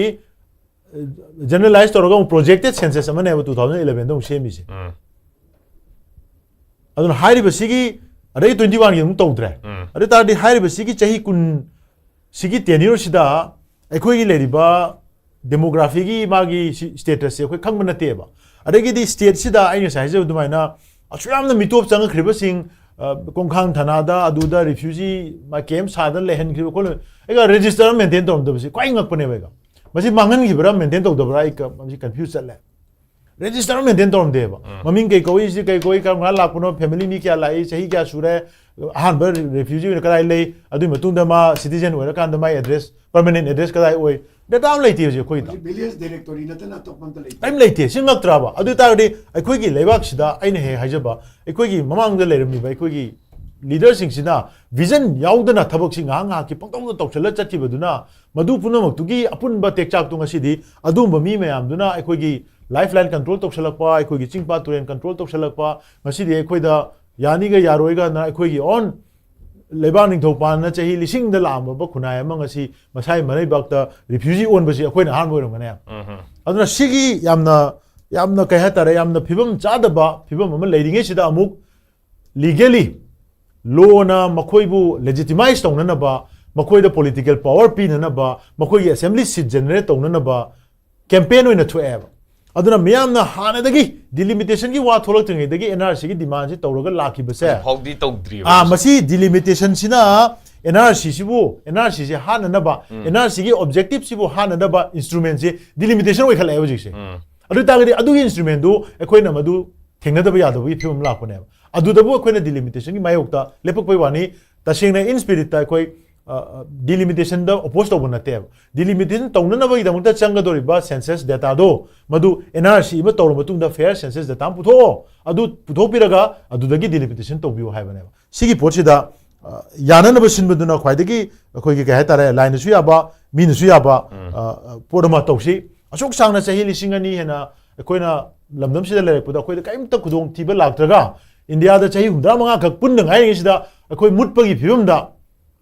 ꯖꯦꯅꯔꯦꯂꯥꯏꯁ ꯇꯧꯔꯒ ꯑꯃꯨꯛ ꯄ꯭ꯔꯣꯖꯦꯛꯇꯦꯠ ꯁꯦꯟꯁꯁ ꯑꯃꯅꯦꯕ two thousand eleven ꯗ ꯑꯃꯨꯛ ꯁꯦꯝꯃꯤꯁꯦ꯫ ꯎꯝ꯫ ꯑꯗꯨꯅ ꯍꯥꯏꯔꯤꯕꯁꯤꯒꯤ, ꯑꯗꯩ twenty one ꯒꯤ ꯑꯃꯨꯛ ꯇꯧꯗ꯭ꯔꯦ꯫ ꯎꯝ꯫ ꯑꯗꯨ ꯑꯣꯏ ꯇꯥꯔꯗꯤ ꯍꯥꯏꯔꯤꯕꯁꯤꯒꯤ ꯆꯍꯤ ꯀꯨꯟ ꯁꯤꯒꯤ tenure ꯁꯤꯗ ꯑꯩꯈꯣꯏꯒꯤ ꯂꯩꯔꯤꯕ ꯗꯦꯃꯣꯒ꯭ꯔꯥꯐꯤꯒꯤ ꯃꯥꯒꯤ status ꯁꯦ ꯑꯩꯈꯣꯏ ꯈꯪꯕ ꯅꯠꯇꯦꯕ꯫ ꯑꯗꯒꯤꯗꯤ state ꯁꯤꯗ ꯑꯩ ꯉꯁꯥꯏ ꯍꯥꯏꯖꯕ ꯑꯗꯨꯃꯥꯏꯅ ꯑꯁꯨꯛ ꯌꯥꯝꯅ ꯃꯤꯇꯣꯞ ꯆꯪꯉꯛꯈ꯭ꯔꯤꯕꯁꯤꯡ, ꯑ, ꯀꯣꯡꯈꯥꯡ ꯊꯅꯥꯗ, ꯑꯗꯨꯗ refugee ꯃꯥ camp ꯁꯥꯗꯅ ꯂꯩꯍꯟꯈ꯭ꯔꯤꯕ ꯈꯣꯠꯂꯤꯕ, ꯑꯩꯒ register ꯑꯃ maintain ꯇꯧꯔꯝꯗꯕꯁꯤ ꯈ꯭ꯋꯥꯏ ꯉꯛꯄꯅꯦꯕ꯫ ꯑꯩꯒ ꯃꯁꯤ ꯃꯥꯡꯍꯟꯈꯤꯕ꯭ꯔꯥ maintain ꯇꯧꯗꯕ꯭ꯔꯥ ꯑꯩ ꯀ-, ꯃꯁꯤ confuse ꯆꯠꯂꯦ꯫ Register ꯑꯃ maintain ꯇꯧꯔꯝꯗꯦꯕ꯫ ꯎꯝ꯫ ꯃꯃꯤꯡ ꯀꯩ ꯀꯧꯏ, ꯁꯤ ꯀꯩ ꯀꯧꯏ, ꯀꯔꯝ ꯀꯥꯟꯗ ꯂꯥꯛꯄꯅꯣ, family ꯃꯤ ꯀꯌꯥ ꯂꯥꯛꯏ, ꯆꯍꯤ ꯀꯌꯥ ꯁꯨꯔꯦ, ꯑꯍꯥꯟꯕ refugee ꯑꯣꯏꯅ ꯀꯗꯥꯏ ꯂꯩ, ꯑꯗꯨꯒꯤ ꯃꯇꯨꯡꯗ ꯃꯥ citizen ꯑꯣꯏꯔꯀꯥꯟꯗ ꯃꯥꯏ address, permanent address ꯀꯗꯥꯏ ꯑꯣꯏ, data ꯑꯃ ꯂꯩꯇꯦ ꯍꯧꯖꯤꯛ ꯑꯩꯈꯣꯏꯒꯤꯗ꯫ ꯍꯧꯖꯤꯛ village directory ꯅꯠꯇꯅ ꯑꯇꯣꯞꯄ ꯑꯝꯇ ꯂꯩꯇꯦ꯫ ꯀꯔꯤꯝ ꯂꯩꯇꯦ꯫ ꯁꯤ ꯉꯛꯇ꯭ꯔꯕ? ꯑꯗꯨ ꯑꯣꯏ ꯇꯥꯔꯒꯗꯤ ꯑꯩꯈꯣꯏꯒꯤ ꯂꯩꯕꯥꯛꯁꯤꯗ ꯑꯩꯅ ꯍꯦꯛ ꯍꯥꯏꯖꯕ, ꯑꯩꯈꯣꯏꯒꯤ ꯃꯃꯥꯡꯗ ꯂꯩꯔꯝꯃꯤꯕ ꯑꯩꯈꯣꯏꯒꯤ leader ꯁꯤꯡꯁꯤꯅ vision ꯌꯥꯎꯗꯅ ꯊꯕꯛꯁꯤ ꯉꯥꯏꯍꯥꯛ ꯉꯥꯏꯍꯥꯛꯀꯤ ꯄꯪꯇꯧꯗ ꯇꯧꯁꯤꯜꯂ ꯆꯠꯈꯤꯕꯗꯨꯅ ꯃꯗꯨ ꯄꯨꯝꯅꯃꯛꯇꯨꯒꯤ ꯑꯄꯨꯟꯕ ꯇꯦꯛꯆꯥꯛꯇꯣ ꯉꯁꯤꯗꯤ ꯑꯗꯨꯒꯨꯝꯕ ꯃꯤ ꯃꯌꯥꯝꯗꯨꯅ ꯑꯩꯈꯣꯏꯒꯤ lifeline control ꯇꯧꯁꯜꯂꯛꯄ, ꯑꯩꯈꯣꯏꯒꯤ ꯆꯤꯡ ꯄꯥꯠ ꯇꯨꯔꯦꯜ control ꯇꯧꯁꯜꯂꯛꯄ, ꯉꯁꯤꯗꯤ ꯑꯩꯈꯣꯏꯗ ꯌꯥꯅꯤꯒ ꯌꯥꯔꯣꯏꯒꯅ ꯑꯩꯈꯣꯏꯒꯤ own ꯂꯩꯕꯥꯛ ꯅꯤꯡꯊꯧꯄꯥꯟꯅ ꯆꯍꯤ ꯂꯤꯁꯤꯡꯗ ꯂꯥꯛꯑꯝꯕ ꯈꯨꯟꯅꯥꯏ ꯑꯃ ꯉꯁꯤ ꯃꯁꯥꯒꯤ ꯃꯔꯩꯕꯥꯛꯇ refugee ꯑꯣꯟꯕꯁꯤ ꯑꯩꯈꯣꯏꯅ ꯑꯍꯥꯟꯕ ꯑꯣꯏꯔꯝꯒꯅꯦ꯫ ꯎꯝ꯫ ꯑꯗꯨꯅ ꯁꯤꯒꯤ ꯌꯥꯝꯅ, ꯌꯥꯝꯅ ꯀꯩ ꯍꯥꯏꯇꯥꯔꯦ, ꯌꯥꯝꯅ ꯐꯤꯕꯝ ꯆꯥꯗꯕ ꯐꯤꯕꯝ ꯑꯃ ꯂꯩꯔꯤꯉꯩꯁꯤꯗ ꯑꯃꯨꯛ legally ꯂꯣꯅ ꯃꯈꯣꯏꯕꯨ legitimize ꯇꯧꯅꯅꯕ, ꯃꯈꯣꯏꯗ political power ꯄꯤꯅꯅꯕ, ꯃꯈꯣꯏꯒꯤ assembly seat generate ꯇꯧꯅꯅꯕ ꯀꯦꯝꯄꯦꯟ ꯑꯣꯏꯅ ꯊꯣꯛꯑꯦꯕ꯫ ꯑꯗꯨꯅ ꯃꯤꯌꯥꯝꯅ ꯍꯥꯟꯅꯗꯒꯤ ꯗꯤꯂꯤꯃꯤꯇꯦꯁꯟꯒꯤ ꯋꯥ ꯊꯣꯛꯂꯛꯇ꯭ꯔꯤꯉꯩꯗꯒꯤ ꯑꯦꯟ ꯑꯥꯔ ꯁꯤꯒꯤ ꯗꯤꯃꯥꯟꯁꯤ ꯇꯧꯔꯒ ꯂꯥꯛꯈꯤꯕꯁꯦ, ꯐꯥꯎꯗꯤ ꯇꯧꯗ꯭ꯔꯤꯕ ꯑꯥ, ꯍꯧꯖꯤꯛ꯫ ꯃꯁꯤ ꯗꯤꯂꯤꯃꯤꯇꯦꯁꯟꯁꯤꯅ ꯑꯦꯟ ꯑꯥꯔ ꯁꯤꯁꯤꯕꯨ, ꯑꯦꯟ ꯑꯥꯔ ꯁꯤꯁꯤ ꯍꯥꯠꯅꯅꯕ, ꯑꯦꯟ ꯑꯥꯔ ꯁꯤꯒꯤ ꯑꯣꯕꯖꯦꯛꯇꯤꯞꯁꯤꯕꯨ ꯍꯥꯠꯅꯅꯕ ꯏꯟꯁꯇ꯭ꯔꯨꯃꯦꯟꯁꯤ ꯗꯤꯂꯤꯃꯤꯇꯦꯁꯟ ꯑꯣꯏꯈꯠꯂꯛꯑꯦ ꯍꯧꯖꯤꯛꯁꯦ꯫ ꯑꯗꯨ ꯑꯣꯏ ꯇꯥꯔꯒꯗꯤ ꯑꯗꯨꯒꯤ ꯏꯟꯁꯇ꯭ꯔꯨꯃꯦꯟꯗꯨ ꯑꯩꯈꯣꯏꯅ ꯃꯗꯨ ꯊꯦꯡꯅꯗꯕ ꯌꯥꯗꯕꯒꯤ ꯐꯤꯕꯝ ꯂꯥꯛꯄꯅꯦꯕ꯫ ꯑꯗꯨꯗꯕꯨ ꯑꯩꯈꯣꯏꯅ ꯗꯤꯂꯤꯃꯤꯇꯦꯁꯟꯒꯤ ꯃꯥꯌꯣꯛꯇ ꯂꯦꯞꯄꯛꯄꯩ ꯋꯥꯅꯤ꯫ ꯇꯁꯦꯡꯅ ꯏꯟ ꯁ꯭ꯄꯤꯔꯤꯠꯇ ꯑꯩꯈꯣꯏ ꯗꯤꯂꯤꯃꯤꯇꯦꯁꯟꯗ ꯑꯣꯄꯣꯁ ꯇꯧꯕ ꯅꯠꯇꯦꯕ꯫ ꯗꯤꯂꯤꯃꯤꯇꯦꯁꯟ ꯇꯧꯅꯅꯕꯒꯤꯗꯃꯛꯇ ꯆꯪꯒꯗꯧꯔꯤꯕ ꯁꯦꯟꯁꯁ ꯗꯦꯇꯥꯗꯣ ꯃꯗꯨ ꯑꯦꯟ ꯑꯥꯔ ꯁꯤ ꯑꯃ ꯇꯧꯔꯕ ꯃꯇꯨꯡꯗ ꯐꯤꯌꯔ ꯁꯦꯟꯁꯁ ꯗꯦꯇꯥ ꯑꯃ ꯄꯨꯊꯣꯛꯑꯣ, ꯑꯗꯨ ꯄꯨꯊꯣꯛꯄꯤꯔꯒ ꯑꯗꯨꯗꯒꯤ ꯗꯤꯂꯤꯃꯤꯇꯦꯁꯟ ꯇꯧꯕꯤꯌꯨ ꯍꯥꯏꯕꯅꯦꯕ꯫ ꯁꯤꯒꯤ ꯄꯣꯠꯁꯤꯗ ꯑ, ꯌꯥꯅꯅꯕ ꯁꯤꯟꯕꯗꯨꯅ ꯈ꯭ꯋꯥꯏꯗꯒꯤ ꯑꯩꯈꯣꯏꯒꯤ ꯀꯩ ꯍꯥꯏꯇꯥꯔꯦ, ꯂꯥꯏꯅꯁꯨ ꯌꯥꯕ, ꯃꯤꯅꯁꯨ ꯌꯥꯕ, ꯑ, ꯑ, ꯄꯣꯠ ꯑꯃ ꯇꯧꯁꯤ꯫ ꯑꯁꯨꯛ ꯁꯥꯡꯅ ꯆꯍꯤ ꯂꯤꯁꯤꯡ ꯑꯅꯤ ꯍꯦꯟꯅ ꯑꯩꯈꯣꯏꯅ ꯂꯝꯗꯝꯁꯤꯗ ꯂꯩꯔꯛꯄꯗ ꯑꯩꯈꯣꯏꯗ ꯀꯔꯤꯝꯇ ꯈꯨꯗꯣꯡꯊꯤꯕ ꯂꯥꯛꯇ꯭ꯔꯒ ꯏꯟꯗꯤꯌꯥꯗ ꯆꯍꯤ ꯍꯨꯝꯗ꯭ꯔꯥ ꯃꯉꯥ ꯈꯛ ꯄꯨꯟꯅ ꯉꯥꯏꯔꯤꯉꯩꯁꯤꯗ ꯑꯩꯈꯣꯏ ꯃꯨꯠꯄꯒꯤ ꯐꯤꯕꯝꯗ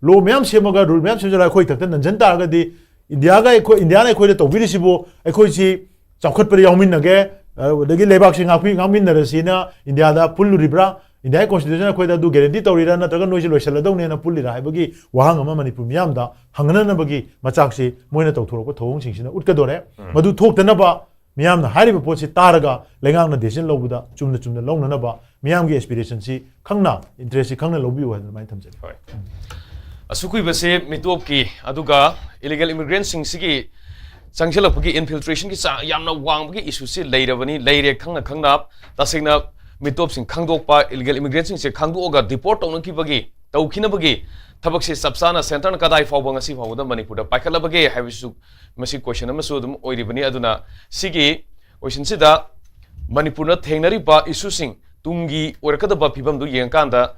ꯂꯣ ꯃꯌꯥꯝ ꯁꯦꯝꯃꯒ, ꯔꯨꯜ ꯃꯌꯥꯝ ꯁꯦꯝꯖꯤꯜꯂꯒ ꯑꯩꯈꯣꯏ ꯈꯛꯇ ꯅꯟꯁꯤꯟ ꯇꯥꯔꯒꯗꯤ ꯏꯟꯗꯤꯌꯥꯒ ꯑꯩꯈꯣꯏ, ꯏꯟꯗꯤꯌꯥꯅ ꯑꯩꯈꯣꯏꯗ ꯇꯧꯕꯤꯔꯤꯁꯤꯕꯨ ꯑꯩꯈꯣꯏꯁꯤ ꯆꯥꯎꯈꯠꯄꯗ ꯌꯥꯎꯃꯤꯟꯅꯒꯦ, ꯑꯗꯒꯤ ꯂꯩꯕꯥꯛꯁꯤ ꯉꯥꯛꯄꯤ-, ꯉꯥꯛꯃꯤꯟꯅꯔꯁꯤꯅ ꯏꯟꯗꯤꯌꯥꯗ ꯄꯨꯜꯂꯨꯔꯤꯕ꯭ꯔꯥ? ꯏꯟꯗꯤꯌꯥꯒꯤ ꯀꯣꯟꯁꯇꯤꯇ꯭ꯌꯨꯁꯟ ꯑꯩꯈꯣꯏꯗ ꯑꯗꯨ ꯒꯦꯔꯦꯟꯇꯤ ꯇꯧꯔꯤꯔꯥ, ꯅꯠꯇ꯭ꯔꯒ ꯅꯣꯏꯁꯦ ꯂꯣꯏꯁꯤꯜꯂꯗꯧꯅꯦꯅ ꯄꯨꯜꯂꯤꯔꯥ ꯍꯥꯏꯕꯒꯤ ꯋꯥꯍꯪ ꯑꯃ ꯃꯅꯤꯄꯨꯔ ꯃꯤꯌꯥꯝꯗ ꯍꯪꯅꯅꯕꯒꯤ ꯃꯆꯥꯛꯁꯤ ꯃꯣꯏꯅ ꯇꯧꯊꯣꯔꯛꯄ ꯊꯧꯑꯣꯡꯁꯤꯡꯁꯤꯅ ꯎꯠꯀꯗꯣꯔꯦ꯫ ꯃꯗꯨ ꯊꯣꯛꯇꯅꯕ ꯃꯤꯌꯥꯝꯅ ꯍꯥꯏꯔꯤꯕ ꯄꯣꯠꯁꯤ ꯇꯥꯔꯒ ꯂꯩꯉꯥꯛꯅ ꯗꯤꯁꯤꯖꯟ ꯂꯧꯕꯗ ꯆꯨꯝꯅ ꯆꯨꯝꯅ ꯂꯧꯅꯅꯕ ꯃꯤꯌꯥꯝꯒꯤ ꯑꯦꯁꯄꯤꯔꯦꯁꯟꯁꯤ ꯈꯪꯅ, ꯏꯟꯇꯔꯦꯁꯁꯤ ꯈꯪꯅ ꯂꯧꯕꯤꯌꯨ ꯍꯥꯏꯗꯅ ꯑꯗꯨꯃꯥꯏꯅ ꯊꯝꯖꯒꯦ꯫ ꯍꯣꯏ꯫ ꯑꯁꯨꯛ ꯀꯨꯏꯕꯁꯦ ꯃꯤꯇꯣꯞꯀꯤ, ꯑꯗꯨꯒ ꯏꯂꯤꯒꯦꯜ ꯏꯃꯤꯒ꯭ꯔꯦꯟꯁꯤꯡꯁꯤꯒꯤ ꯆꯪꯁꯤꯜꯂꯛꯄꯒꯤ ꯏꯟꯐꯤꯜꯇ꯭ꯔꯦꯁꯟꯒꯤ ꯆꯥꯡ ꯌꯥꯝꯅ ꯋꯥꯡꯕꯒꯤ ꯏꯁꯨꯁꯤ ꯂꯩꯔꯕꯅꯤ, ꯂꯩꯔꯦ ꯈꯪꯅ ꯈꯪꯅ꯫ ꯇꯁꯦꯡꯅ ꯃꯤꯇꯣꯞꯁꯤꯡ ꯈꯪꯗꯣꯛꯄ, ꯏꯂꯤꯒꯦꯜ ꯏꯃꯤꯒ꯭ꯔꯦꯟꯁꯤꯡꯁꯦ ꯈꯪꯗꯣꯛꯑꯒ ꯗꯤꯄꯣꯔꯠ ꯇꯧꯅꯈꯤꯕꯒꯤ, ꯇꯧꯈꯤꯅꯕꯒꯤ ꯊꯕꯛꯁꯤ ꯆꯞ ꯆꯥꯅ ꯁꯦꯟꯇꯔꯅ ꯀꯗꯥꯏ ꯐꯥꯎꯕ ꯉꯁꯤ ꯐꯥꯎꯕꯗ ꯃꯅꯤꯄꯨꯔꯗ ꯄꯥꯏꯈꯠꯂꯕꯒꯦ ꯍꯥꯏꯕꯁꯤꯁꯨ ꯃꯁꯤ ꯀꯣꯏꯁꯟ ꯑꯃꯁꯨ ꯑꯗꯨꯝ ꯑꯣꯏꯔꯤꯕꯅꯤ꯫ ꯑꯗꯨꯅ ꯁꯤꯒꯤ ꯀꯣꯏꯁꯟꯁꯤꯗ ꯃꯅꯤꯄꯨꯔꯅ ꯊꯦꯡꯅꯔꯤꯕ ꯏꯁꯨꯁꯤꯡ ꯇꯨꯡꯒꯤ ꯑꯣꯏꯔꯛꯀꯗꯕ ꯐꯤꯕꯝꯗꯨ ꯌꯦꯡꯉꯀꯥꯟꯗ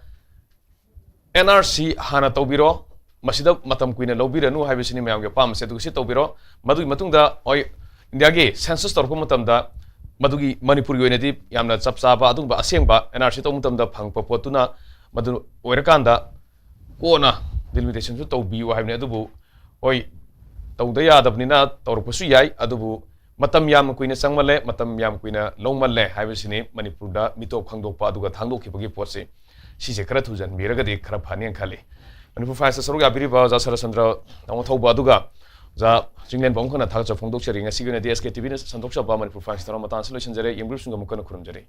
ꯑꯦꯟ ꯑꯥꯔ ꯁꯤ ꯍꯥꯟꯅ ꯇꯧꯕꯤꯔꯣ, ꯃꯁꯤꯗ ꯃꯇꯝ ꯀꯨꯏꯅ ꯂꯧꯕꯤꯔꯅꯨ ꯍꯥꯏꯕꯁꯤꯅꯤ ꯃꯌꯥꯝꯒꯤ ꯑꯄꯥꯝꯕꯁꯦ꯫ ꯑꯗꯨꯒ ꯁꯤ ꯇꯧꯕꯤꯔꯣ, ꯃꯗꯨꯒꯤ ꯃꯇꯨꯡꯗ ꯍꯣꯏ, ꯏꯟꯗꯤꯌꯥꯒꯤ ꯁꯦꯟꯁꯁ ꯇꯧꯔꯛꯄ ꯃꯇꯝꯗ ꯃꯗꯨꯒꯤ ꯃꯅꯤꯄꯨꯔꯒꯤ ꯑꯣꯏꯅꯗꯤ ꯌꯥꯝꯅ ꯆꯞ ꯆꯥꯕ ꯑꯗꯨꯒꯨꯝꯕ ꯑꯁꯦꯡꯕ ꯑꯦꯟ ꯑꯥꯔ ꯁꯤ ꯇꯧꯕ ꯃꯇꯝꯗ ꯐꯪꯉꯛꯄ ꯄꯣꯠꯇꯨꯅ ꯃꯗꯨ ꯑꯣꯏꯔꯀꯥꯟꯗ ꯀꯣꯟꯅ ꯗꯤꯂꯤꯃꯤꯇꯦꯁꯟꯁꯨ ꯇꯧꯕꯤꯌꯨ ꯍꯥꯏꯕꯅꯤ꯫ ꯑꯗꯨꯕꯨ ꯍꯣꯏ, ꯇꯧꯗ ꯌꯥꯗꯕꯅꯤꯅ ꯇꯧꯔꯛꯄꯁꯨ ꯌꯥꯏ, ꯑꯗꯨꯕꯨ ꯃꯇꯝ ꯌꯥꯝꯅ ꯀꯨꯏꯅ ꯆꯪꯃꯜꯂꯦ, ꯃꯇꯝ ꯌꯥꯝ ꯀꯨꯏꯅ ꯂꯧꯃꯜꯂꯦ ꯍꯥꯏꯕꯁꯤꯅꯤ ꯃꯅꯤꯄꯨꯔꯗ ꯃꯤꯇꯣꯞ ꯈꯪꯗꯣꯛꯄ ꯑꯗꯨꯒ ꯊꯥꯡꯗꯣꯛꯈꯤꯕꯒꯤ ꯄꯣꯠꯁꯤ꯫ ꯁꯤꯁꯦ ꯈꯔ ꯊꯨꯖꯟꯕꯤꯔꯒꯗꯤ ꯈꯔ ꯐꯅꯤ ꯍꯥꯏꯅ ꯈꯜꯂꯤ꯫ ꯃꯅꯤꯄꯨꯔ ꯐꯥꯏꯜꯁꯇ ꯁꯔꯨꯛ ꯌꯥꯕꯤꯔꯤꯕ ꯑꯣꯖꯥ ꯁꯔꯠꯆꯟꯗ꯭ꯔ ꯅꯥꯎꯊꯧꯕ ꯑꯗꯨꯒ ꯑꯣꯖꯥ ꯆꯤꯡꯂꯦꯟꯕꯨ ꯑꯃꯨꯛ ꯍꯟꯅ ꯊꯥꯒꯠꯆꯕ ꯐꯣꯡꯗꯣꯛꯆꯔꯤ꯫ ꯉꯁꯤꯒꯤ ꯑꯣꯏꯅꯗꯤ ꯑꯦꯁ ꯀꯦ ꯇꯤ ꯚꯤꯅ ꯁꯟꯗꯣꯛꯆꯕ ꯃꯅꯤꯄꯨꯔ ꯐꯥꯏꯟꯁ ꯊꯧꯔꯝ ꯃꯇꯥꯡ ꯑꯁꯤ ꯂꯣꯏꯁꯤꯟꯖꯔꯦ꯫ ꯌꯦꯡꯕꯤꯔꯤꯕꯁꯤꯡꯕꯨ ꯑꯃꯨꯛ ꯍꯟꯅ ꯈꯨꯔꯨꯝꯖꯔꯤ꯫